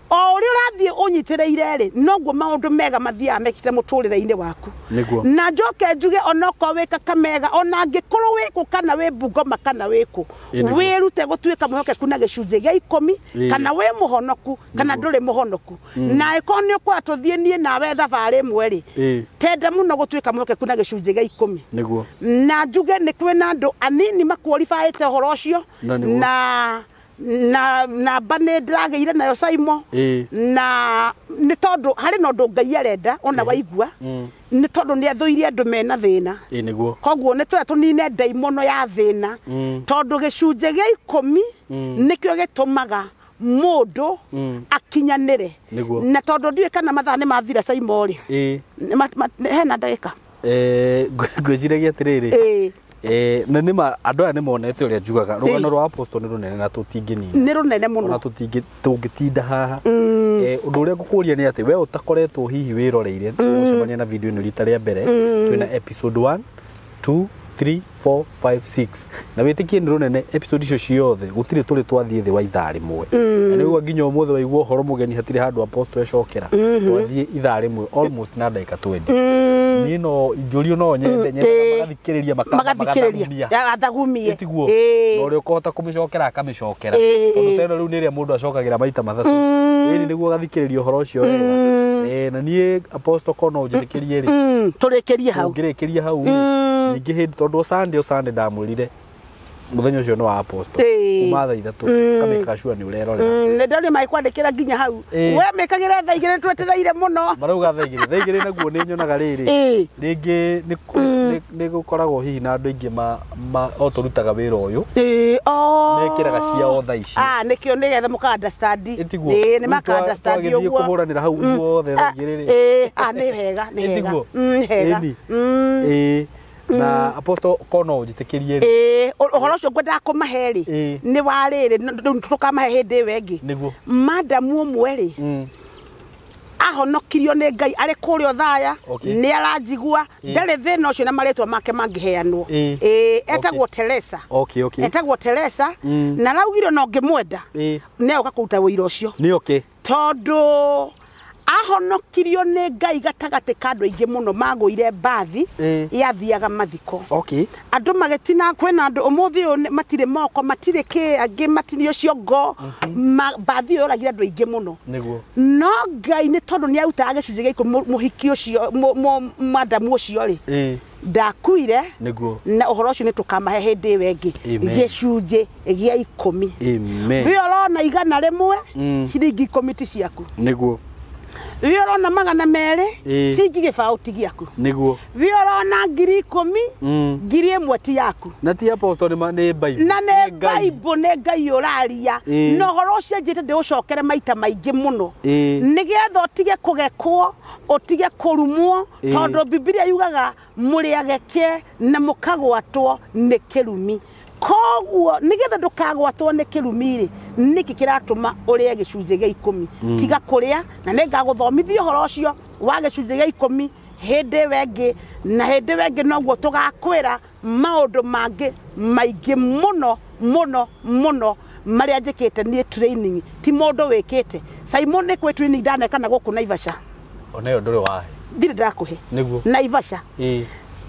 Speaker 1: o ũrĩa ũrathiĩ ũnyitĩrĩire rĩ noguo maũndũ mega mathiaga mekĩte mũtũrĩre-inĩ waku.
Speaker 2: Nĩguo.
Speaker 1: Na njoke njuge onokorwo wĩ Kakamega ona angĩkorwo wĩ kũ kana wĩ Bungoma kana wĩ kũ wĩrute gũtuĩka mwĩhokeku na gĩcunjĩ gĩa 10 kana wĩ mũhonoku kana ndũrĩ mũhonoku. Na angĩkorwo nĩ ũkwenda tũthiĩ niĩ nawe thabarĩ ĩmwe rĩ tenda mũno gũtuĩka mwĩhokeku na gĩcunjĩ gĩa 10.
Speaker 2: Nĩguo.
Speaker 1: Na njuge nĩ kwĩna andũ anini makuoribaĩte ũhoro ũcio na namba nĩ ndĩragĩire nayo Saimo na nĩ tondũ harĩ na ũndũ Ngai arenda ona waigua nĩ tondũ nĩ athũirie andũ mena thĩna.
Speaker 2: Nĩguo.
Speaker 1: Koguo nĩ tũrĩa tũnine ndaimono ya thĩna tondũ gĩcunjĩ gĩa 10 nĩkĩo gĩtũmaga mũndũ akinyanĩre. Na tondũ ndiũĩ kana mathaa nĩ mathira Saimo rĩ hena ndagĩka
Speaker 2: ngwĩciragia atĩrĩrĩ Na nĩ andũ aya nĩ monete ũrĩa njugaga rũgano rwa apostle nĩ rũnene na tũtingĩnina.
Speaker 1: Nĩ rũnene mũno.
Speaker 2: Ona tũngĩtinda haha. Ũndũ ũrĩa ngũkũria nĩ atĩ we ũtakoretwo hihi wĩroreire ũgũcemania na video ĩno rita rĩa mbere, twĩna episode 1 2 3 4 5 6 na wĩtĩkie nĩ rũnene episode icio ciothe gũtirĩ tũrĩ twathiĩ thĩ wa ithaa rĩmwe. Na nĩguo nginya ũmũthĩ waigua ũhoro mũgeni hatirĩ handũ apostle ecokera, twathiĩ ithaa rĩmwe almost na ndagĩka 20. Niĩ no ingĩũrio no nyende magathikĩrĩria
Speaker 1: magathikĩrĩria agathagumie
Speaker 2: tiguo, na ũrĩa ũkũhota kũmĩcokera akamĩcokera, tondũ teno rĩu nĩ ĩrĩa mũndũ acokagĩra maita matatũ. Ĩni nĩguo agathikĩrĩria ũhoro ũcio wega. Na niĩ apostle ko no ũnjĩtĩkĩrie rĩ,
Speaker 1: tũrĩkĩrie hau,
Speaker 2: ũngĩrĩkĩria hau rĩ, ningĩ hĩndĩ tondũ Sunday ndamwĩrire mũthenya ũcio nĩ wa apostle kuma thaa 3 kamĩkaga sure nĩ ũrerorera.
Speaker 1: Nĩ ndonire magĩkwandĩkĩra nginya hau, we mĩkagĩre thaa 2 twetereire mũno.
Speaker 2: Marauga thaa 2, thaa 2 naguo nĩ nyonaga rĩrĩ rĩngĩ nĩ gũkoragwo hihi na andũ aingĩ o tũrutaga wĩra ũyũ mekĩraga ciao thaa ici.
Speaker 1: Nĩkĩo nĩgetha mũka understand. Nĩ maka understand
Speaker 2: ũguo kũhũranĩra hau ithuothe thaa 2 rĩ.
Speaker 1: Nĩ wega, nĩ wega. Hega.
Speaker 2: Na apostle kono ũnjĩtĩkĩrie
Speaker 1: rĩ, ũhoro ũcio ngwendaga kũmahe rĩ nĩ wa rĩrĩ, tũkamahe hĩndĩ ĩyo ĩngĩ. Madamu ũmwe rĩ ahonokirio nĩ Ngai arĩ kũrĩa Othaya, nĩ aranjigua, ndarĩ thĩna ũcio na marĩtwa make mangĩheanwo. Etagwo Teresa. Etagwo Teresa, na araugire no ngĩmwenda nĩ agoka kũruta wĩira ũcio. Tondũ ahonokirio nĩ Ngai gatagatĩ ka andũ aingĩ mũno magũire mbathi yathiaga mathiko. Andũ magĩtina, kwĩna andũ ũmũthĩ ũyũ matirĩ moko, matirĩ kĩ, angĩ matinio ciongo, mbathi ĩyo yoragire andũ aingĩ mũno. No Ngai nĩ tondũ nĩ arutaga gĩcunjĩ gĩa ikũmi mũhiki ũcio, madamu ũcio rĩ, ndakuire, na ũhoro ũcio nĩ tũkamahe hĩndĩ ĩyo ĩngĩ, gĩcunjĩ gĩa ikũmi. We ũrona 100 ciringi 10 ti ciaku. We ũrona 200 ciringi gĩbaũ ti gĩaku. We ũrona 10,000 1,000 ti yaku.
Speaker 2: Na ti apostle nĩ Bible.
Speaker 1: Na nĩ Bible, nĩ Ngai ũraria. Na ũhoro ũcio njĩte ndĩũcokere maita maingĩ mũno, nĩgetha ũtige kũgekwo, ũtige kũrumwo, tondũ Bibilia yugaga mũrĩageke na mũkagwatwo nĩ kĩrumi. Koguo nĩgetha ndũkagwatwo nĩ kĩrumi rĩ, nĩkĩ kĩratũma ũrĩe gĩcunjĩ gĩa ikũmi? Tiga kũrĩa, na nĩngagũthomithia ũhoro ũcio wa gĩcunjĩ gĩa ikũmi hĩndĩ ĩyo ĩngĩ, na hĩndĩ ĩyo ĩngĩ noguo tũgakwĩra maũndũ mangĩ maingĩ mũno mũno mũno marĩa njĩkĩte niĩ training, ti mũndũ wĩkĩte. Simon nĩ kwĩ training ndaneka na gũkũ Naivasha.
Speaker 2: Ona ĩyo ndũrĩ wahe?
Speaker 1: Ndirĩ ndakũhe. Naivasha.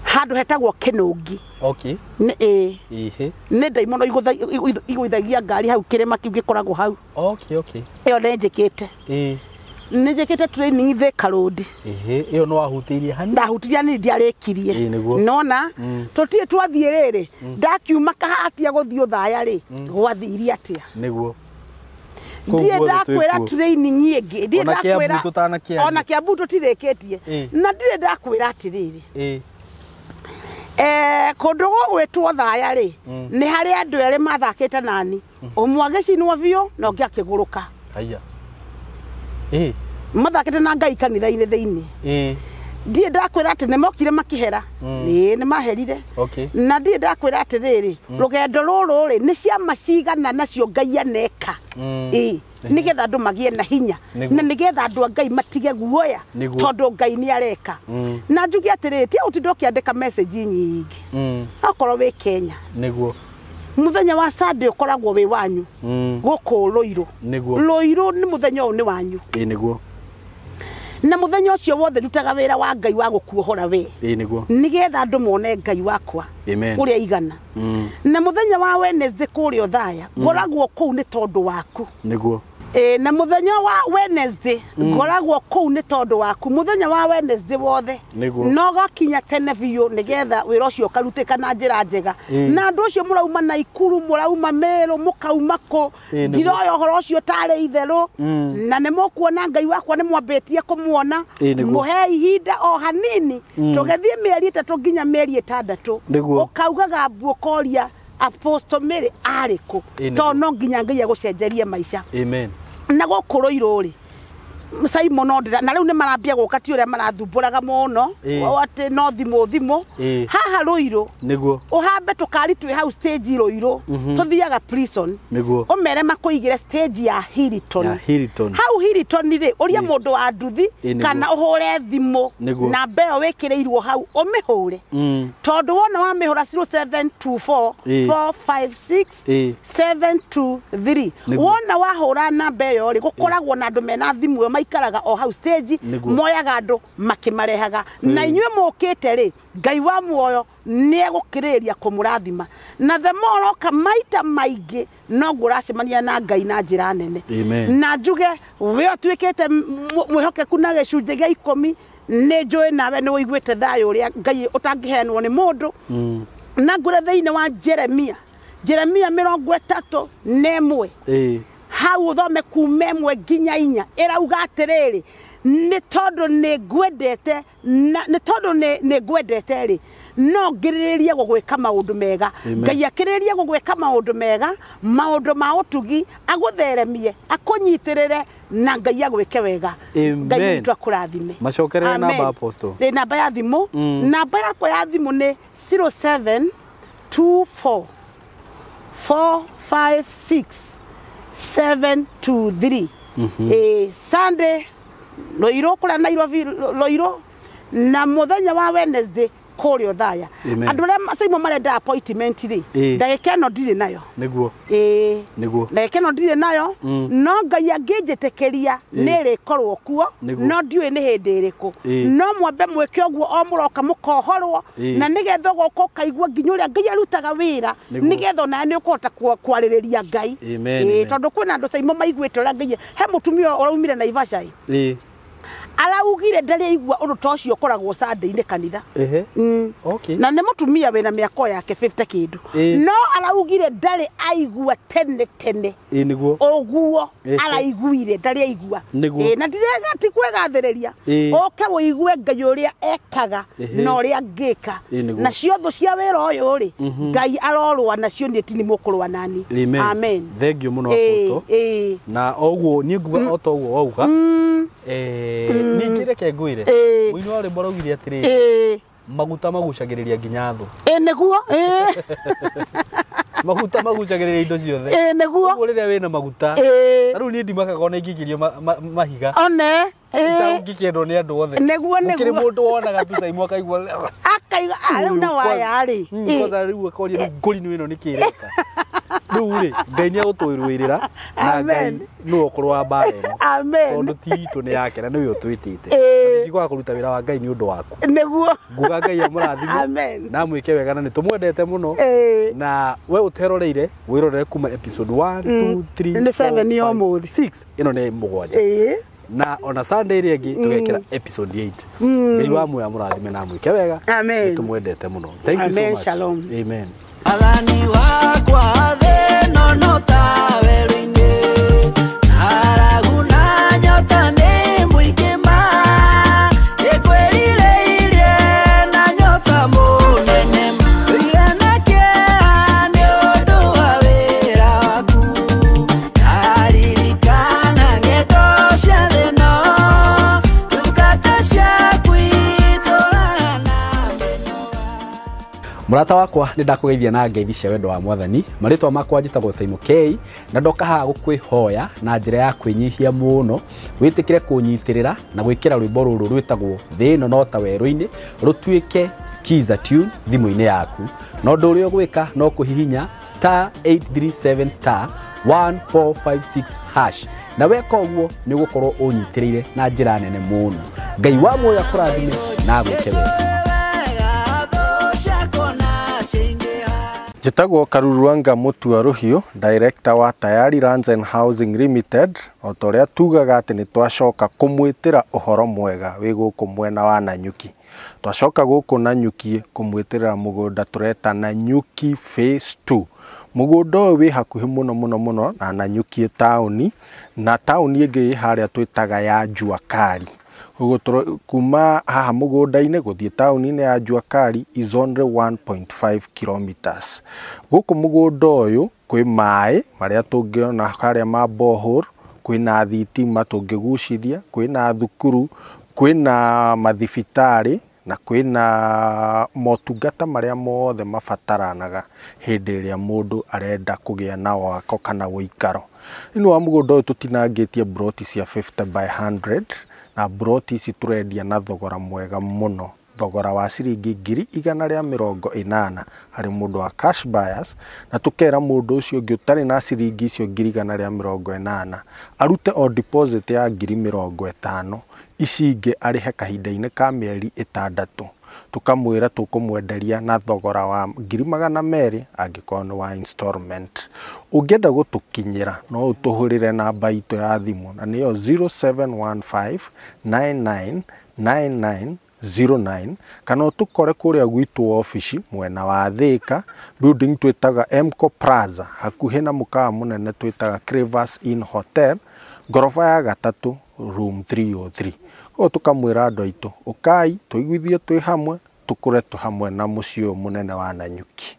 Speaker 1: Handũ hetagwo Kĩnũngi. Nĩ ndaimono igũithagia ngari hau kĩrĩma kĩu gĩkoragwo hau. Ĩyo nĩ njĩkĩte. Nĩ njĩkĩte training Thika Road.
Speaker 2: Ĩyo nĩ wahutirie hanini?
Speaker 1: Ndahutirie hanini, ndiarĩkirie. Nona tũtirĩ twathiĩ rĩrĩ, ndakiuma Kahatia gũthiĩ Othaya rĩ, gwathiire atĩa? Ndirĩ ndakwĩra training ĩngĩ, ndirĩ ndakwĩra ona Kiambu tũtirĩkĩtie. Na ndirĩ ndakwĩra atĩrĩrĩ, kũndũ gũgwĩtwo Othaya rĩ, nĩ harĩ andũ erĩ mathakĩte nani, ũmwe agĩcinwo biũ na ũngĩ akĩgũrũka. Mathakĩte na Ngai kanitha-inĩ thĩinĩ. Ndirĩ ndakwĩra atĩ nĩmokire makĩhera, nĩ maherire. Na ndirĩ ndakwĩra atĩrĩrĩ, rũgendo rũrũ rĩ, nĩ ciama cigana nacio Ngai aneka. Nĩgetha andũ magĩe na hinya, na nĩgetha andũ a Ngai matige guoya, tondũ Ngai nĩ areka. Na njuge atĩrĩrĩ, ti ũtinde ũkĩandĩka message nyingĩ. Okorwo wĩ Kenya, mũthenya wa Sunday ũkoragwo wĩ wanyu, gũkũ Rũirũ. Rũirũ nĩ mũthenya ũyũ nĩ wanyu. Na mũthenya ũcio wothe ndutaga wĩra wa Ngai wa gũkuohora we, nĩgetha andũ mone Ngai wakwa ũrĩa igana. Na mũthenya wa Wednesday kũrĩa Othaya ngoragwo kũu nĩ tondũ waku. Na mũthenya wa Wednesday ngoragwo kũu nĩ tondũ waku, mũthenya wa Wednesday wothe no gakinya tene biũ nĩgetha wĩra ũcio ũkarutĩka na njĩra njega. Na andũ acio mũrauma Naikuru, mũrauma Meru, mũkauma kũ, ndiroya ũhoro ũcio tarĩ itherũ, na nĩ mũkuona Ngai wakwa nĩ mwambĩtie kũmuona. Mũhe ihinda o hanini, tũgĩthiĩ mĩeri 3 nginya mĩeri 6, ũkaugaga mbu ũkoria Apostle Mary arĩ kũ, tondũ no nginya Ngai agũcenjerie maica. Na gũkũ Rũirũ rĩ, Simon no ndĩra na rĩu nĩ marambia gũka ti ũrĩa marathumbũraga mũno atĩ no thimũ haha Rũirũ
Speaker 2: nĩguo
Speaker 1: ũhambe tũkari twĩ hau stage Rũirũ tũthiaga prison
Speaker 2: nĩguo
Speaker 1: ũmere makũigĩre stage ya Hilton
Speaker 2: ya Hilton
Speaker 1: hau Hilton rĩ ũria mũndũ wa nduthi kana ũhũre thimũ namba ĩyo wĩkĩrĩirwo hau ũmĩhũre tondũ wona wamĩhũra 0724 456 723 wona wahũra namba ĩyo rĩ gũkoragwo na andũ mena thimũ ĩyo maikaraga o hau stage moyaga andũ makĩmarehaga na inyuĩ mũkĩte rĩ Ngai wa muoyo nĩ egũkĩrĩrĩria kũmũrathima na the more ũroka maita maingĩ noguo ũracemania na Ngai na njĩra nene. Na njuge we ũtuĩkĩte mwĩhokeku na gĩcunjĩ gĩa 10 nĩ njũĩ nawe nĩ ũiguĩte thayũ ũrĩa Ngai ũtangĩheanwo nĩ mũndũ. Na ngũre thĩinĩ wa Jeremia 31 hau ũthome kuma 1 nginya 4 ĩrauga atĩrĩrĩ nĩ tondũ nĩ ngwendete nĩ tondũ nĩ ngwendete rĩ no ngĩrĩrĩrie gũgwĩka maũndũ mega. Ngai akĩrĩrĩrie gũgwĩka maũndũ mega, maũndũ ma ũtugi, agũtheremie, akũnyitĩrĩre na Ngai agwĩke wega. Ngai witũ akũrathime.
Speaker 2: Macokerere namba Apostle.
Speaker 1: Nĩ namba ya thimũ. Namba yakwa ya thimũ nĩ 0724 456 723. Sunday Rũirũ kũrĩa Nairobi Rũirũ na mũthenya wa Wednesday kũrĩa Othaya. Andũ arĩa Simon marenda appointment rĩ ndagĩka ĩno ndirĩ nayo.
Speaker 2: Nĩguo. Nĩguo.
Speaker 1: Ndagĩka ĩno ndirĩ nayo no Ngai angĩnjĩtĩkĩria nĩ ĩrĩkorwo kuo no ndiũĩ nĩ hĩndĩ ĩrĩkũ. No mwambe mwĩke ũguo o mũroka mũkohorwo na nĩgetha ũgoka ũkaigua nginya ũrĩa Ngai arutaga wĩra nĩgetha onawe nĩ ũkũhota kwarĩrĩria Ngai. Tondũ kwĩna andũ Simon maiguĩte ũrĩa Ngai he mũtumia ũraumire Naivasha araugire ndarĩ aigua ũndũ ta ũcio ũkoragwo Sunday-inĩ kanitha. Na nĩ mũtumia wĩna mĩaka yake 50 kĩndũ no araugire ndarĩ aigua tene tene.
Speaker 2: Nĩguo.
Speaker 1: Ũguo araiguire ndarĩ aigua. Na ndirega ti kwĩgathĩrĩria ũke ũigue Ngai ũrĩa ekaga na ũrĩa angĩka nacio thũ cia wĩra ũyũ rĩ Ngai arorũa nacio niĩ ti nĩ mũkũrũa nani. Amen.
Speaker 2: Thank you mũno Apostle. Na ũguo niĩ nguga o ta ũguo wauga. Ningĩ reke ngwĩre mũini wa rwĩmbo araugire atĩrĩrĩ maguta magucagĩrĩria nginya thũ.
Speaker 1: Nĩguo.
Speaker 2: Maguta magucagĩrĩria indo ciothe.
Speaker 1: Nĩguo.
Speaker 2: Ũguo rĩrĩa wĩna maguta ta rĩu niĩ ndimakaga ona ingĩikĩrio mahiga
Speaker 1: one
Speaker 2: itangĩkĩendwo nĩ andũ othe.
Speaker 1: Nĩguo nĩguo.
Speaker 2: Gũkĩrĩ mũndũ wonaga tu Simon akaigua
Speaker 1: akaiga rĩu na waya rĩ
Speaker 2: kwanza rĩu akoria ngũrinũ ĩno nĩkĩ ĩreka. Rĩu rĩ Ngai nĩ egũtũrũĩrĩra na Ngai nĩwe ũkũrũa mbara ĩno.
Speaker 1: Amen.
Speaker 2: Tondũ ti itũ nĩ yake na nĩwe ũtwĩtĩte. Tũtikwaga kũruta wĩra wa Ngai nĩ ũndũ waku.
Speaker 1: Nĩguo.
Speaker 2: Nguga Ngai amũrathime.
Speaker 1: Amen.
Speaker 2: Na amwĩke wega na nĩ tũmwendete mũno. Na we ũteroreire wĩrorere kuma episode 1 2 3
Speaker 1: nĩ 7 ya ũmũthĩ
Speaker 2: 6 ĩno nĩ 7. Na ona Sunday ĩrĩa ĩngĩ tũgekĩra episode 8. Ngai wa muoyo amũrathime na amwĩke wega.
Speaker 1: Amen.
Speaker 2: Nĩ tũmwendete mũno. Thank you so much.
Speaker 1: Shalom.
Speaker 2: Amen.
Speaker 3: Athani wakwa thĩ no ta werũ-inĩ ng'aragu na nyota nĩ mũingĩ ma nĩngwĩrirĩirie na nyota mũnene ndũire na kĩeha nĩ ũndũ wa wĩra waku ndaririkana ng'endo cia thĩ no ndungata ciaku itũũraga na mĩnoga.
Speaker 2: Mũrata wakwa nĩ ndakũgeithia na ngeithi cia wendo wa mwathani. Marĩtwa makwa njĩtagwo Simon K na ndoka haha gũkwĩhoya na njĩra ya kwĩnyihia mũno wĩtĩkĩre kũnyitĩrĩra na gwĩkĩra rwĩmbo rũrũ rwĩtagwo thĩ ĩno no ta werũ-inĩ rũtuĩke skiza tune thimũ-inĩ yaku. Na ũndũ ũrĩa ũgwĩka no kũhihinya *837 *1456 hash na weka ũguo nĩ ũgũkorwo ũnyitĩrĩire na njĩra nene mũno. Ngai wa muoyo akũrathime na agwĩke wega.
Speaker 4: Njĩtagwo Karuruanga Mutua Rũhiũ, Director wa Tayari Lands and Housing Limited. O ta ũrĩa tugaga atĩ nĩ twacoka kũmwĩtĩra ũhoro mwega wĩ gũkũ mwena wa Nanyuki. Twacoka gũkũ Nanyuki kũmwĩtĩra mũgũnda tũreta Nanyuki Phase 2. Mũgũnda ũyũ wĩ hakuhĩ mũno mũno mũno na Nanyuki taũni, na taũni ĩngĩ ĩ harĩa twĩtaga ya Jua Kali. Ũguo kuma haha mũgũnda-inĩ gũthiĩ taũni-inĩ ya Jua Kali is only 1.5 kilometers. Gũkũ mũgũnda ũyũ kwĩ maĩ marĩa tũngĩona harĩa ma borehole, Kwĩna thitima tũngĩgucithia, kwĩna thukuru, kwĩna mathibitarĩ na kwĩna motungata marĩa mothe mabataranaga hĩndĩ ĩrĩa mũndũ arenda kũgĩa na wako kana ũikaro. Thĩinĩ wa mũgũnda ũyũ tũtinangĩtie mburoti cia 50 by 100 na mburoti ici tũrendia na thogora mwega mũno, thogora wa ciringi 180,000 harĩ mũndũ wa cash buyers, na tũkera mũndũ ũcio ũngĩ ũtarĩ na ciringi icio 180,000 arute o deposit ya 50,000, ici ingĩ arĩhe kahinda-inĩ ka mĩeri 6. Tũkamwĩra tũkũmwenderia na thogora wa 200,000 angĩkorwo nĩ wa installment. Ũngĩenda gũtũkinyĩra no ũtũhũrĩre namba itũ ya thimũ na nĩyo 0715 99 99 09, kana ũtũkore kũrĩa gwitũ obici mwena wa Thĩka, building twĩtaga Mco Plaza, hakuhĩ na mũkawa mũnene twĩtaga Cravers Inn Hotel, ngoroba ya 3 room 303. Koguo tũkamwĩra andũ aitũ, ũkai tũiguithie twĩ hamwe, tũkũre tũ hamwe na mũciĩ ũyũ mũnene wa Nanyuki.